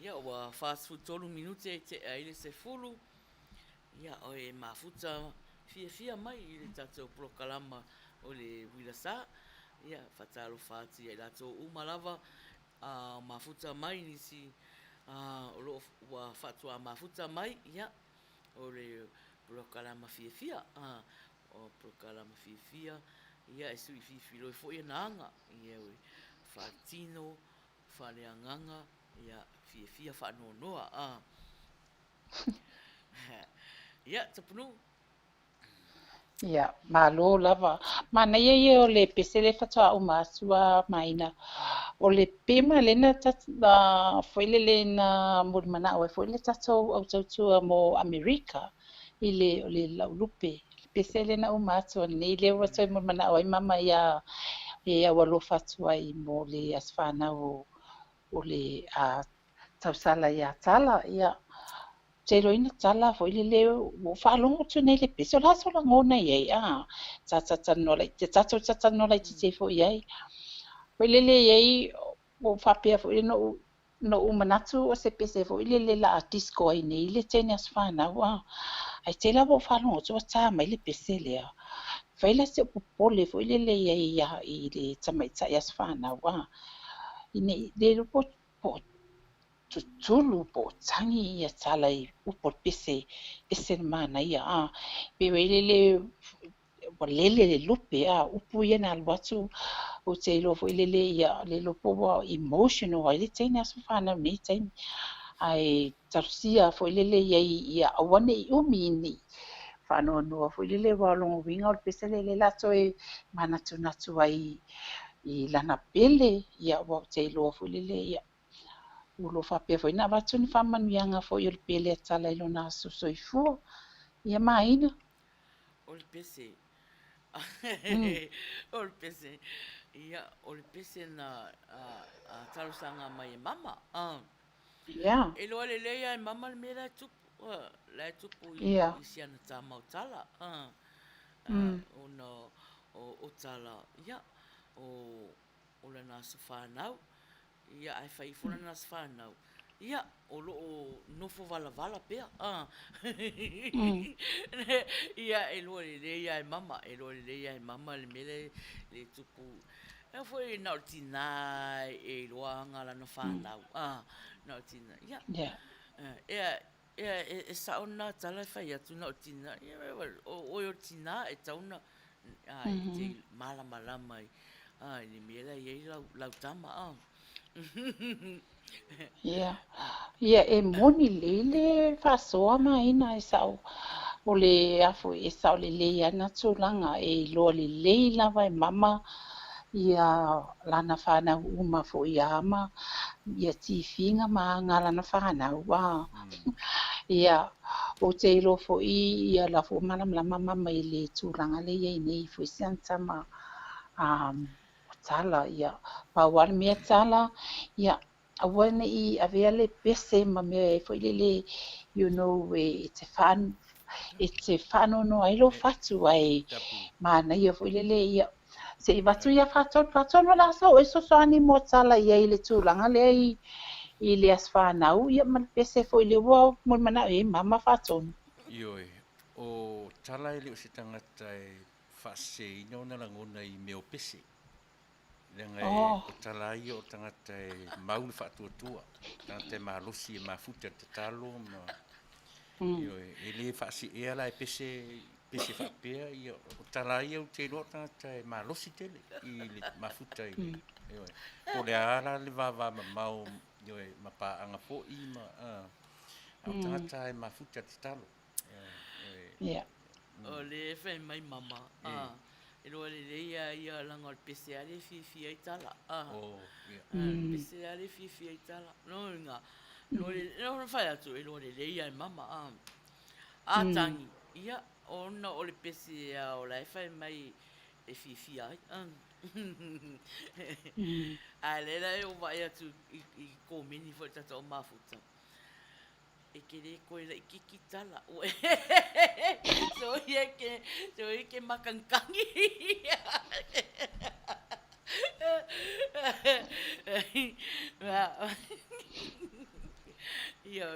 Ia, ua 43 minute e tea ai le 10. Ia, o e mafuta fiafia mai i le tatou polokalama o le Uila Sa. Ia, faatalofa atu ia i latou uma lava a mafuta mai nisi a, o lo o ua faatoa mafuta mai, ia, o le polokalama fiafia, a, o polokalama fiafia, ia, e sui fifiloi foi ana aga, ia, faatino, faaleagaga, ia, fiafia faanoanoa, a. Ia, Tapunuu. Ia, malo lava. Manaia ia o le pese lea faatoa uma atu a Maina. O le pema lea na foi lele na molimanaʻo ai foi le tatou au tautua mo Amerika i le o le Laulupe. Le pese lea na uma atu nei lea ua toe molimanaʻo ai mama ia e au alofa atu ai mo le aso fanau o le tausala ia Tala, ia, ou te iloaina Tala foi lele ua ou faalogo atu nei i le pese, o le a sou lagona i ai, a, ta talatalanoa laitiiti, tatou talatalanoa laitiiti ai foi i ai. Foi lele i ai, ua ou faapea foi lele, na ou manatu o se pese foi lele o le a disco ai nei le teine aso fanau, a, ae te i lava ua ou faalogo atu ua ta mai le pese lea. Fai la si ou popole foi lele i ai i le tamaitai aso fanau, a, ina i le iloa po po o tutulu po o tagi ia tala i upu o le pese ese le manaia a pei ua i ai lele ua lele le lupe a upu ia na alu atu ou te iloa foi lele ia le iloa po ua emotional ai le teine aso fanau i nei taimi ae talosia foi lele i ai ia aua ne i umi ne i faanoanoa foi lele aua o lona uiga o le pese lea o le a toe manatunatu ai i lana pele, ia ua ou te iloa foi lele ia o lo o faapea foi ona avatu ni faamanuiaga foi o le pele a Tala i lona aso soifua. Ia Maina. O le pese. O le pese. Ia, o le pese na talosaga mai e mama. Ia. E iloa lelei lava e mama le mea la e tupu, la e tupu i si ana tama o Tala. Ona o Tala, ia, o lana aso fanau, ia, ae fai ifo lana aso fanau, ia, o lo o nofo valavala pea. Ia, e iloa lelei lava e mama, e iloa lelei lava e mama le mea lea e tupu. E foi na o le tinā e iloa aga lana fanau, na o le tinā, ia. Ia, Ia, e sao lena tala e fai atu na o tina, ia, o oe o le tina e tatau ona, a, e te malamalama i, a, i le mea la e i ai lau, lau tama, a. Ia, ia e moni lelei le faasoa Maina e sao, o le a foi e sao lelei lava na tulaga e iloa lelei lava e mama ia lana fanau uma foi ia ma ia tifiga ma aga a lana fanau a ia ou te iloa foi ia la foi malamalama mama i le tulaga lea i ai nei foi si ana tama a tala ia pau lava le mea tala ia Aua ne i avea le pese ma mea e foi lele you know e te e te faanoanoa ai lou fatu ae manaia foi lele ia se i avatu ia Faatonu, Faatonu o le a sau e fesoasoani mo Tala i ai i le tulaga lea i i le aso fanau ia ma le pese foi lea ua molimanaʻo i ai mama Faatonu. Ioe, o Tala e le o se tagata e faaseseina ona lagona i mea o pese. Leaga e, o tala ia o tagata e mau le faatuatua, tagata e malosi e mafuta i le tatalo ma ioe, e le faasiea la e pese, pese faapea, ia, o tala ia ou te iloa o tagata e malosi tele i le mafuta i le, ioe. Po o le a la le vavamamao, ioe, ma paaga foi ma, a, a o tagata e mafuta i le tatalo. Ioe. O lea e fai mai mama, a, E loa lelei a ia leaga o le pese lava lea e fiafia ai tala. Oh, yeah. Mm. Pese lava lea e fiafia ai tala. No inga, loa lelei, no whai atu, e loa lelei a e mama. A, a mm. tangi, ia, ona o le pese a o la e whai mai e fiafia ai. Mm. A le la e o vai atu i, i kōmeni foi tata o mafuta. E ke le koe laʻikiki tala ʻoe. So ia ke, so ia ke makagikangi. Ia,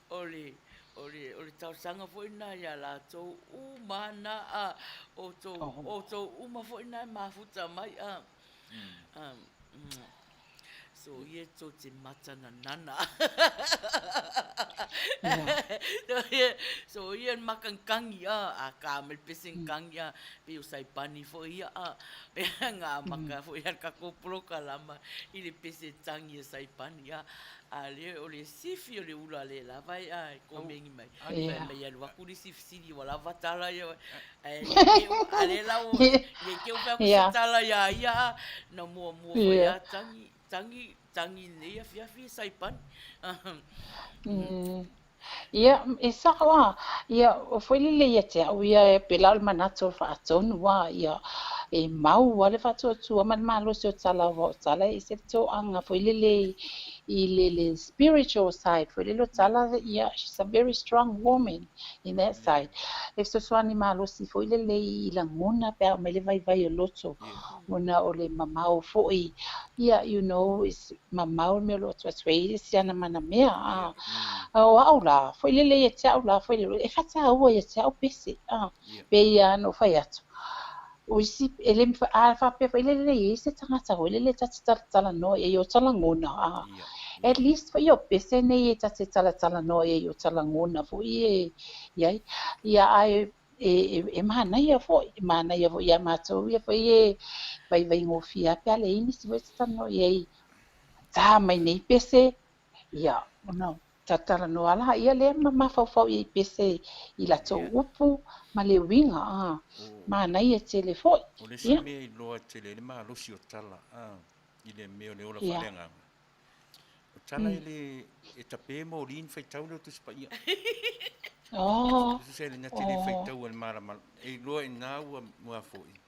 o le, o le, o le talosaga foi lena ia latou uma na, a, outou, outou uma foi na e mafuta mai, a, a, so ia tou te mata nanana. So ia le makankangi, a, a ka mai le pesenkangi, a, pei o Saipani foi ia, a, nga maka foi a le kakou polokalama i le pese tangi a Saipani, a, A lea o le sifi o le ula le lava e a e komengi mai. Fai mai alu aku le isi fesili ua lava tala ia oe. Ae le te u, a le la ua, le te u fai aku se tala ia ia a, na muamua foi a tangi, tangi, tangi i lenei afiafi e Saipani. Ia, e sao a, ia, foi lele ia te au ia, pela o le manatu o le faatonu a, ia, e mau a le faatuatua ma le malosi o tala aua o tala e ese le toaga foi lele i le, le spiritual side foi lele o tala, ia, she's a very strong woman in that side. E fesoasoani malosi foi lele i lagona pe a aumai le vaivai o loto, ona o le mamao foi, ia, you know, it's mamao le mea o lo o atu atu ai si ana mana mea a o au la foi lele ia te au la foi lele e faataua ia te au pese a pei a na ou fai atu o isi e le a faapea foi lele e i ai se tagata foi lele ta te talatalanoa i ai o ta lagona a at least foi o pese nei e ta te talatalanoa i ai o ta lagona foi e i ai ia ae e, e manaia foi, e manaia foi ia matou ia foi e vaivaigofie lava pe a leai nisi foi e te talanoa i ai, tā mai nei pese, ia, ona talatalanoa lava ia lea ma mafaufau i ai pese i latou upu ma le uiga, a, manaia tele foi. O le isi mea iloa tele ai le malosi o tala, a, i le mea o le ola faaleagaga, O tala e le e tape moli ni faitau leo Tusi Paia. Oh. Tusa le na te le faitau al malama. E iloa i na ua ua foi.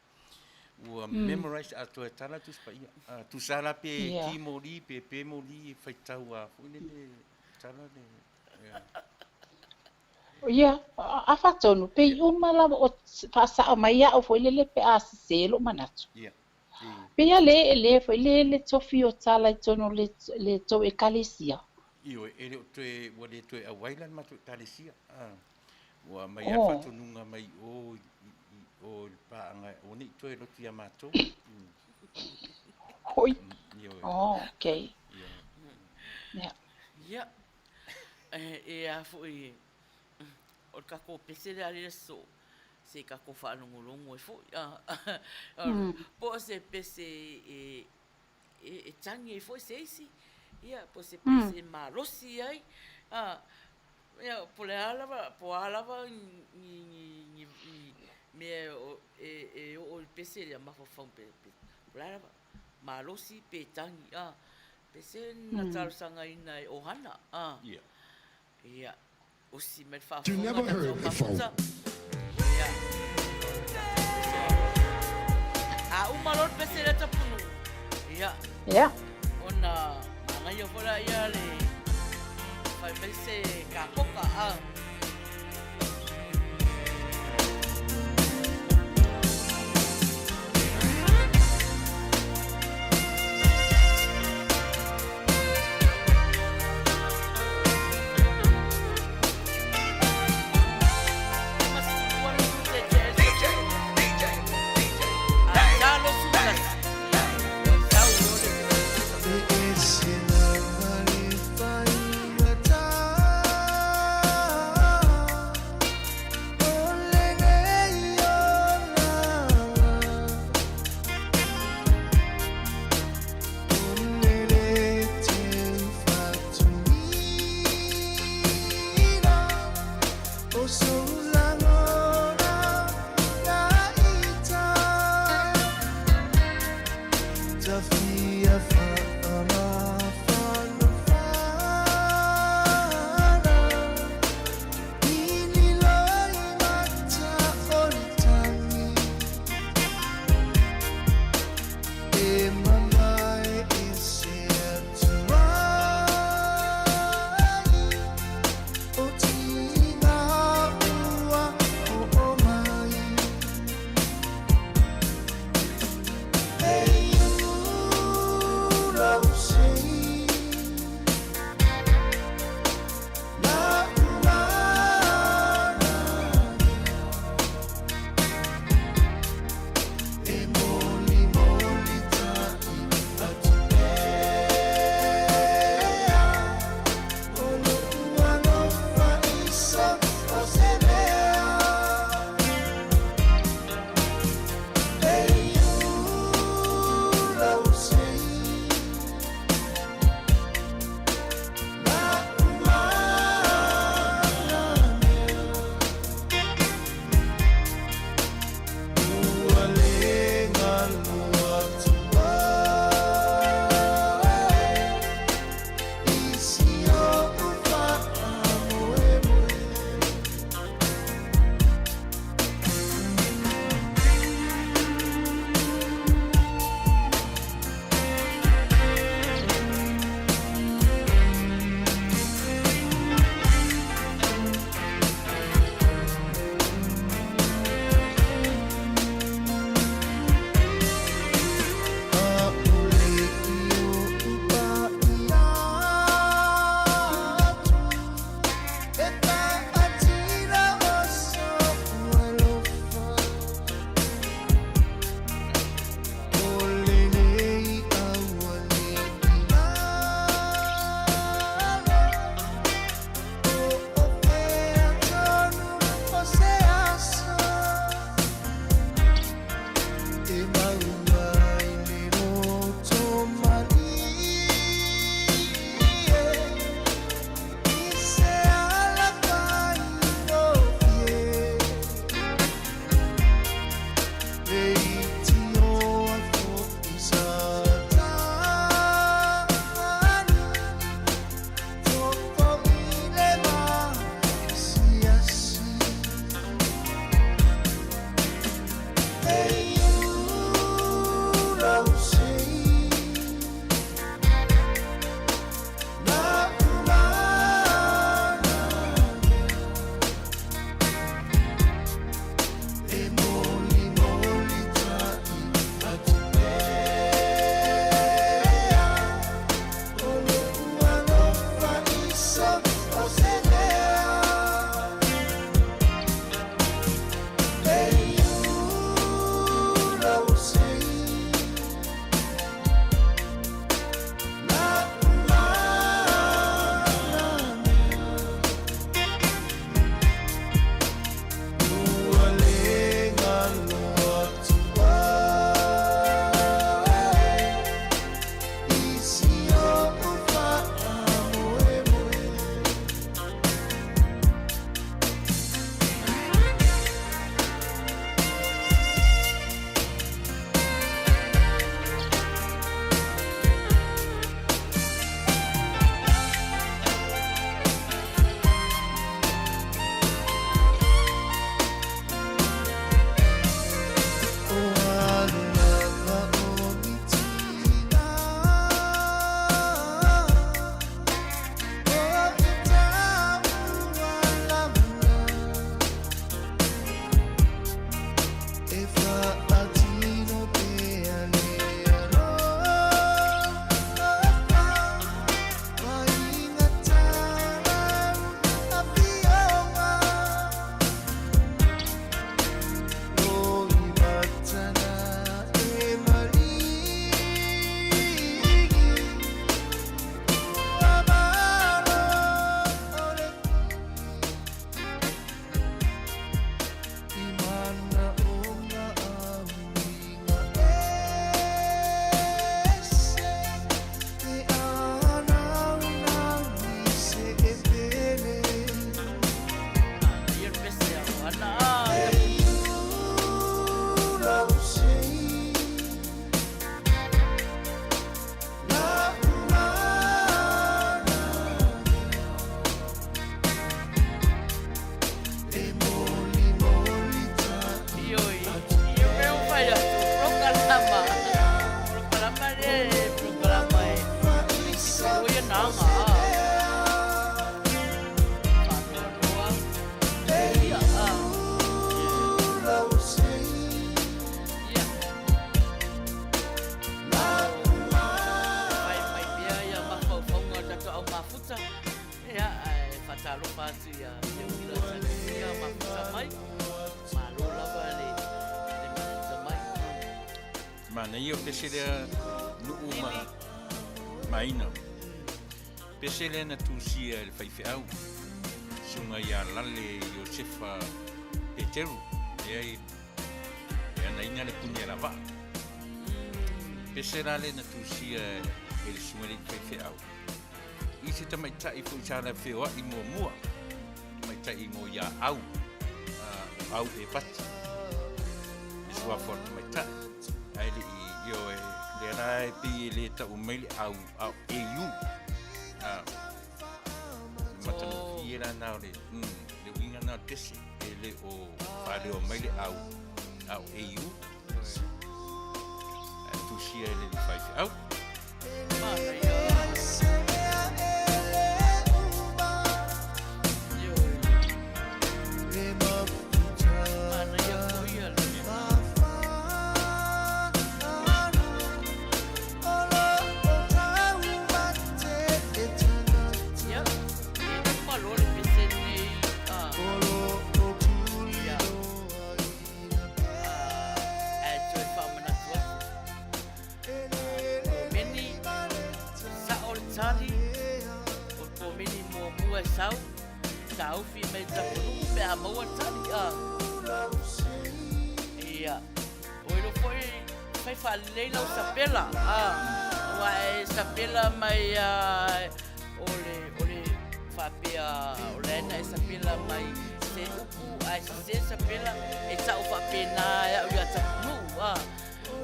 Ua memorize atoa e tala Tusi Paia. Tusa la pe ki moli pe pe moli e faitau a foi le le tala le. Ia, a faatonu, pei uma lava o faasao mai au foi lele pe a sese lou manatu. Yeah. Pei a le e le foi le le tofi o tala i tonu le le tou ekalesia. Ioe, e le o toe, ua le toe auai la le matou ekalesia. A, ua aumai lava le faatonuga mai o i, i, o i le paaga e aua ne i toe lotu ia matou. Hoi. Ioe. Oh, okay. Ioe. Yeah. Ia, e, e a foi, o le tatou pese lea le aso, se i tatou faalogologo ai foi, po o se pese e, e, e tagi ai foi se isi, ia, po o se pese e malosi ai, a, ia, po o le a lava, po o a lava ni, ni, ni, ni mea e, e oo i le pese lea, mafaufau pe, pe, po o le a lava, malosi pe tagi, a, pese na talosagaina e ʻohana, a. Yeah. Ia, usi mai le faafofoga tatou mafuta. Ia. A uma loa le pese lea Tapunuu. Ia. Ia. Ona manaia foi laia le fai mai se kapoka a. Ia, ae faatalofa atu ia Teutila Tagisia mafuta mai. Malo lava le le mafuta mai. Manaia o pese lea nuu ma maina. Pese lea na tusia e le faifeau, susuga ia Lale Iosefa Peteru, lea e anaina le puni alavaa. Pese la lea na tusia e le susuga i le faifeau i se tamaitai foi sa la feoai muamua, tamaitai igoa ia Au, o Au Evati, le suafa o le tamaitai. Ae le i, ioe, lea la e pei e le tau mai le Au, a o AU. A, le matagofie la na o le, mm, le uiga na o le pese, e le o faaleo mai le Au, a o AU. Ae tusia e le alii faifeau. Ae toe faamanatu atu. Komeni, sao le tali, o le komeni muamua e sau, taofi mai Tapunuu pe a maua le tali. Ia, o iloa foi fai faalelei lau sapela, aua e sapela mai o le, o le faapea o la e na e sapela mai se upu ae sese sapela, e tau faapena e au ia Tapunuu.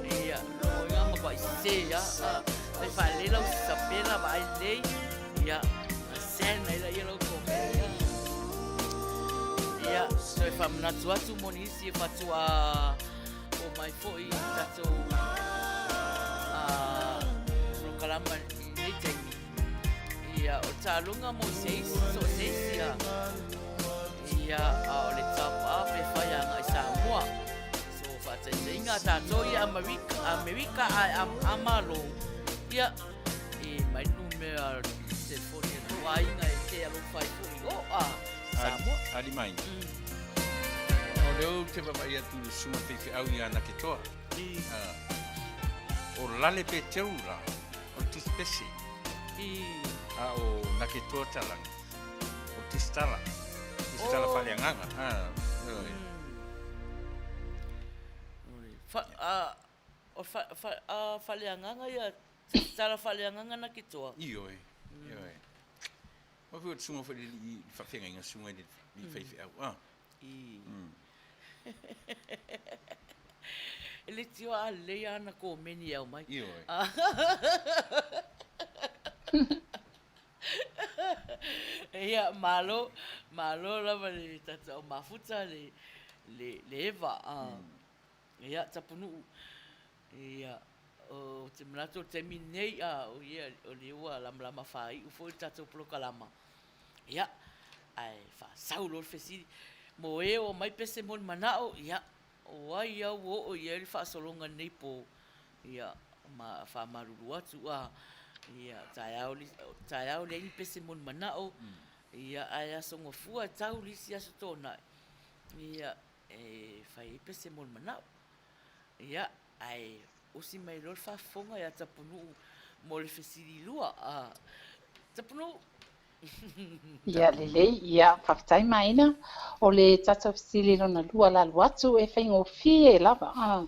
Ia, lona uiga matuai sese a, a, fai faalelei lau sapela vaai lelei, ia, ona send ai laia lau komeni a. Ia, toe faamanatu atu mo nisi e faatoa oo mai foi i tatou a, polokalama i lenei taimi. Ia, o le taaloga mo se isi, so o se isi a. Ia, a o le top up e fai agai Samoa. So, faataitaiga a tatou ia Amerika, Amerika ae a, a Malo, ia, e mai le numera telefoni a lou aiga e te alofa ai foi i o, a Samoa. Ali mai. O lea ou te vaavaai atu i le susuga faifeau ia Naketoa. O Lale Peteru la, o le tusipese. A o Naketoa Talagi, o le tusitala. Tusitala faaleagaga. O faaleagaga ia, tusitala faaleagaga Naketoa? Ioe, ioe. Aua foi o le susuga foi i le alii faafeagaiga, susuga i le alii faifeau. E le tio a lelei ana komeni e aumai. Ioe. Ia, malo, malo lava le tatou au mafuta le, le, le Eva. Ia, Tapunuu, ia, ou te manatu o le taimi lenei, a, o ia, o lea ua lamalama faaiu foi le tatou polokalama. Ia, ae faasau loa le fesili, mo e o aumai pese mo le manao, ia, o ai au ua oo i ai le faasologa i lenei po? Ia, ma faamalulu atu, a, ia, taeao, taeao leai ni pese mo le manao, ia, ae aso gafua e tau le isi aso Toonai, ia, e fai ai pese mo le manao. Ia, ae osi mai loa le faafofoga ia Tapunuu mo le fesili lua. A, Tapunuu! Ia, lelei. Ia, faafetai Maina. O le tatou fesili lona lua lalo atu e faigofie lava. A,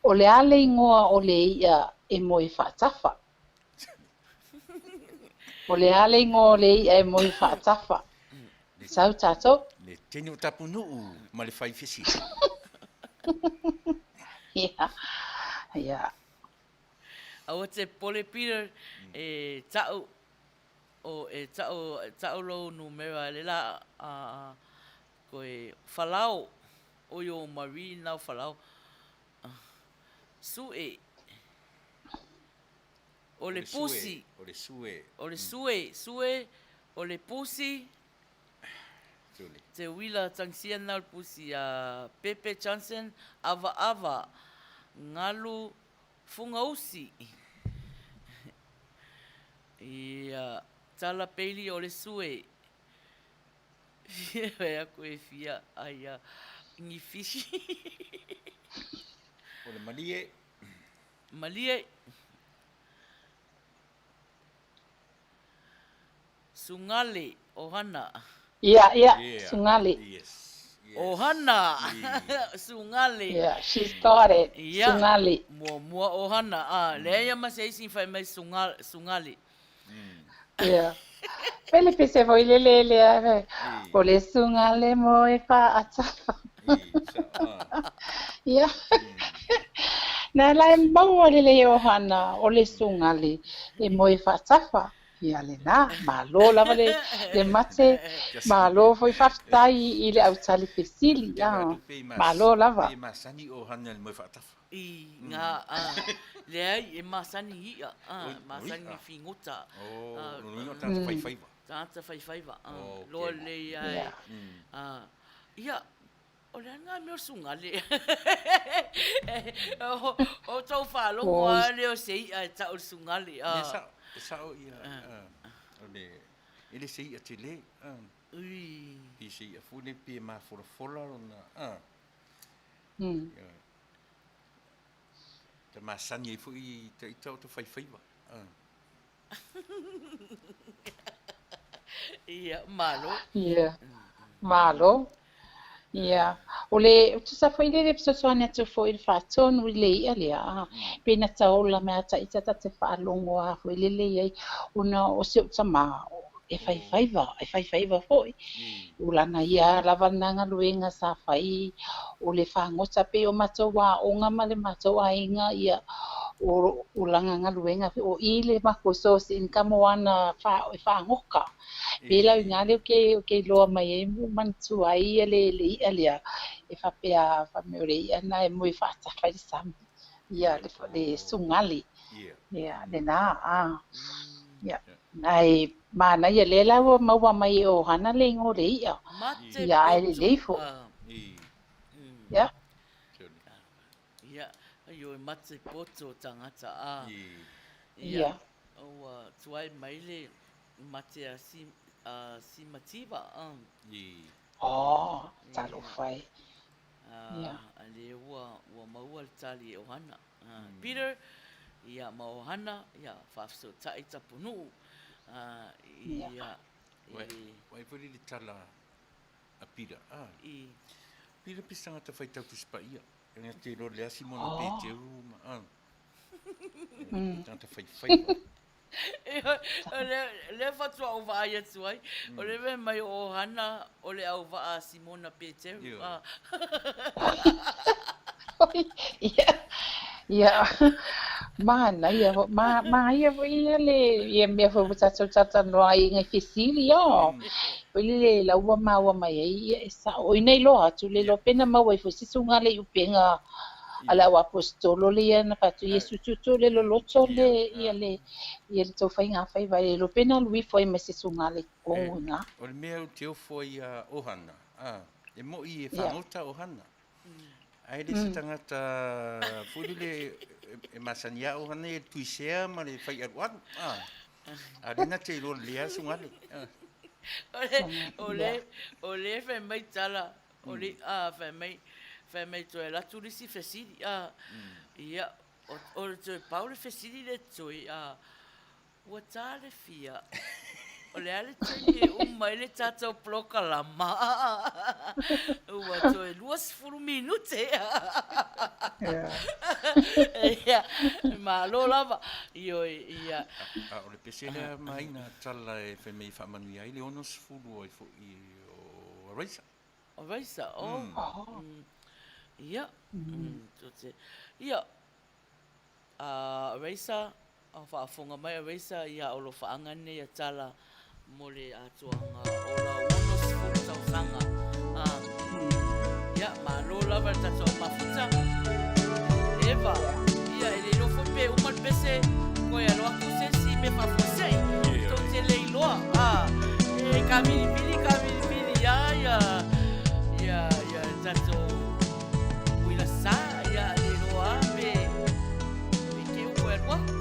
o le a le igoa o le i'a e moe faatafa? O le a le igoa o le i'a e moe faatafa? Sau tatou. Le teine o Tapunuu ma le fai fesili. Ia, ia. Aua te popole Peter, e tau, o, e tau, tau lou numera le la, a, koe Falao, oi o Marie nao Falao. Sue. O le pusi. O le sue. O le sue, sue, o le pusi. Te uila tangisia na o le pusi a Pepe Johnson, ava ava, ngalu fugausi. Ia. Tala peili o le sue. Fia fai aku e fia aia ni fisi. O le malie. Malie. Sugale, ohana. Yeah, yeah, Sugale. Yes. Yes. Ohana. Sugale. Yeah, she's got it. Yeah. Sugale. Muamua ohana. Ah, leai ia ma se isi fai mai sugale. Ia. Fai le pese foi le le lea, o le suga le moe faatafa. Ia. Na la e maua lelei o hana o le suga le e moe faatafa. Ia lena, malo lava le, le mate, malo foi faafetai i le autali fesili. Ia, malo lava. E masani o hana le moe faatafa. I ngā, ā, leai, e masani i'a, ā, masani i figota. Oh, lona uiga o tagata faifaiva. Tagata faifaiva, ā, loa lelei ai, ā, ia, o le a ngā mea o Sugale? O tou faalogo lava lea o se i'a e ta'u i le Sugale, ā. E sa'o, e sa'o ia, ā, o le, e le se i'a tele, ā, i se i'a foi lea pe mafolafola lona, ā, ia. Te masani ai foi i ta ita o te whaiwhaiva. Ia, malo. Ia, malo. Ia, o le tusa foi lea le fesoasoani atu foi i le faatonu i le i'a lea, a, pe na taola mai a ta ita ta te faalogo a foi lele i ai, ona o si ou tama, e faifaiva, e faifaiva foi. O lana ia lava lena galuega sa fai, o le fagota pei o matou aoga ma le matou aiga, ia, o, o lana galuega foi, o i le makou source income o ana e fagoka. Pei la o i ina lea ou te iloa mai ai ma ou manatua ai ia le, le i'a lea, e faapea, fai mai o le i'a lena e moe faatafa i le sami, ia, le, le sugali. Ia, lena, a. Ia, ae manaia lea la ua maua mai e ʻOhana le igoa o le iʻa. Ia, ae lelei foi. Ia. Ia, ioe mate poto tangata a. Ia. Ua tuai mai le mate a Simativa a. Oh, talofa e. Ia. A lea ua maua le tali e ʻOhana. Peter, ia, ma ʻOhana, ia, faafesootai Tapunuu, ia, i le. Ua foi le tala a Peter, a. I. Peter pe se tagata faitau Tusi Paia. E te iloa le asi mo na Peteru ma, a. Tagata faifaiva. O lea faatoa ou vaai atu ai, o le mea mai o ʻOhana o le auvaa a Simona Peteru. Ia, ia, manaia foi, manaia foi ia le ia mea foi ua tatou talatalanoa ai i nai fesili, ā. Foi lele la ua maua mai ai ia e sa'o. O i na iloa atu le iloa pe na maua ai foi se suga le i upega a le auaposetolo le ia na fai atu, Iesu tutu le loloto le ia le ia le tou faigafaiva e le iloa pe na alu ifo ai ma se suga le totonu i ina. O le mea ou te ofo ai ia ʻOhana, a, e moʻi e fagota ʻOhana. Ae le se tagata foi lele e masani a ʻOhana ia i le tuisea ma le faialualu, a. A lea na te iloa lelei lava Sugali. O le, o le fai mai tala, o le, a, fai mai, fai mai toe alu atu le isi fesili, a, ia, o le toe pau le fesili lea toe, a, ua ta le fia, o le a le taimi e uma ai le tatou polokalama? Ua toe 20 minute. Ia, malo lava. Ioe, ia. A o le pese lea ma ina tala e fai mai e faamanuia ai le 60 ai foi o Araisa. Araisa, oh. Ia, ia, Araisa, A faafofoga mai a Raisa ia alofaaga nei a Tala mo le atoaga o lau 60 tausaga. A, ia, malo lava le tatou au mafuta. Eva, ia, e le iloa foi pe uma le pese, koe alo atu se isi mea faafuasei. Tou te le iloa, a, e kavilivili, kavilivili a ia, ia, ia le tatou uila sa, ia, le iloa a pe, pe te u koe alu atu.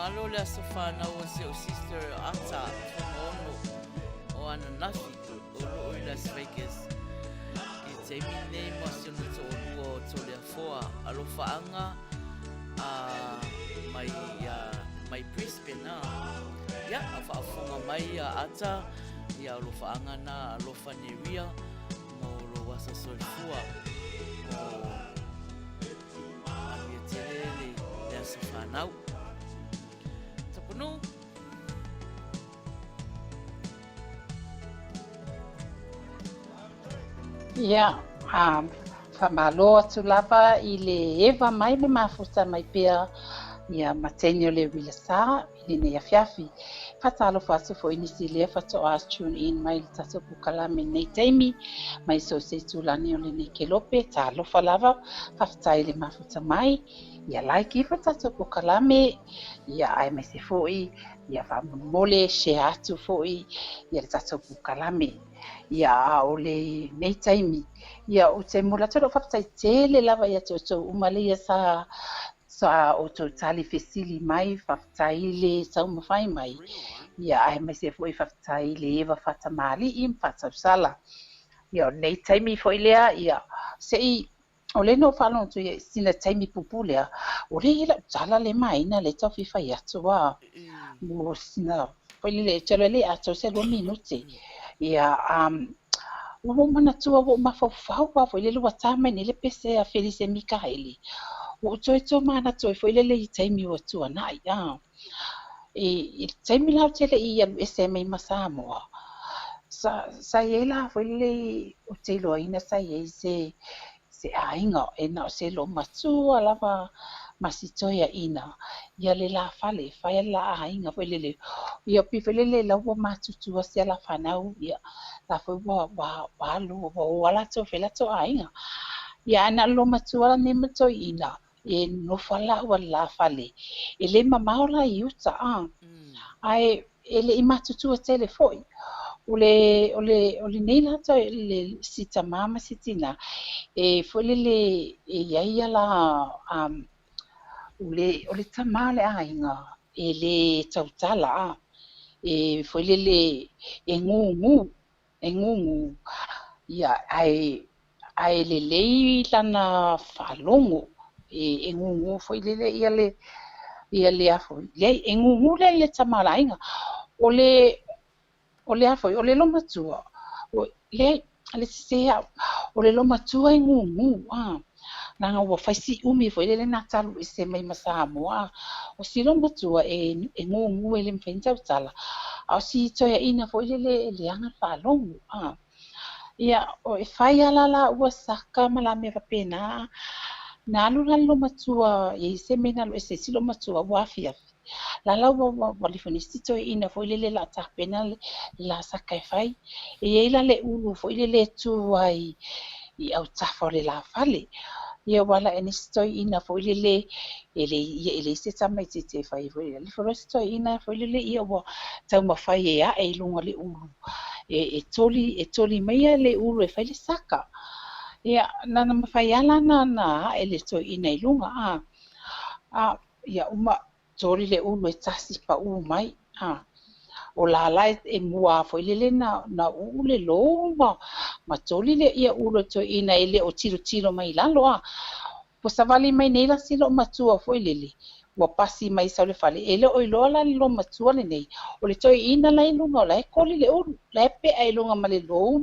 Faamagalo le aso fanau o si ou sister Ata Fugaono o ananafi o loo i Las Vegas i taimi nei ma si ona toalua o Toleafoa Alofaaga a mai ia mai Brisbane a ia a faafofoga mai ia Ata ia alofaaga na alofa Neria mo lou asa soifua o Manuia tele le, le aso fanau. Tapunuu. Ia, a, faamalo atu lava i le eva mai ma mafuta mai pea ia ma teine o le uila sa i lenei afiafi. Faatalofa atu foi i nisi lea faatoa tune in mai i le tatou polokalame i lenei taimi mai so o se itulagi o lenei kelope. Talofa lava, faafetai i le mafuta mai. Ia like ifo le tatou polokalame, ia aemaise foi ia faamolemole share atu foi ia le tatou polokalame. Ia a o lenei taimi, ia ou te momoli atu lau faafetai tele lava ia te outou uma lea sa Sa outou tali fesili mai, faafetai i le taumafai mai, ia aemaise foi faafetai i le eva faatamalii ma faatausala. Ia o lenei taimi foi lea, ia se i o lea na ou faalogo atu i sina taimi puupuu lea, o lea e i ai lau tala lea maina lea e tau fia fai atu a mo sina foi lele, ou te iloa e le atoa se 2 minute. Ia ua ou manatua ua ou mafaufau lava foi lele ua ta mai nei le pese a Felise Mikaele. Ua ou toe tomanatu ai foi lele i taimi ua tuanai. I le taimi la ou te le i alu ese ai mai ma Samoa, sa, sa i ai la foi lele ou te iloaina sa i ai se se aiga e na o se loomatua lava ma si toeaina ia le la fale e fai le la aiga foi lele ia pei foi lele la ua matutua si a la fanau ia la foi ua ua ua alu ua o lava latou e fai latou aiga. Ia ae na o le loomatua lenei ma toeaina e nonofo lava laua i le la fale e le mamao la i uta ae e le i matutua tele foi. O le, o le, o lenei la le si tamā ma si tinā, e foi lele e i ai ia la, um, o le, o le tamā o le aiga e lē tautala, e foi lele e gūgū e gūgū, ia, ae, ae lelei lana faalogo, e, e gūgū foi lele ia le, ia le a foi, leai, e gūgū le, le tama o le aiga. O le, o le a foi, o le loomatua, o, leai, le sese au, o le loomatua e gūgū, a, leaga ua fai si umi foi lele na talu ese mai ma Samoa, a, o si loomatua e, e gūgū e le mafai ona tautala, a o si toeaina foi lele e leaga le faalogo, a. Ia, o, e fai lava la laua saka ma la mea faapena, na alu la le loomatua, e i ai se mea na alu ese ai si loomatua ua afiafi, La la ua ua ua alu ifo nei si toeaina foi lele o le a tapena le la saka e fai. E i ai la le ulu foi lele e tu ai i autafa o le la fale. Ia ua ala ae nei si toeaina foi lele e le ia e leai se tamaitiiti e fai foi alu ifo loa si toeaina foi lele ia ua taumafai e ae i luga o le ulu e e toli e toli maia le ulu e fai le saka. Ia na na mafai lava la ona ona ae le toeaina i luga a a Ia uma toli le ulu e tasi paʻū mai a o lala e mua foi lele na na uu le lou ma ma toli le ia ulu e toeaina e le o tilotilo mai i lalo a ua savali mai nei la si loomatua foi lele ua pasi mai sau le fale e le o iloa la le loomatua lenei o le toeaina la i luga o la e koli le ulu la e peʻa i luga ma le lou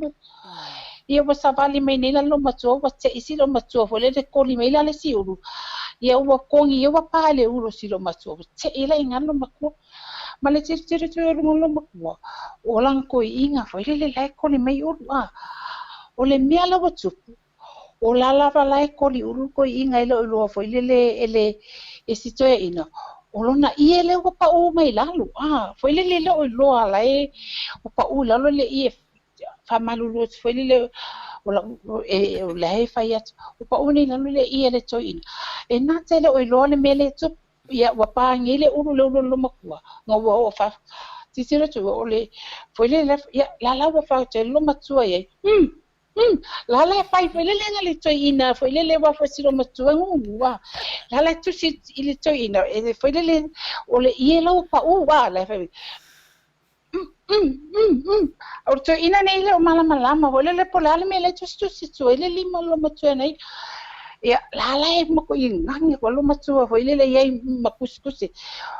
Ia ua savali mai nei la le loomatua ua teʻi si loomatua foi lele koli mai la le isi ulu. Ia ua kogi ia ua pā le ulu o si loomatua ua teʻi la i galo loomatua. Ma le tilotilo atu i luga o le loomatua, o lana toeaina foi lele la e koli mai ulu a. O le mea la ua tupu, o la lava la e koli ulu le toeaina e le o iloa foi lele e le e si toeaina, o lona ie lea ua paʻū mai lalo a. Foi lele e le o iloa la e ua paʻū i lalo le ie faamalulu atu foi lele o lau e o la e fai atu ua paʻū nei i lalo le ie a le toeaina e na te le o iloa le mea lea e tupu ia ua pā nei le ulu le ulu o le loomatua na ua oo fa tilotilo atu o le foi lele ia la la ua fai atu ai le loomatua i ai. Mm, la la e fai foi lele na le toeaina foi lele aua foi si loomatua e gugu a. La la e tusi i le toeaina e foi lele o le ie la ua paʻu a la e fai mm mm mm mm. O le toeaina nei e le o malamalama foi lele po o le a le mea la e tusitusi atu ai le lima o le loomatua nei. Ia, la la e matuai gagi atu lava le loomatua foi lele i ai ma kusikusi.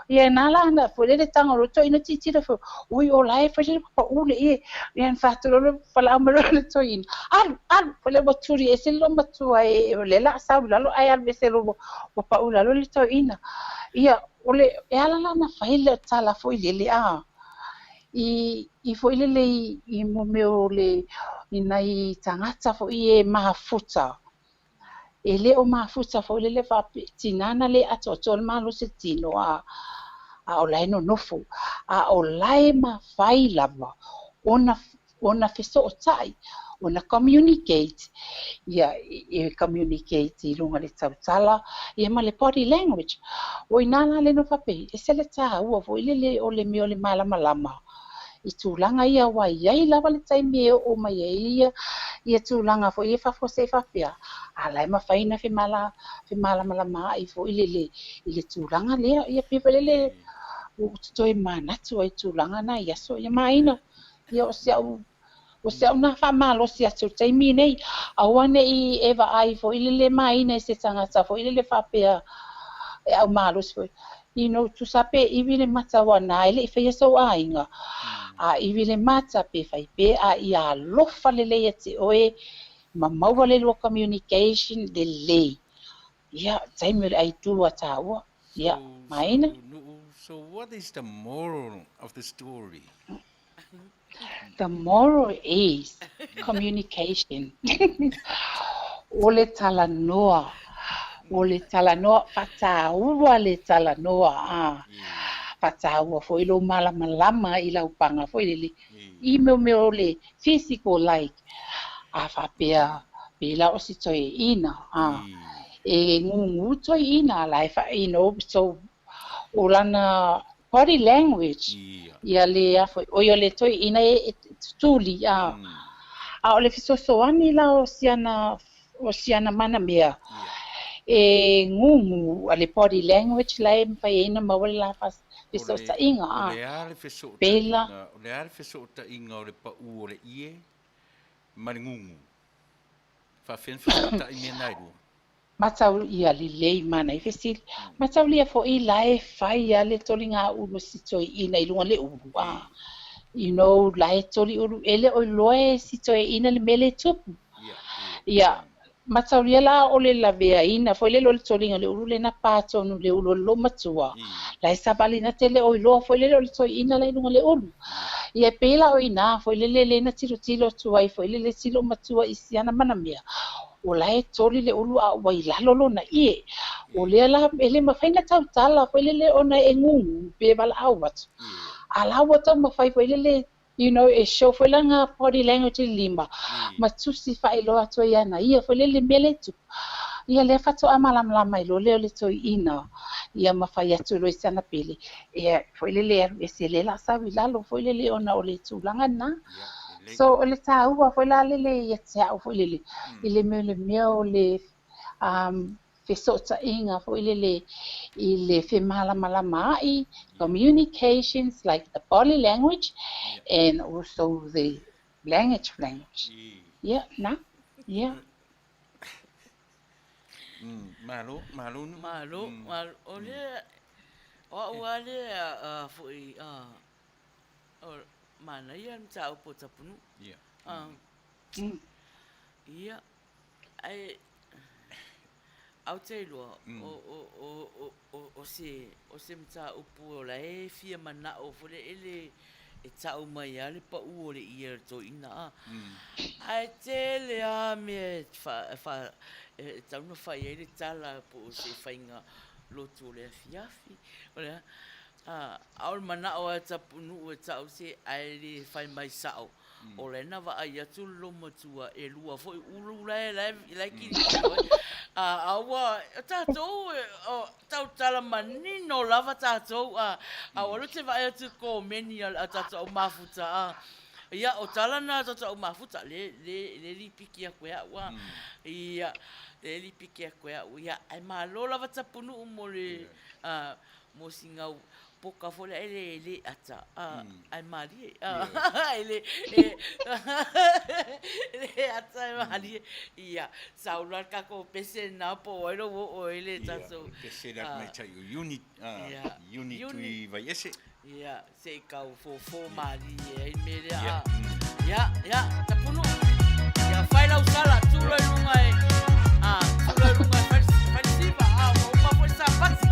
Ia na la na foi lele tago loa le toeaina tilotilo foi, ui o la e foi lele ua paʻu le ie. Ia na fai atu loa le valaau mai loa le toeaina, alu, alu, foi lele ua tuli ese le loomatua e o lea o le a sau i lalo ae alu ese loa ua paʻu i lalo le toeaina. Ia, o le, e ala la ona fai le tala foi lele a, i, i foi lele i, i mo mea o le, i nai tagata foi e mafuta. E le o mafuta foi lele faapea, tiga na le atoatoa le malosi o le tino a, a o la e nonofo. A o la e mafai lava ona, ona fesootai, ona communicate, ia, e communicate i luga o le tautala, ia ma le body language. O i ina la lea na faapea ai, e ese le taua foi lele o le mea o le malamalama i tulaga ia aua e i ai lava le taimi e oo mai ai ia ia tulaga foi ia faafuasei faapea, a la e mafai ona femalamalamaai foi lele i le tulaga lea. Ia pei foi lele ua ou toe manatu ai i tulaga na i aso ia maina. Ia o si au o si au na faamalosi atu i le taimi nei, aua ne i e vaai foi lele maina i se tagata foi lele faapea e aumalosi foi. You know, tusa pe iwi le mata aua na e le i faia sou aiga, a iwi le mata pe fai pe a ia alofa lelei ia te oe ma maua le lua communication lelei. Ia, taimi o le aitu a tāua. Ia, maina. So what is the moral of the story? The moral is communication. O le talanoa, o le talanoa, faataua le talanoa, ā, faataua foi lou malamalama i lau paga foi lele, i mea mea o le physical like, a faapea, pei la o si toeaina, ā, e gūgū toeaina, la e fa, you know, so, o lana body language, ia le a foi, oi o le toeaina e tutuli, a, a o le fesoasoani la o siana, o siana manamea, e gūgū a le body language la e mafai ai ona maua le la fesootaiga, a, O le a le pela. fesootaiga, o le a le fesootaiga o le paʻu o le ie ma le gūgū? Faafefea ona fesootai mea na e lua? Matau ia lelei mana i fesili. Mataulia foi la e fai a le toliga ulu o si toeaina i luga o le ulu a. You know, la e toli ulu e le o iloa e si toeaina le mea lea e tupu. Ia, mataulia la o le laveaina foi lele o le toliga o le ulu lena pa tonu i le ulu o le loomatua. La e savali na te le o iloa foi lele o le toeaina la i luga o le ulu. Ia e pei la o ina foi lele lena tilotilo atu ai foi lele si loomatua i siana manamea. O la e toli le ulu a ua i lalo lona ie. O lea la e le mafai ona tautala foi lele ona e gūgū pe valaau atu. A la ua taumafai foi lele, you know, e show foi lana body language i le lima ma tusi faailoa atu ai iana ia foi lele mea lea e tupu. Ia lea faatoa malamalama ai loa lea o le toeaina ia ma fai atu loa i sana pele, ia foi lele e alu ese lea la sau i lalo foi lele ona o le tulaga lena. So o le taua foi la lele ia te au foi lele, i le mea o le mea o le um, fesootaiga foi lele i le femalamalamaai, communications like the body language and also the language language. Yeah, na? Yeah. Malo, malo nu. Malo, malo. O lea, o au lava lea foi, O, manaia le mataupu o Tapunuu. Ia. Ia, ae, au te iloa, o, o, o, o, o, o se, o se mataupu o la e fia manao foi lea e le, e tau mai lava le pau o le ie o le toeaina, a. Ae tele lava mea e fa, e fa, e tatau ona fai ai le tala po o se faiga lotu o le afiafi, o le a? A, a o le manao lava e Tapunuu e tau se ae le fai mai sao. O la e na vaai atu le loomatua elua foi ulu la e, la e, la e kilitilo ai. A, a ua, o tatou, o, tautala manino lava tatou, a, a ua alu te vaai atu i komeni a, a tatou au mafuta, a. Ia, o tala na tatou mafuta, le, le, le lipiki aku e au, a. Ia, le lipiki aku e au. Ia, ae malo lava tapunuu mo le, a, mo sina poka foi lea e le, le ata, a, ae malie, a, e le, e, le ata ae malie. Ia, sau loa le tatou pese lena po o ai lou oo ai le tatou. Ia, o le pese lea tamaitai o Uni, a, Uni Tuivaiese. Ia, se i tau fofo malie ai le mea lea. Ia, ia, ia, Tapunuu. Ia, fai lau sala, tu loa i luga e, a, tu loa i luga e fai, fai le siva, a, ua uma foi le sapati.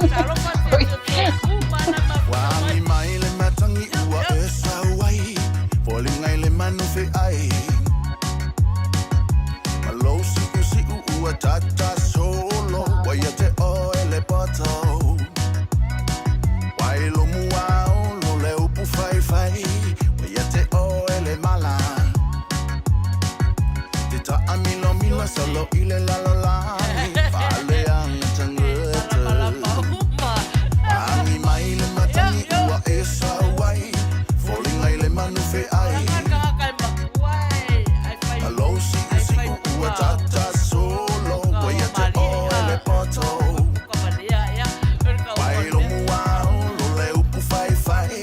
Talofa te te te uma na mafuta Ua mai. agi mai le matangi Ia, ua ia. e sau ai Foliga i le manu feai Ma lou siusiu ua tata solo Ua ia te oe le poto Ua i lomua olo le upu faifai Ua ia te oe le mala Te taamilomilo solo i le lalolagi Faaleaga tagata Agi mai le matangi ua e sau ai Foliga i le manu feai Ma lou siusiu ua tata solo Ua ia te oe le poto Ua i lomua olo le upu faifai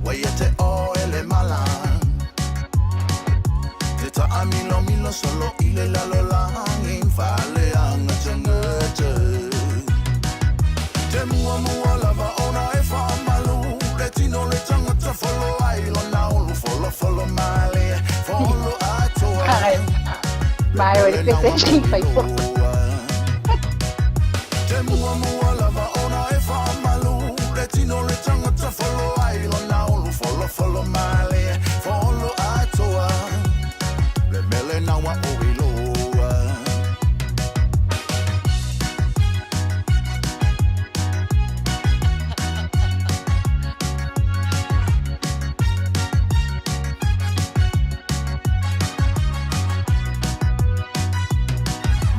Ua ia te oe le mala Te taamilomilo solo i le lalolagi Faaleaga tagata Te muamua lava ona e faamalu Le tino le tagata folo ai lona ulu Folofolo malie folo atoa Ai, Le mai o le mele na pese ua nei fai po. oiloa Te muamua lava ona e faamalu Le tino le tagata folo ai lona ulu Folofolo malie folo atoa Le mele na ua oiloa.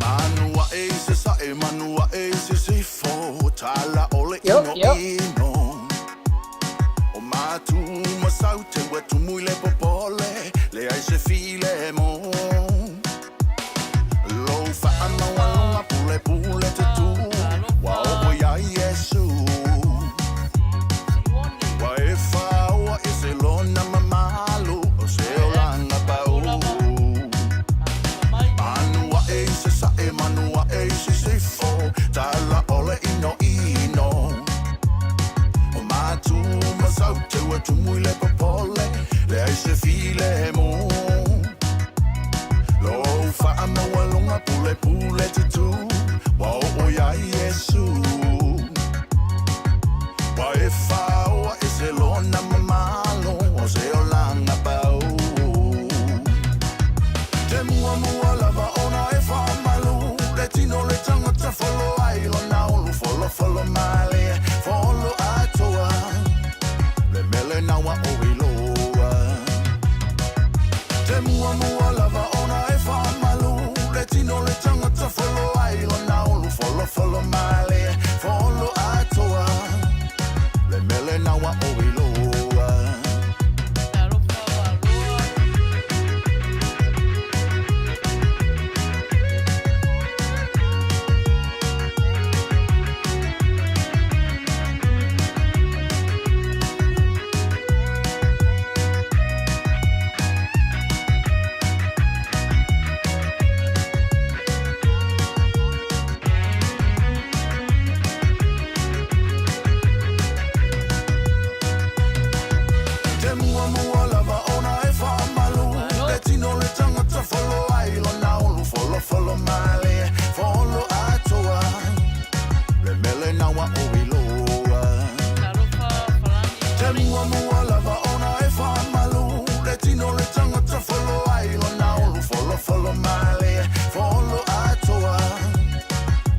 Manu aʻe i Sasaʻe, manu aʻe i Sisifo, Tala ʻole Io, ʻino io. ʻino. O Matu ma Saute ua tumu i le popole, leai se filemu. Lou faamaualuga pulepule te tū, ua oo iā Iesu. Ua e faoa i se lona mamalu, o se olaga pau. Manu aʻe i Sasaʻe, manu aʻe i Sisifo, Tala ʻole ʻinoʻino. O Matu ma Saute ua tumu i le popole, leai se filemu. Lou faamaualuga pulepule te tū, ua oo iā Iesu. Ua e faoa i se lona mamalu, o se olaga pau. Te muamua lava ona e faamalu, le tino le tagata folo ai lona ulu, folofolo malie, folo atoa, le mele na ua oiloa. Te muamua lava ona e faamalu, le tino le tagata folo ai lona ulu, folofolo malie, folo atoa, le mele na ua oiloa. Te muamua lava ona e faamalu, le tino le tagata folo ai lona ulu, folofolo malie, folo atoa, le mele na ua oiloa. Te muamua lava ona e faamalu, le tino le tagata folo ai lona ulu, folofolo malie, folo atoa,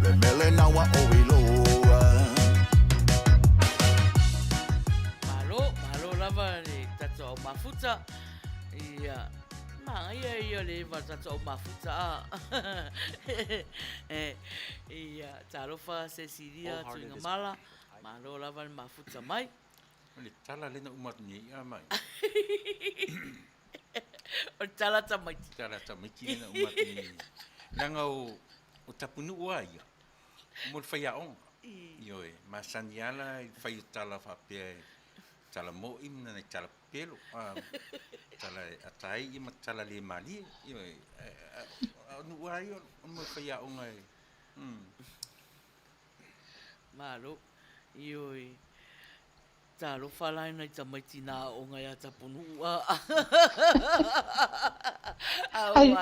le mele na ua oiloa. Malo, malo lava le tatou au mafuta. Ia, manaia ia le eva tatou au mafuta a. Ia, talofa Cecilia Tuigamala, malo lava le mafuta mai. O le tala lea na uma atu nei a mai. O le tala tamaiti. Tala tamaiti lea na uma atu nei. Leaga o, o Tapunuu a ia, mo le faiaoga. Ioe, masani lava la i le fai o tala faapea e tala mo'i ma nai tala pepelo, a, tala e ata ai ia ma tala le malie. Ioe, a o nuu lava ia o le faiaoga e, mm. Malo. Ioe. Talofa la i nai tamaiti na aoga iā Tapunuu a. Ai,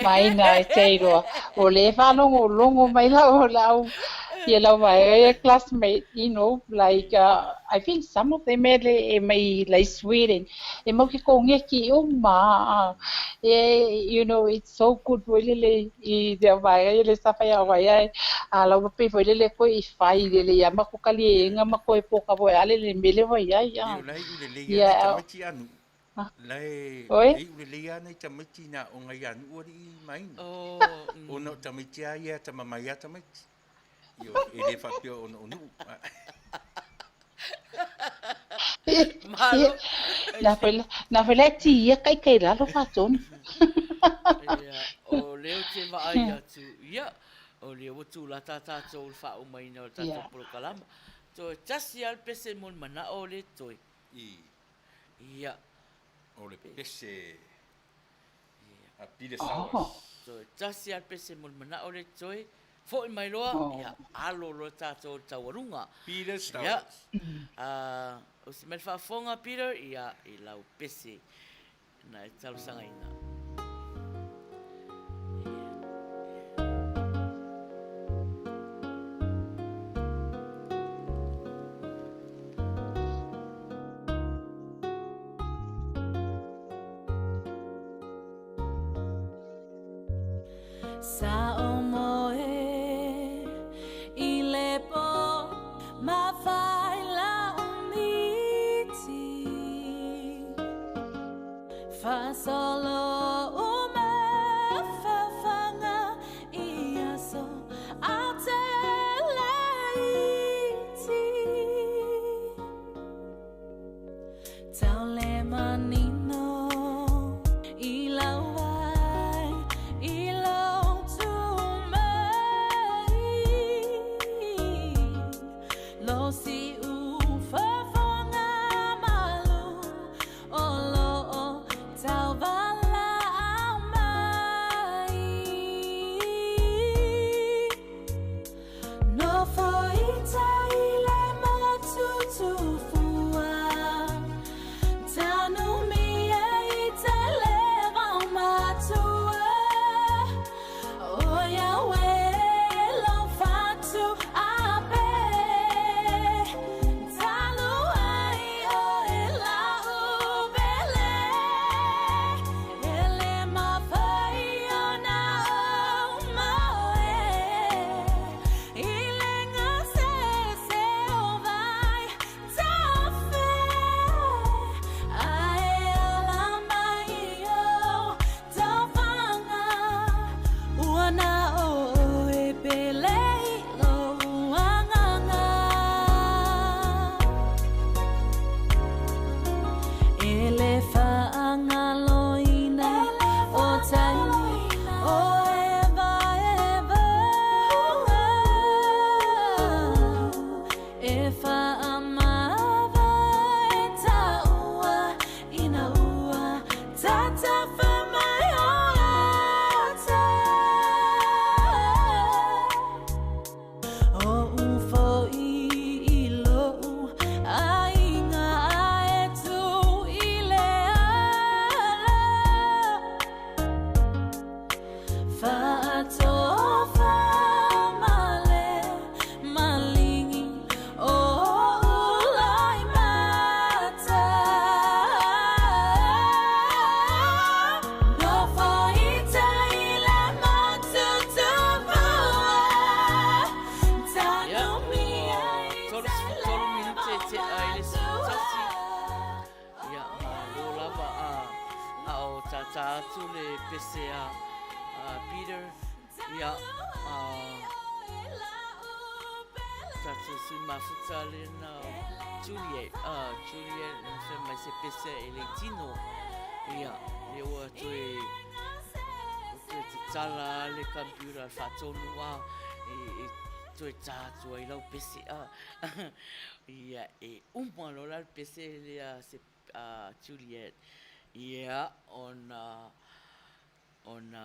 mai na e te iloa. O lea e faalogologo mai lau lau ia lau vaega ia classmate, you know, like uh, I think some of them e e mai like Sweden. E mau ke kongeki uma. Ah, e, you know, it's so good foi lele i te vaega ia le safa ia vai ai. A lau pe foi lele koe i fai lele ia ma ko kali e nga ma koe po ka voi ale le mele vai ai. Ia o la e iu lelei a nai tamaiti a Nu'u. La e iu lelei a nai tamaiti na aoga ia Nu'u alii ma Aina. Ona o tamaiti a ia e atamamai a tamaiti. Ioe, e le faapea ona o Nu'u. Malo. Na foi la, na foi la e ti ia kai kai lalo faatonu. Ia, o lea ou te vaai atu, ia, o lea ua tulata tātou i le faauma-ina o le tatou polokalama. Toe tasi lava le pese mo le manao o le toe. I. Ia. O le pese a Peter Sowers. Toe tasi lava le pese mo le manao o le toe. Foi mai loa, ia, alo loa tatou i le taualuga. Peter Sowers. Ia. Osi mai le faafofoga Peter, ia, i lau pese na e talosagaina. Ia, ua 33 minute e tea ai le 11. Ia, malo lava a, a o tātā atu le pese a, a Peter. Ia, a... tatou sui mafuta lena o Juliet, Juliet na fai mai se pese e le tino. Ia, lea ua toe, ua toe tatala lava le computer faatonu lava e toe ta atu ai lau pese. Ia, e uma loa la le pese lea a Juliet, ia, ona ona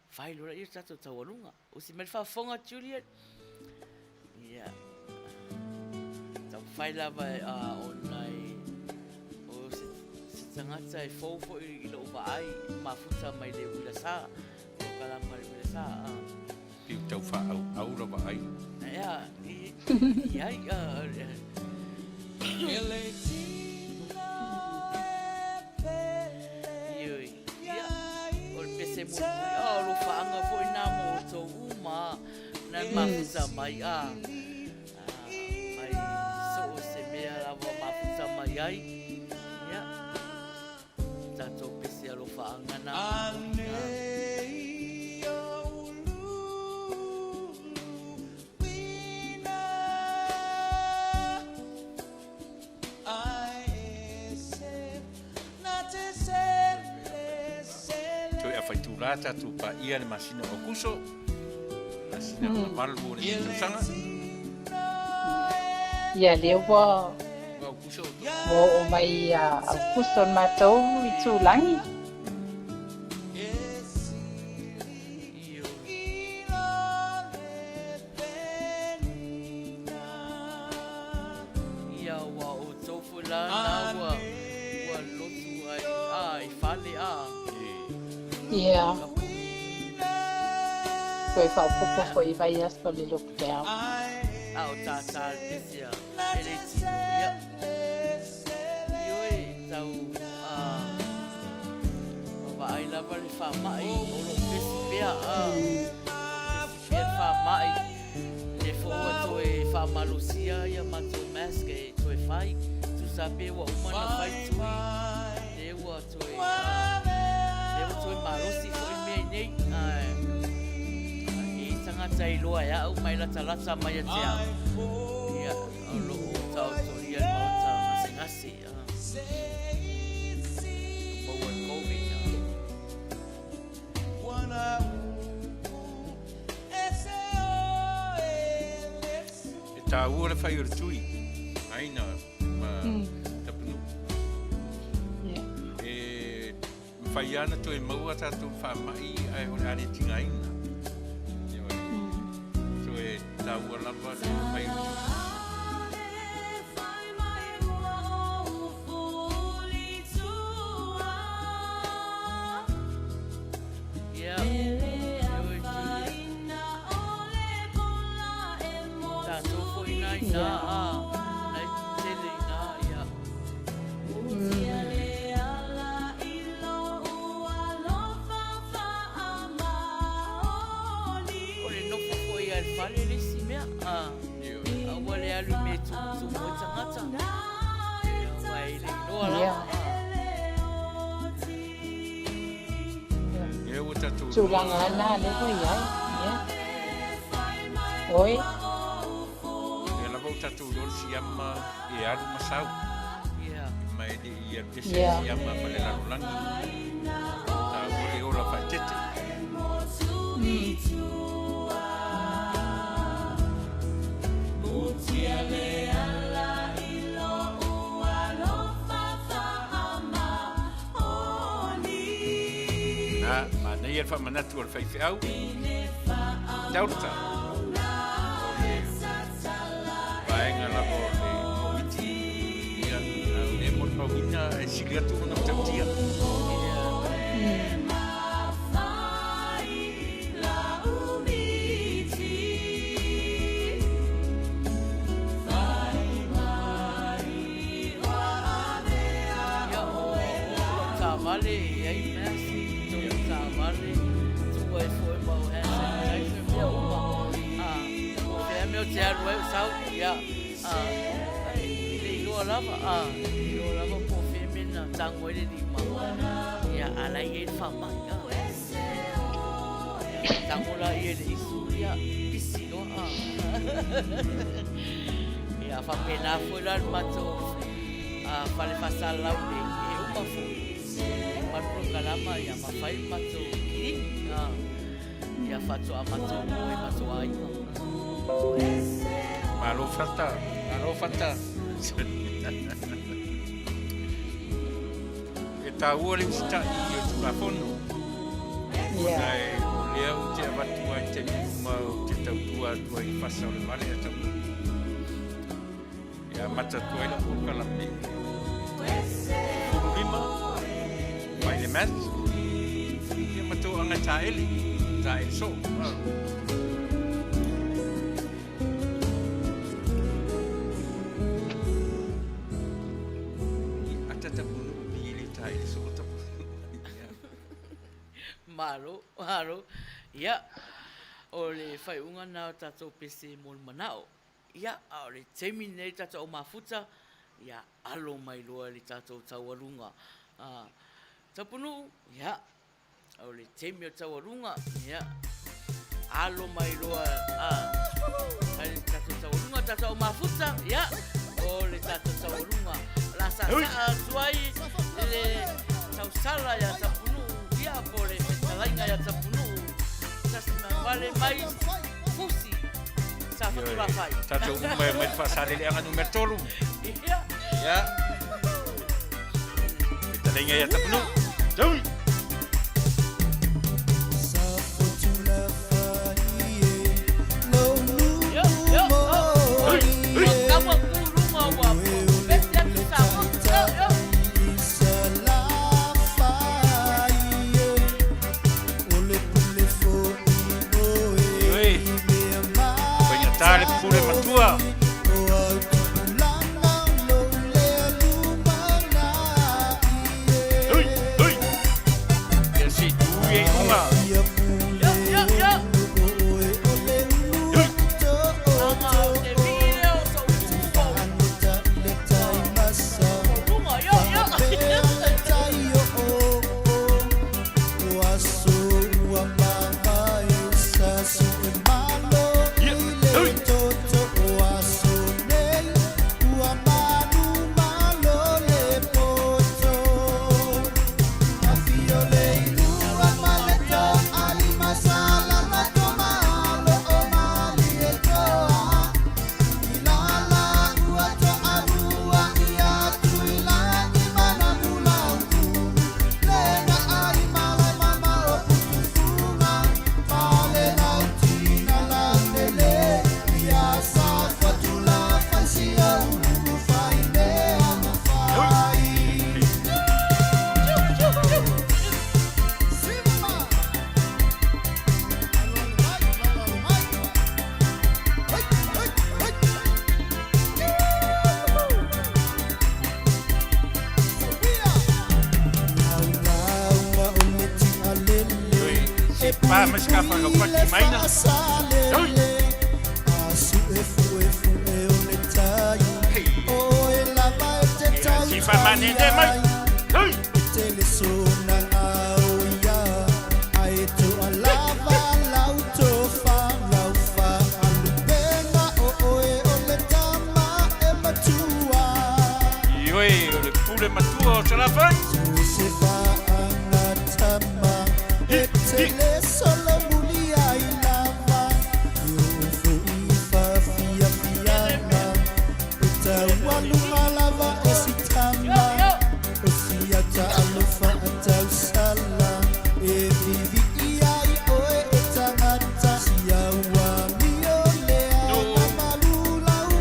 fai loa lea o le tatou taualuga. Usi mai le faafofoga Juliet. Ia, taumafai lava ona e, o se, se tagata e fou foi i lou vaai, mafuta mai le uila sa, polokalama le uila sa. Pei ua tau faaauau la vaai. Ia, i, i ai, Ioe, ia, o le pese mulimuli, a o alofaaga foi na mo outou uma, na e mafuta mai, a, mai so o se mea lava o mafuta mai ai, ia, tatou pese alofaaga na mulimuli, a. Toe afaitulā tatou paia le masina o Aokuso, masina mamalu o lenei tausaga. Ia lea ua ua oo mai ia Aokuso le matou itulagi. Ia ua outou foi la na ua ua lotu ai a i fale a. Ia. Toe faaopoopo foi i vaiaso o le lockdown. A o tātā le pese a e le tino ia. Ioe tau a vaai lava le faamai o loo pesi pea a. Pesi pea le faamai. Lea foi ua toe faamalosia ia matou mask e toe fai, tusa pe ua uma ona fai tui, lea ua toe, lea ua toe malosi foi le mea i nei. Ae e i ai tagata e iloa e au ma e latalata mai ia te au, ia, o lo o taotolia i le maota gasegase, maua i le Covid. E tāua le whai o le tui, aina ma Tapunuu. E mawhai ana toe maua tātou whaamai ae o le a le tigaina. Toe tāua lava le whai o le tui. Ia, ioe Julia. Tatou foi ina ina a, nai tele ina, ia. O le nofo foi a le fale le isi mea, a. Aua le alu i mea e tumutumu ai tagata. Ia, aua e le iloa lava, a. Tulaga lava na lea ua i ai. Ia. Oi. Lea lava ua tatou iloa le siama e alu ma sau. Ma e le i alu ese le siama ma le lalolagi. Taua le ola faaeteete. Na, manaia le faamanatu a le faifeau, Delta, o le vaega lava o le Komiti, ia, a o lea molimauina e sili atu lona matautia. Ia, o lau taavale e i ai mask i totonu o taavale, tuu ai foi ma au hand sanitizer mea uma. A, po o fea mea ou te alu ai o sau, ia, a, e le iloa lava, a, e le iloa lava po o fea mea na tago ai le lima, ia, a la e i ai le faamai, a. Ia. Tago laia i le isu, ia, pisi loa. Ia, faapena foi la le matou fale faasalalau nei, e uma foi, e uma le polokalama, ia, ma fai le matou kilini. Ia, faatoa matou o i matou aiga. Malo Fata, malo Fata. E taua le usitai i o Tulafono. Ona e, o lea ou te avatu ai taimi uma ou te tautua atu ai i fasa o le vale a Tapunuu. E amata atu ai lau polokalame 15, fai le mask, ia ma toaga taele, taele soo. Ata Tapunuu pi e le taele soo Tapunuu. Malo, malo. Ia, o le faaiuga lena o tatou pese mo le manao. Ia, a o le taimi lenei tatou au mafuta, ia alo mai loa i le tatou taualuga. Tapunuu, ia, O le taimi o taualuga, ia, alo mai loa, a, ai le tatou taualuga, tatou au mafuta, ia, o le tatou taualuga. O le a saasaa atu ai le tausala ia Tapunuu, ia, po o le fetalaiga ia Tapunuu, tasi vale mai Fusi, sa Fatulafai. Tatou uma e mai le Faasaleleaga numera 3. Ia. Ia. Fetalaiga ia Tapunuu. Taui! Yo, yo, oh. Kama ku lunga ua pesi atu sa motu. Yo, yo. Ioe. Faigata le pule matua. Ui, ui. Ia se i tu i luga. Yo, yo, yo. Ui. Anga o te vii lea o sou tu o lunga. Yo, yo. Ia, ui. Ui. Se pa ma se ka whakapaki maina. Ui. Hei. Ia, si whamanene mai. Ui. Ioe, o le pule matua o Salafai. Hi, hi. Yo, yo. No.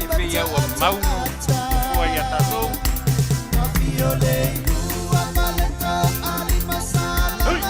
E pei au a mau fua ia tatou. Ui.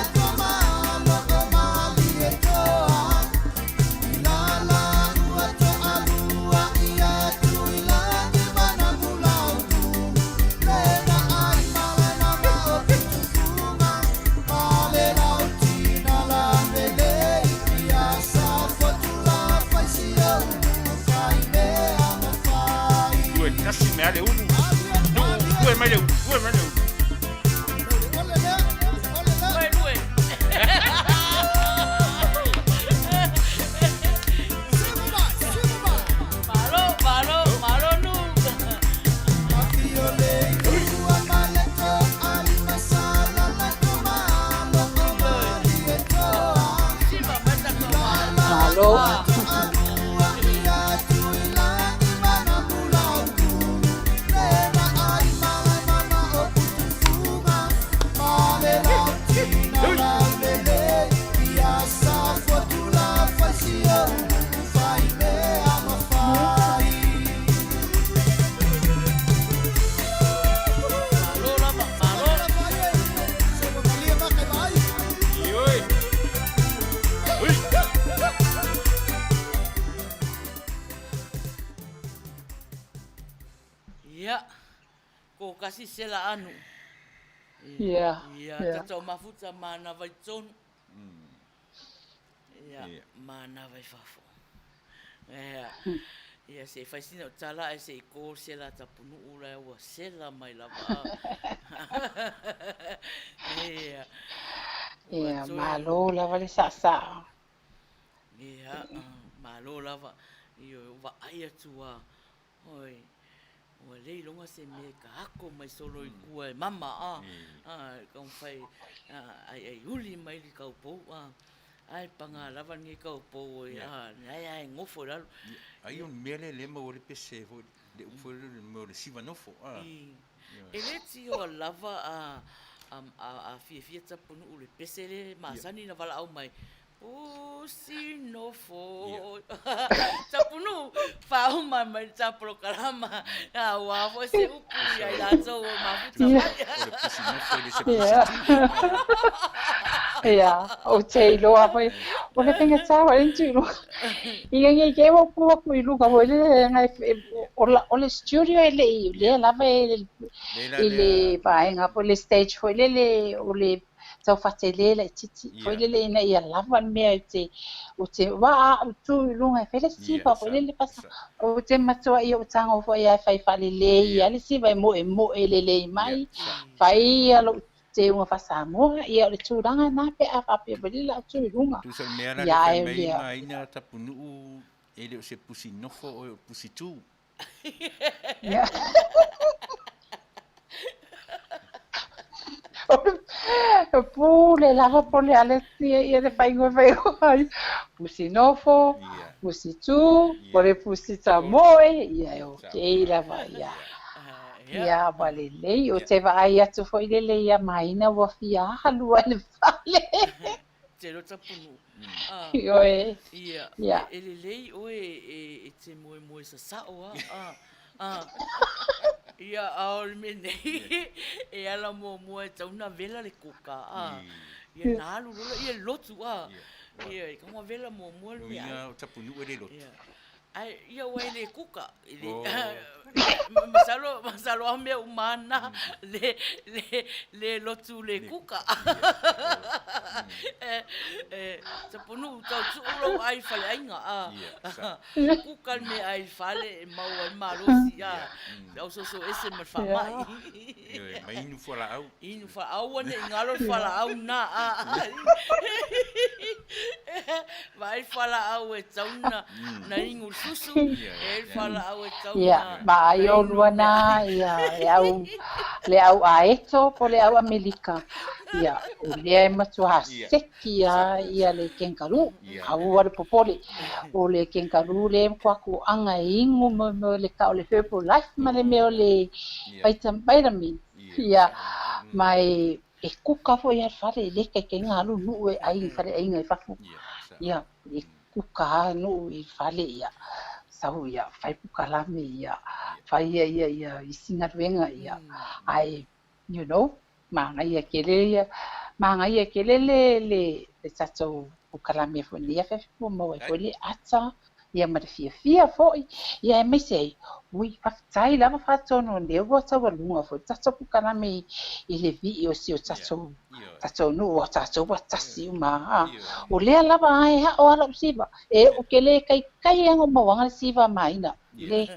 Ia, ko kasi sela anu. Ia. Ia, tatau mafuta manava i tonu. Ia, manava i fafo. Ia, ia se i fai sina o tala ae se i ko sela tapunu'u la ua sela mai lava. Ia. Ia, malo lava le saasaa. Ia, malo lava. Ia, vaai atu a Oi, ua le iloga se mea e ka ako mai solo i kua e mama a, a taumafai aiai uli mai le kaupou a, ae paga lava lenei kaupou oi a, leai a e gofo i lalo. Ai o le mea lea lea e maua ai le pese foi, le upu foi lea o le mea o le siva nofo a. E le tioa lava a, a fiafia tapunuu i le pese lea e masani ona valaau mai, Pusi nofo. Tapunuu, faauma mai le ta polokalama, aua foi se upu ia i latou o mafuta mai. O le pusi nofo e le se pusi tu. Ia, ou te iloa foi, o le faigata foi le tu i luga. Ia nei te ua pu atu i luga foi lele o le studio e le i lea lava e i le vaega foi le stage foi lele o le tau faatele laitiiti foi lele ina ia lava le mea ou te ou te aua a ou tu i luga e fai le siva foi lele pasa ou te matua ia ou tago foi ae fai faalelei lava le siva e moemoe lelei mai fai ia lou teuga faa-Samoa ia o le tulaga lena pe a faapea foi lele la ou tu i luga. Tusa o le mea la lea fai mai ma aina tapunuu e le o se pusi nofo oe o le pusi tu. Pule lava po o le a le ia le faaigoa e fai ai. Pusi nofo, pusi tu, po o le pusi tamoe, ia e okay lava ia. Ia ua lelei, ou te vaai atu foi lele ia Maina ua fia alu ai i le fale. Te rota punu. Ioe. Ia, Ia. e lelei oe e te moemoe sasao a, a, a. Ia, a o le mea nei, e ala muamua e tau na vela le koka, a. Ia, na alu loa ia le lotu, a. Ia, e kaua vela muamua le mea ai. Uiga o Tapunuu e le lotu. Ia. Ae, ia ua e le kuka, e le, masalo, masalo a mea uma ana, le, le, le lotu le kuka. E, e, Tapunuu tau tuu lou ai i faleaiga, a, kuka le mea ai i fale e mau ai malosi, a, ausoso ese ma le faamai. Ioe, ma inu fualaau. Inu fualaau, aua ne i galo le fualaau lena, a, vaai le fualaau e tau na, na inu i le susu, e i ai le fualaau e tau Ia, na, ma na ai inu olua i le na, meaai. ia, le au, le au aeto po o le au Amelika. Ia, o lea e matua seki lava ia le kangaroo, aua le popole. O le kangaroo lea e matua kuaga e inu mo mea o le tau o le Herbalife ma le mea o le vitamin. Ia, ma e kuka foi lava i le fale, e le taitai ona alu nuu e ai i faleaiga i fafo. Ia, e kuka lava nuu i le fale, ia, sau ia, fai pukalame, ia, fai ia ia ia isi galuega, ia, ae you know, manaia tele ia, manaia tele le, le, le tatou pukalame foi nei afiafi ua maua ai foi le ata, ia ma le fiafia foi, ia aemaise ai, ui, faafetai lava faatonu o lea ua taualuga foi le tatou pukalame i, i le vii o si o tatou, tatou nuu o tatou ua tasi uma a. O lea lava ae ao a lau siva, e ou te le taitai lava ona ou mauaga le siva maina. Le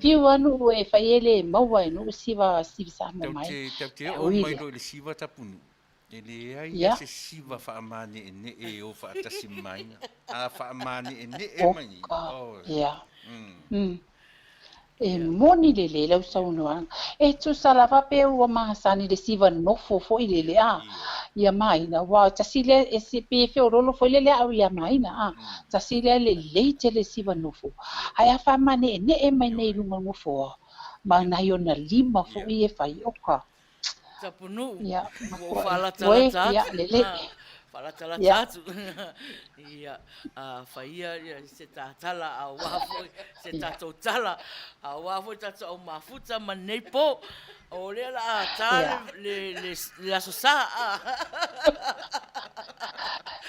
fiu a nuu e fai e le maua e nuu siva siva Samoa mai. Tatou te E oo ui mai lea. loa i le siva tapunuu, e leai Ia. se siva faamane'ene'e e o faatasi ma aiga. A faamane'ene'e mai, Oka, oh. ia. E moni lelei lau saunoaga. E tusa lava pe ua masani le siva nofo foi lele a ia Maina, aua tasi lea e se pe feololo foi lele au ia Maina a, tasi lea lelei tele siva nofo. Ae a faamane'ene'e mai nei i luga o le nofoa, ma nai ona lima foi e fai, oka. Tapunuu, Ia, ua ou matua e. Ue, faalatalata ia, atu. lelei. Faalatalata Ia. atu. Ia, a faia ia se tātala auā foi se Ia. tātou tala, auā foi tātou au mafuta ma nei pō. O lea la a tā Ia. le, le, le, le aso sā. A.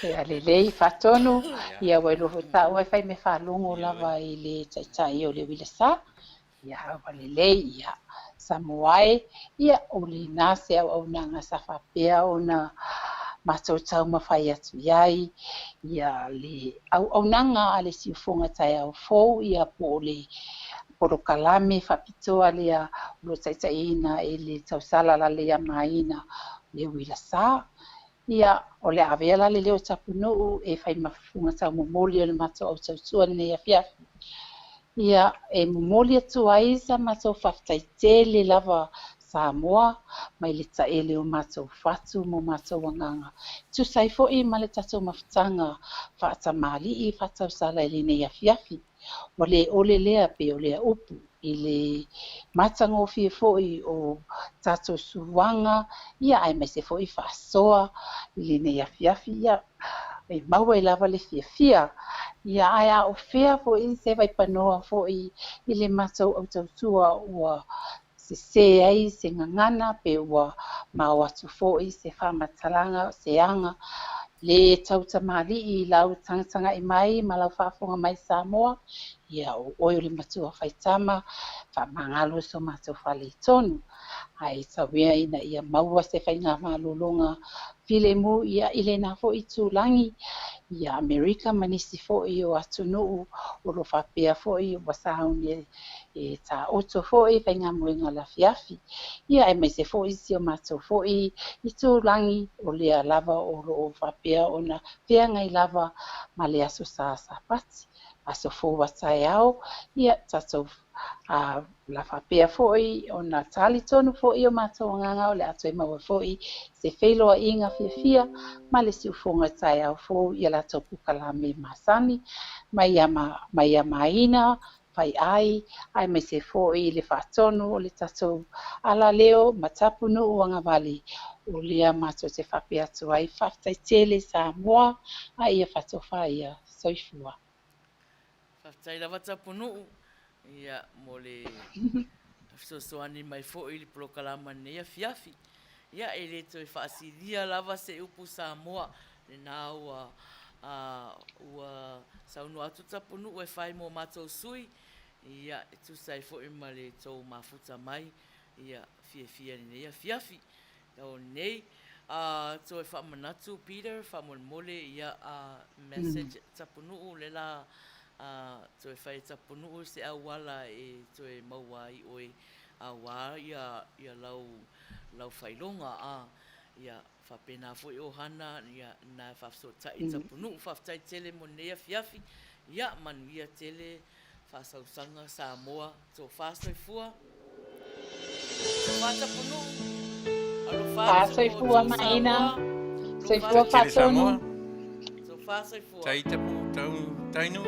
Ia lelei faatonu, ia ua iloa foi taua e fai mea faalogo lava i le taitai o le uila sa. Ia ua lelei, ia Samoa e, ia o lena se auaunaga sa faapea ona matou taumafai atu i ai, ia le auaunaga a le siufoga taeao fou, ia po o le polokalame faapitoa lea o lo o taitaiina e le tausala laleamaina le uila sa. Ia, o le a avea la le leo Tapunuu e fai ma fufuga taumomoli o le matou au tautua i lenei afiafi. Ia, e momoli atu ai sa matou faafetai tele lava Samoa mai le taele o matou fatu ma o matou agaga. E tusa ai foi ma le tatou mafutaga faatamalii faatausala i lenei afiafi. Ua le ʻole lea pei o lea upu i le matagofie foi o tatou suaga, ia aemaise foi faasoa i lenei afiafi, ia e maua ai lava le fiafia. Ia ae a o fea foi se vaipanoa foi i le matou au tautua ua sesē ai se gagana pe ua mao atu foi se faamatalaga, se aga le tautamalii i lau tagatagai mai ma lau faafofoga mai Samoa, ia o oe o le matua faitama, faamagalo so matou faaletonu. Ae tauea ina ia maua se faigamalologa filemu ia i lena foi itulagi ia Amerika ma nisi foi o atunuu o lo o faapea foi ua sauni e taoto foi faigamoega o le afiafi, ia aemaise foi si o matou foi itulagi o lea lava o lo o faapea ona feagai lava ma le aso sa Sapati, aso fou a taeao, ia tatou a la faapea foi ona talitonu foi o matou agaga o le a toe maua foi se feiloaiga fiafia ma le siufoga taeao fou i a latou pukalame masani mai ia mai ia Maina fai ai, aemaise foi le faatonu o le tatou alaleo ma Tapunuu agavale o lea matou te faapea atu ai, faafetai tele Samoa, a ia faatofa ia. Soifua. Faafetai lava Tapunuu, ia, mo le fesoasoani mai foi i le polokalama i lenei afiafi. Ia, e le toe faasilia lava se upu Samoa, lena ua, ua saunoa atu Tapunuu e fai mo matou sui, ia, e tusa ai foi ma le tou mafuta mai, ia, fiafia i lenei afiafi. O nei, a toe faamanatu Peter, faamolemole, ia, a message Tapunuu le la, a toe fai e Tapunuu se auala e toe maua ai oe auā ia, ia lau, lau failoga, a, ia, faapena foi ohana, ia, na e faafesootai i Tapunuu. Faafetai tele mo lenei afiafi, ia, manuia tele Faasausaga Samoa Tofa Soifua Tofa Tapunuu Alofa atu Soifua Maina Soifua Faatonu Tofa Soifua Tai tapu tau tainu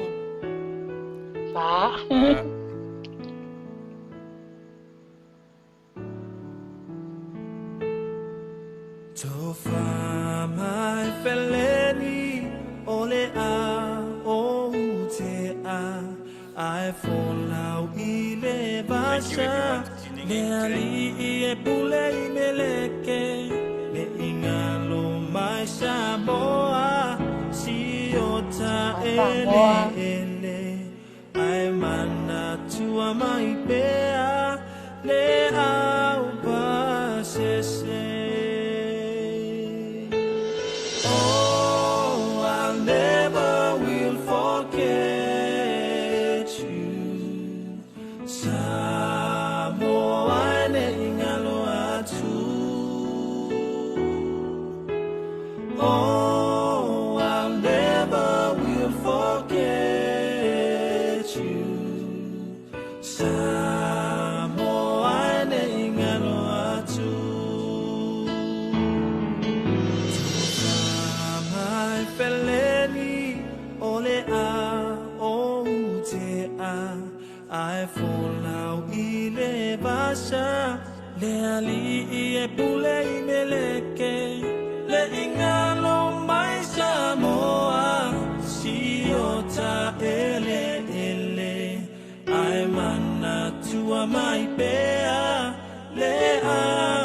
Fa. Tofa mai feleni o le a o te a Ae folau i le Thank you vasa everyone for tuning Le in today. alii e pule i meleke Le ingalo mai Samoa Si o ta ele Samoa. ele Ae manatua mai pea le au pasese. Oh, I never will forget you. Samoa ne ingalo atu. Oh, I never will forget you. Samoa ne ingalo atu. Tofa mai feleni o le a o te a Ae folau i le vasa Le alii e pule i meleke Le ingalo mai mai pea le a.